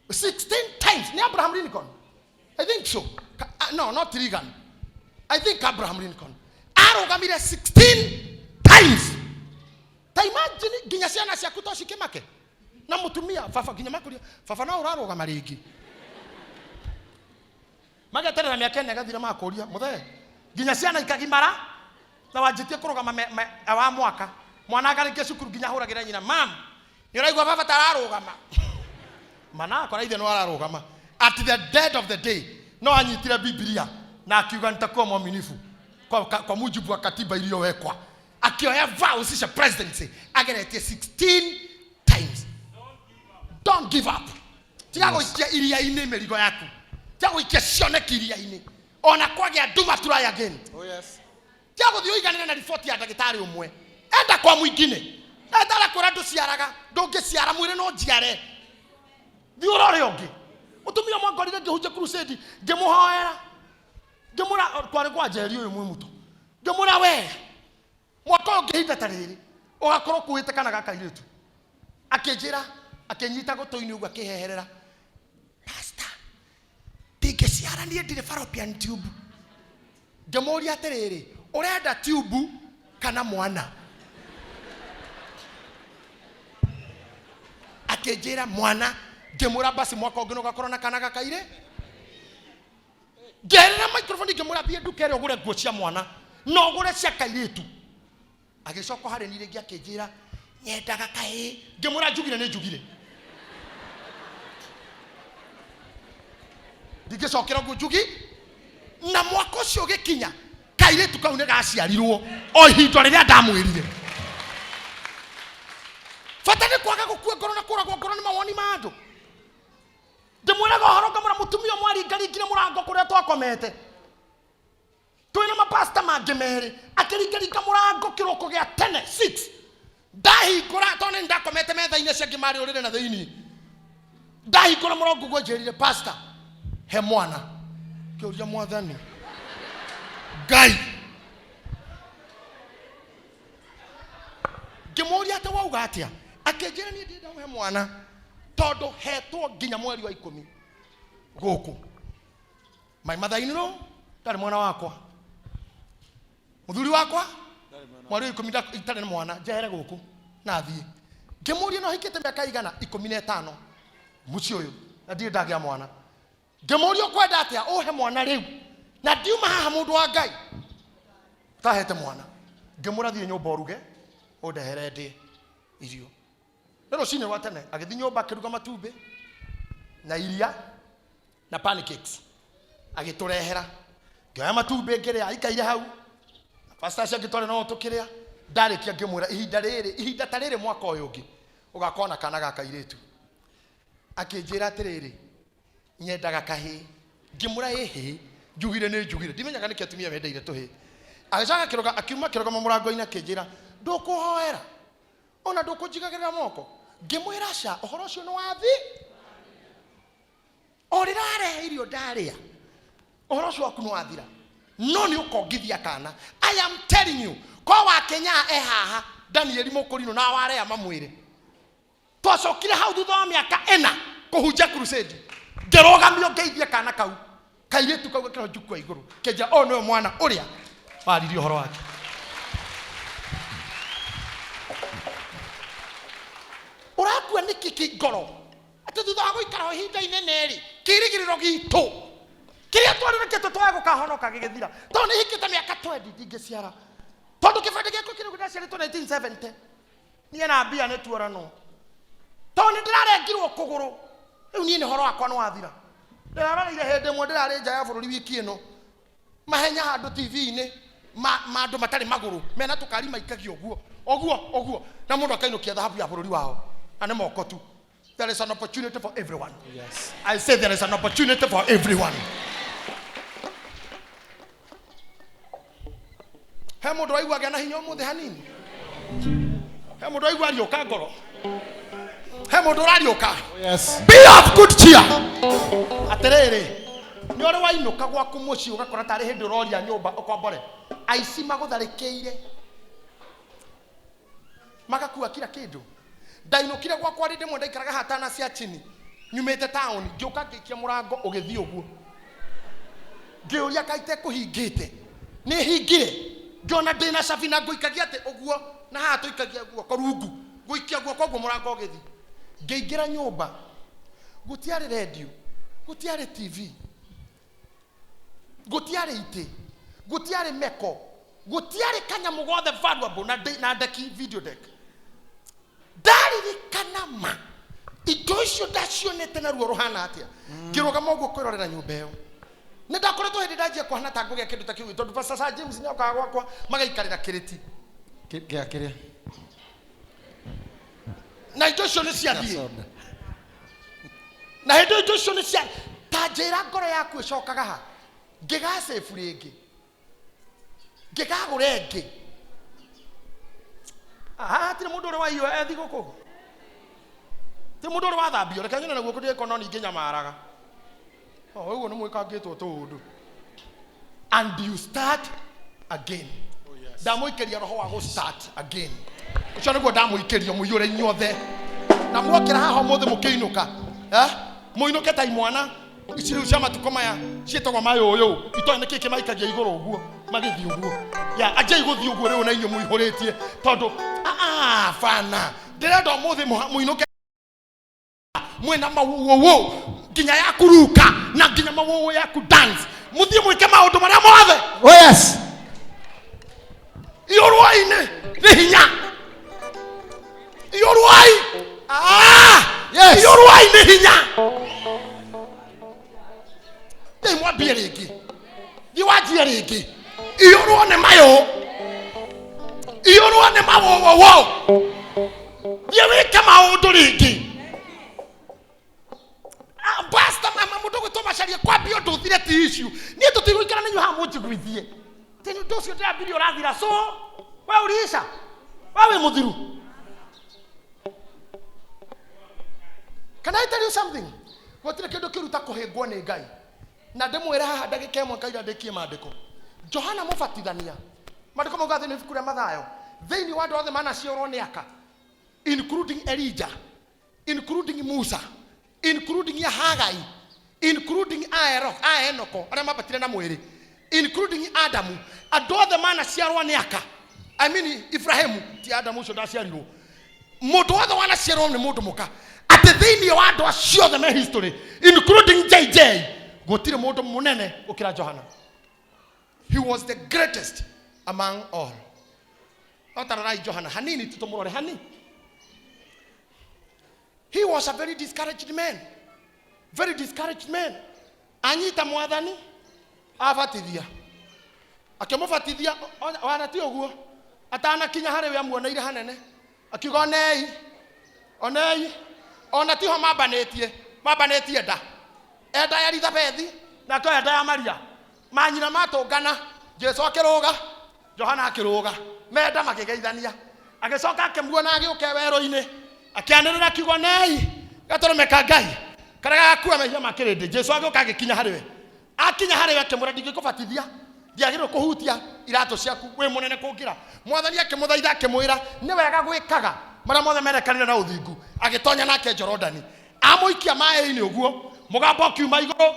16 times. Nĩ Abraham Lincoln, I think so. No, not Reagan. I think Abraham Lincoln arũgamire 16 times. Ta imagine nginya ciana ciaku to cikĩmake na mũtumia, baba, nginya makũria, "Baba, no ũrarũgama rĩngĩ?" Mageterera mĩaka 4 ĩgathira, makũria, "Mũthee, nginya ciana ikagimara na wanjĩtie kũrũgama wa mwaka?" Mwana akarĩkia cukuru nginya ahũragĩra nyina, "Mam, nĩ ũraigua baba tararũgama?" Mana akora ithe no ararũgama. At the dead of the day no anyitire Biblia na akiuga, "Nitakuwa mwaminifu kwa mujibu wa katiba iliyowekwa." Akioya vows cia presidency ageretie 16 times. Don't give up. Tiga gũikia iria-inĩ mĩrigo yaku, tiga gũikia cioneki iria-inĩ. Ona kwagĩa nduma, try again. Oh yes. Tiga gũthiĩ ũiganĩre na riboti ya ndagĩtarĩ ũmwe, enda kwa mwingine. Ndagĩtarĩ akwĩra ndũciaraga, ndũngĩciara, mwĩrĩ no njiare, thiĩ ũrore ũngĩ. Mũtumia ũmwe ngorire ngĩhunjia crusade, ngĩmũhoera, ngĩmwĩra, kwarĩ kwa Njeri ũyũ mwĩ mũto, ngĩmwĩra, "We, mwaka ũyũ ũngĩ ta rĩrĩ ũgakorwo ũkuĩte kana ga kairĩtu." Akĩnjĩra, akĩnyita gũtũ-inĩ ũguo, akĩheherera, "Pastor, ndingĩciara niĩ, ndirĩ fallopian tube." Ngĩmũria atĩrĩrĩ, "Ũrenda tube kana mwana?" Akĩnjĩra, "Mwana." Ngĩmwĩra, "Basi mwaka ũngĩ nĩũgakorwo na kana gakairĩ." Ngĩerera microphone, ngĩmwĩra, "Thiĩ nduka ĩrĩa ũgũre nguo cia mwana na ũgũre cia kairĩtu." Agĩcoka harĩ niĩ rĩngĩ akĩnjĩra, "Nyendaga kahĩĩ." Ngĩmwĩra, "Njugire nĩ njugire, ndingĩcokera ũguo njugi." Na mwaka ũcio ũgĩkinya, kairĩtu kau nĩ gaciarirwo o ihinda rĩrĩa ndamwĩrire. Bata nĩ kwaga gũkua ngoro na kũragwo ngoro nĩ mawoni ma andũ. Ndĩmwĩraga ũhoro ngamwĩra, mũtumia ũmwe aringaringire mũrango kũrĩa twakomete twĩna mapasta mangĩ merĩ, akĩringaringa mũrango kĩroko gĩa tene 6. Ndahingũra, tondũ nĩ ndakomete metha-inĩ, acio angĩ marĩ ũrĩrĩ na thĩinĩ. Ndahingũra mũrango ũguo, njĩrire, "Pastor, he mwana." Kĩũria, "Mwathani Ngai?" Ngĩmũria atĩ, "Wauga atĩa?" Akĩnjĩra, "Niĩ ndĩrenda ũhe mwana tondũ hetwo nginya mweri wa 10 gũkũ. My mother in law ndarĩ mwana wakwa, mũthuri wakwa mweri wa 10 itarĩ na mwana, njehere gũkũ na thiĩ." Ngĩmũria, "No hikĩte mĩaka igana?" "15 mũciĩ ũyũ na ndirĩ ndagĩa mwana." Ngĩmũria, "Ũkwenda atĩa? Ũhe mwana rĩu na ndiuma haha, mũndũ wa Ngai." Ũtahete mwana. Ngĩmwĩra thiĩ nyũmba ũruge, ũndehere ndĩe irio. Nĩ rũcinĩ rwa tene, agĩthiĩ nyũmba akĩruga matumbĩ na iria na pancakes. Agĩtũrehera. Ngĩoya matumbĩ ngĩrĩa, aikaire hau. Pastor acio angĩ twarĩ nao tũkĩrĩa. Ndarĩkia ngĩmwĩra ihinda rĩrĩ, ihinda ta rĩrĩ mwaka ũyũ ũngĩ ũgakorwo na kana ga kairĩtu. Akĩnjĩra atĩrĩrĩ, nyendaga kahĩĩ. Ngĩmwĩra ĩhĩ, njugire nĩ njugire. Ndimenyaga nĩkĩ atumia mendeire tũhĩĩ. Agĩcoka akĩrũga, akiuma akĩrũgama mũrango-inĩ akĩnjĩra, ndũkũhoera? Ona ndũkũnjigagĩrĩra moko? Ngĩmwĩra ca, ũhoro ũcio nĩ wathi. O rĩrarehe irio ndarĩa, ũhoro ũcio waku nĩ wathira. No nĩ ũkongithia kana. I am telling you, ko wa Kenya e haha, Danieli Mũkũrinũ na warea mamwĩre. Twacokire hau thutha wa mĩaka ĩna kũhunjia crusade. Ngĩrũgamio ngeithie kana kau. Kairĩtu kau gakĩrwo njukua igũrũ. Kĩnjĩra ũyũ nĩwe mwana ũrĩa waririe ũhoro wake. Ũrakua nĩkĩ kĩ ngoro? Atĩ thutha wa gũikara ho ihinda inene rĩ, kĩĩrĩgĩrĩro gitũ kĩrĩa twarĩrĩkĩtwo twage gũkahonoka gĩgĩthira. Tondũ nĩ hikĩte mĩaka 20 ndingĩciara. Tondũ kĩbandĩ gĩakwa kĩrĩ ndaciarĩtwo 1970. Niĩ na mbia nĩ tuoranwo. Tondũ nĩ ndĩrarengirwo kũgũrũ. Rĩu niĩ nĩ ũhoro wakwa nĩ wathira. Ndĩraroreire hĩndĩ ĩmwe ndĩrarĩ nja ya bũrũri wiki ĩno. Mahenya handũ TV-inĩ ma ma andũ matarĩ magũrũ mena tũkari maikagia ũguo ũguo ũguo na mũndũ akainũkia thahabu ya bũrũri wao na nĩ moko tu. There is an opportunity for everyone. Yes. I say there is an opportunity for everyone. He mũndũ waigua agĩa na hinya ũmũthĩ hanini? He mũndũ waigua ariũka ngoro? He mũndũ ũrariũka? Yes. Be of good cheer. Atĩrĩrĩ, nĩ ũrĩ wainũka gwaku mũciĩ ũgakora tarĩ hĩndĩ ũroria nyũmba ũkombore. Aici magũtharĩkĩire. Magakua kila kĩndũ. Ndainũkire gwakwa rĩndĩ ĩmwe ndaikaraga hatana cia chini. Nyumĩte taũni, ngĩũka ngĩikia mũrango ũgĩthiĩ ũguo. Ngĩũria kaĩ itekũhingĩte. Nĩ hingire. Ngĩona ndĩna cabi na ngũikagia atĩ ũguo na haha tũikagia guoko rungu. Gũikia guoko ũguo mũrango ũgĩthiĩ. Ngĩingĩra nyũmba. Gũtiarĩ radio, gũtiarĩ TV, gũtiarĩ itĩ, gũtiarĩ meko, gũtiarĩ kanyamũ gothe valuable na na ndeki video deck. Ndaririkana ma indo icio ndacionete na ruo rũhana atĩa. Ngĩrũgama ũguo kwĩrorera nyũmba ĩyo. Nĩ ndakoretwo hĩndĩ ndanjia kũhana ta ngũgĩa kĩndũ ta kĩu tondũ Pastor Sir James nĩ okaga gwakwa magaikarĩra kĩrĩti. Kĩa kĩrĩa? Na indo icio nĩ ciathiĩ. Na hĩndĩ indo icio nĩ cia ta njĩra ngoro yaku ĩcokaga ha. Ngĩgacĩbu rĩngĩ. Ngĩgagũra ĩngĩ. Aha, hatirĩ mũndũ ũrĩ waiywo e thigũkũ. Ti mũndũ ũrĩ wathambio, reke nyone na guoko ndĩko no ningĩ nyamaraga. Oh, ũguo nĩ mwĩkangĩtwo tũũndũ. And you start again. Ndamũikĩria roho wa gũ start again. Ũcio nĩguo ndamũikĩria mũiyũre inyuothe. Na mwokĩra haha ũmũthĩ mũkĩinũka. Mũinũke ta imwana ici rĩu cia matukũ maya ciĩtagwo mayũyũ. Itoĩ nĩkĩ kĩmaikagia igũrũ ũguo magĩthiĩ ũguo. Ya, anjai gũthiĩ ũguo rĩu na inyuĩ mũihũrĩtie tondũ bana. Ndĩrenda ũmũthĩ mũinũke mwĩna mawũwũ nginya ya kuruka na nginya mawũwũ ya ku dance. Mũthiĩ mwĩke maũndũ marĩa mothe. Oh yes. Iyũrwai-inĩ nĩ hinya. Iyũrwai. Yes. Iyũrwai nĩ hinya. Thiĩ mwambie rĩngĩ. Thiĩ wanjie rĩngĩ. Iyũrwo nĩ mayũ. Iyũrwo nĩ mawũwũwũ. Thiĩ wĩke maũndũ rĩngĩ. Pastor, mama, mũndũ ũgwĩtwo Macharia, kwambia ũndũ ũthire ti issue. Niĩ tũtigũikara na inyuĩ haha mũnjiguithie. Atĩ nĩ ũndũ ũcio ndĩrambirie ũrathira. So, we uliisha? We wĩ mũthiru? Can I tell you something? Gũtirĩ kĩndũ kĩũru ta kũhĩngwo nĩ Ngai. Na ndĩmwĩre haha ndagĩka ĩmwe kaira ndĩkie maandĩko. Johana Mũbatithania, maandĩko maugaga thĩinĩ wa ibuku rĩa Mathayo, thĩinĩ wa andũ othe manaciarwo nĩ aka, including Elijah, including Musa, including ya Hagai, including a Enoko, arĩa mambatire na mwĩrĩ, including Adamu, andũ othe manaciarwo nĩ aka. I mean Ibrahimu, ti Adamu ũcio ndaciarirwo. Mũndũ wothe wanaciarwo nĩ mũndũ mũka, atĩ thĩinĩ wa andũ acio othe me history, including JJ, gũtirĩ mũndũ mũnene gũkĩra Johana. He was the greatest. Among all. No tarorai Johana hanini tu tumurore hani. He was a very discouraged man. Very discouraged man. Anyita mwathani abatithia. Akĩmũbatithia wana ti ũguo atanakinya harĩ we amuoneire hanene akiuga onei onei ona tiho mambanĩtie mambanĩtie nda enda ya Elizabethi na akĩoya nda ya Maria manyina matũngana Jesu akĩrũga Johana akĩrũga menda makĩgeithania agĩcoka akĩmuona agĩũka werũ-inĩ akĩanĩrĩra akiuga nei gatũrũme ka Ngai karĩa gagakua mehia ma kĩrĩndĩ. Jesu agĩũka agĩkinya harĩ we akinya harĩ we akĩmwĩra ndingĩkũbatithia ndiagĩrĩirwo kũhutia iratũ ciaku wĩ mũnene kũngĩra. Mwathani akĩmũthaitha akĩmwĩra nĩ wega gwĩkaga marĩa mothe merekanire na ũthingu. Agĩtonya nake Jorodani amũikia maĩ-inĩ ũguo mũgambo ũkiuma igũrũ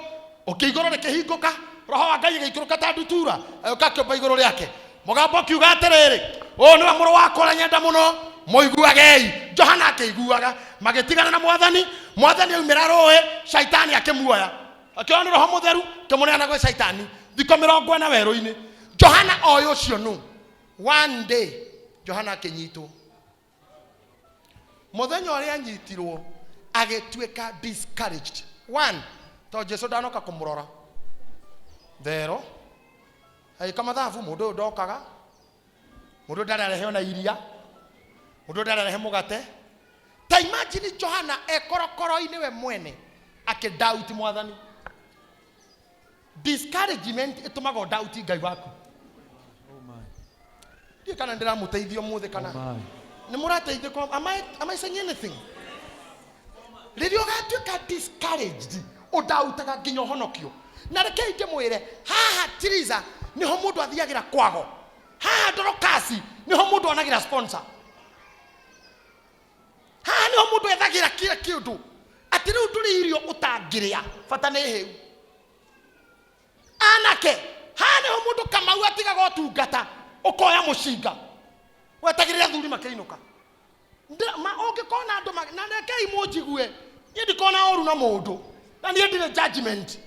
ũkĩigũrũ rĩkĩhingũka roho wa Ngai agĩikũrũka ta ndutura agĩũka akĩũmba igũrũ rĩake mũgambo ũkiuga atĩrĩrĩ ũyũ nĩwe mũrũ wakwa ũrĩa nyenda mũno mũiguagei. Johana akĩiguaga magĩtigana na mwathani mwathani aumĩra rũĩ caitani akĩmuoya akĩoya nĩ roho mũtheru kĩmũneana gwĩ caitani thikũ 40 werũ-inĩ. Johana oĩ ũcio nũ. One day Johana akĩnyitwo mũthenya ũrĩa anyitirwo agĩtuĩka discouraged. One, tondũ Jesu ndanoka kũmũrora thero agĩka mathabu mũndũ ũyũ ndokaga mũndũ ũyũ ndarĩ arehe ona iria mũndũ ũyũ ndarĩ arehe mũgate. Ta imagine Johana ekorokoro-inĩ we mwene akĩdoubt mwathani. Discouragement ĩtũmaga ũdoubt Ngai waku. Ndiũĩ kana ndĩramũteithia ũmũthĩ kana nĩ mũrateithĩka. Am I saying anything? Rĩrĩa ũgatuĩka discouraged ũdautaga nginya ũhonokio. Na rekei ndĩmwĩre haha Tiriza nĩho mũndũ athiagĩra kwago haha Dorokasi nĩho mũndũ onagĩra sponsor haha nĩho mũndũ ethagĩra kila kĩndũ atĩ rĩu ndũrĩ irio ũtangĩrĩa bata nĩ hĩu. Anake haha nĩho mũndũ Kamau atigaga ũtungata ũkoya mũcinga wetagĩrĩra athuri makĩinũka. Ũngĩkona andũ na rekei mũnjigue niĩ ndikona ũru na mũndũ na niĩ ndirĩ judgment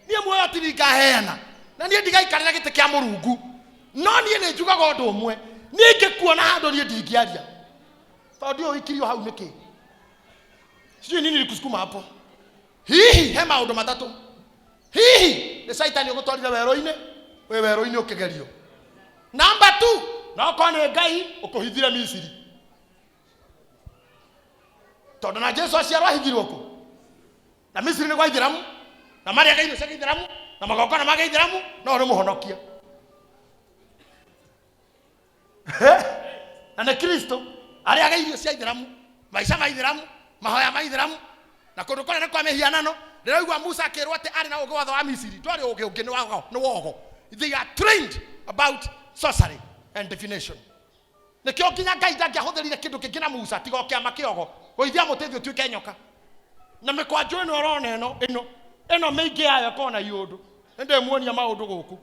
niĩ muoyo tiri ngaheana na niĩ ndigaikarĩra gĩtĩ kĩa mũrungu no niĩ nĩ njugaga ũndũ ũmwe niĩ ingĩkuona handũ niĩ ndingĩaria tondũ ndiũĩ ũikirio hau nĩkĩ sijui nini nilikusukuma hapo. Hihi he maũndũ matatũ hihi nĩ caitani ũgũtwarire werũ-inĩ wĩ werũ-inĩ ũkĩgerio. Namba 2 no korwo nĩ Ngai ũkũhithire Misiri tondũ na Jesu aciarwo ahithirwo kũ na Misiri nĩ gwa ithĩramu na marĩaga irio cia gĩithĩramu na magongona ma gĩithĩramu no nĩ mũhonokia na nĩ Kristo arĩaga irio cia ithĩramu maica ma ithĩramu mahoya ma ithĩramu na kũndũ kũrĩa nĩ kwa mĩhianano. Ndĩraigua Musa akĩrwo atĩ arĩ na ũũgĩ wothe wa Misiri ndwarĩ ũũgĩ ũngĩ nĩ wogo. They are trained about sorcery and divination. Nĩkĩo nginya Ngai ndangĩahũthĩrire kĩndũ kĩngĩ na Musa tiga o kĩama kĩogo gũithia mũtĩ thĩ ũtuĩke nyoka na mĩkwanjũ ĩno ũrona ĩno ĩno ĩno mĩingĩ yayo ĩkoragwo na iũndũ nĩndĩmuonia maũndũ gũkũ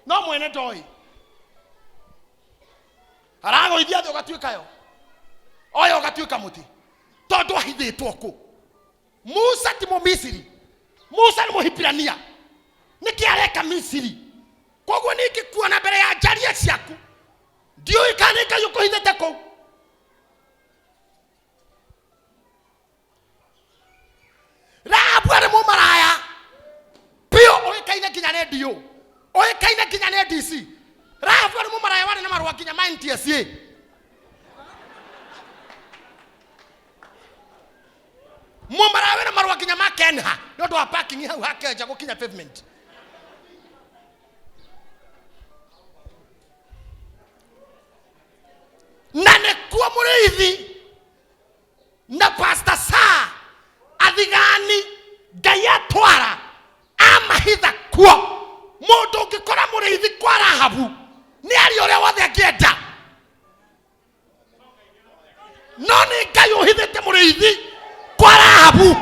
no mwene ndoĩ aragũithia thĩ ũgatuĩka yo oyo ũgatuĩka mũtĩ tondũ ahithĩtwo kũ. Musa ti Mũmisiri Musa nĩ Mũhibirania nĩkĩ areka Misiri koguo ningĩkuona mbere ya njaria ciaku ndiũĩ kana nĩ Ngai ũkũhithĩte kũu. Rahabu arĩ mũmaraya biũ ũĩkaine nginya nĩ DO ũĩkaine nginya nĩ DC. Rahabu arĩ mũmaraya warĩ na marũa nginya ma NTSA. Mũmaraya wĩna marũa nginya ma Kenha nĩ ũndũ wa parking hau ha Kenja gũkinya pavement. Na nĩkuo mũrĩithi na pastor saa athigani Ngai atwara amahitha kuo. Mũndũ ũngĩkora mũrĩithi kwa Rahabu nĩ aria ũrĩa wothe angĩenda no nĩ Ngai ũhithĩte mũrĩithi kwa Rahabu.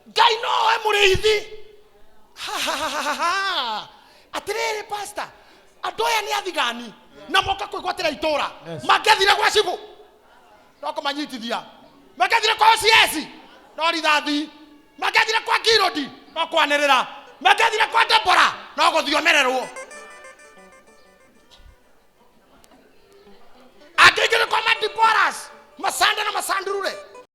Ngai no oe mũrĩithi. Atĩrĩrĩ pastor andũ aya nĩ athigani na moka kwĩgwatĩra itũra mangĩathire gwa cibũ no kũmanyitithia mangĩathire kwa OCS no rithathi mangĩathire kwa Ngirodi no kwanĩrĩra mangĩathire kwa Debora no gũthiomererwo. Ithuĩ kwa madiboras masande na masandurure.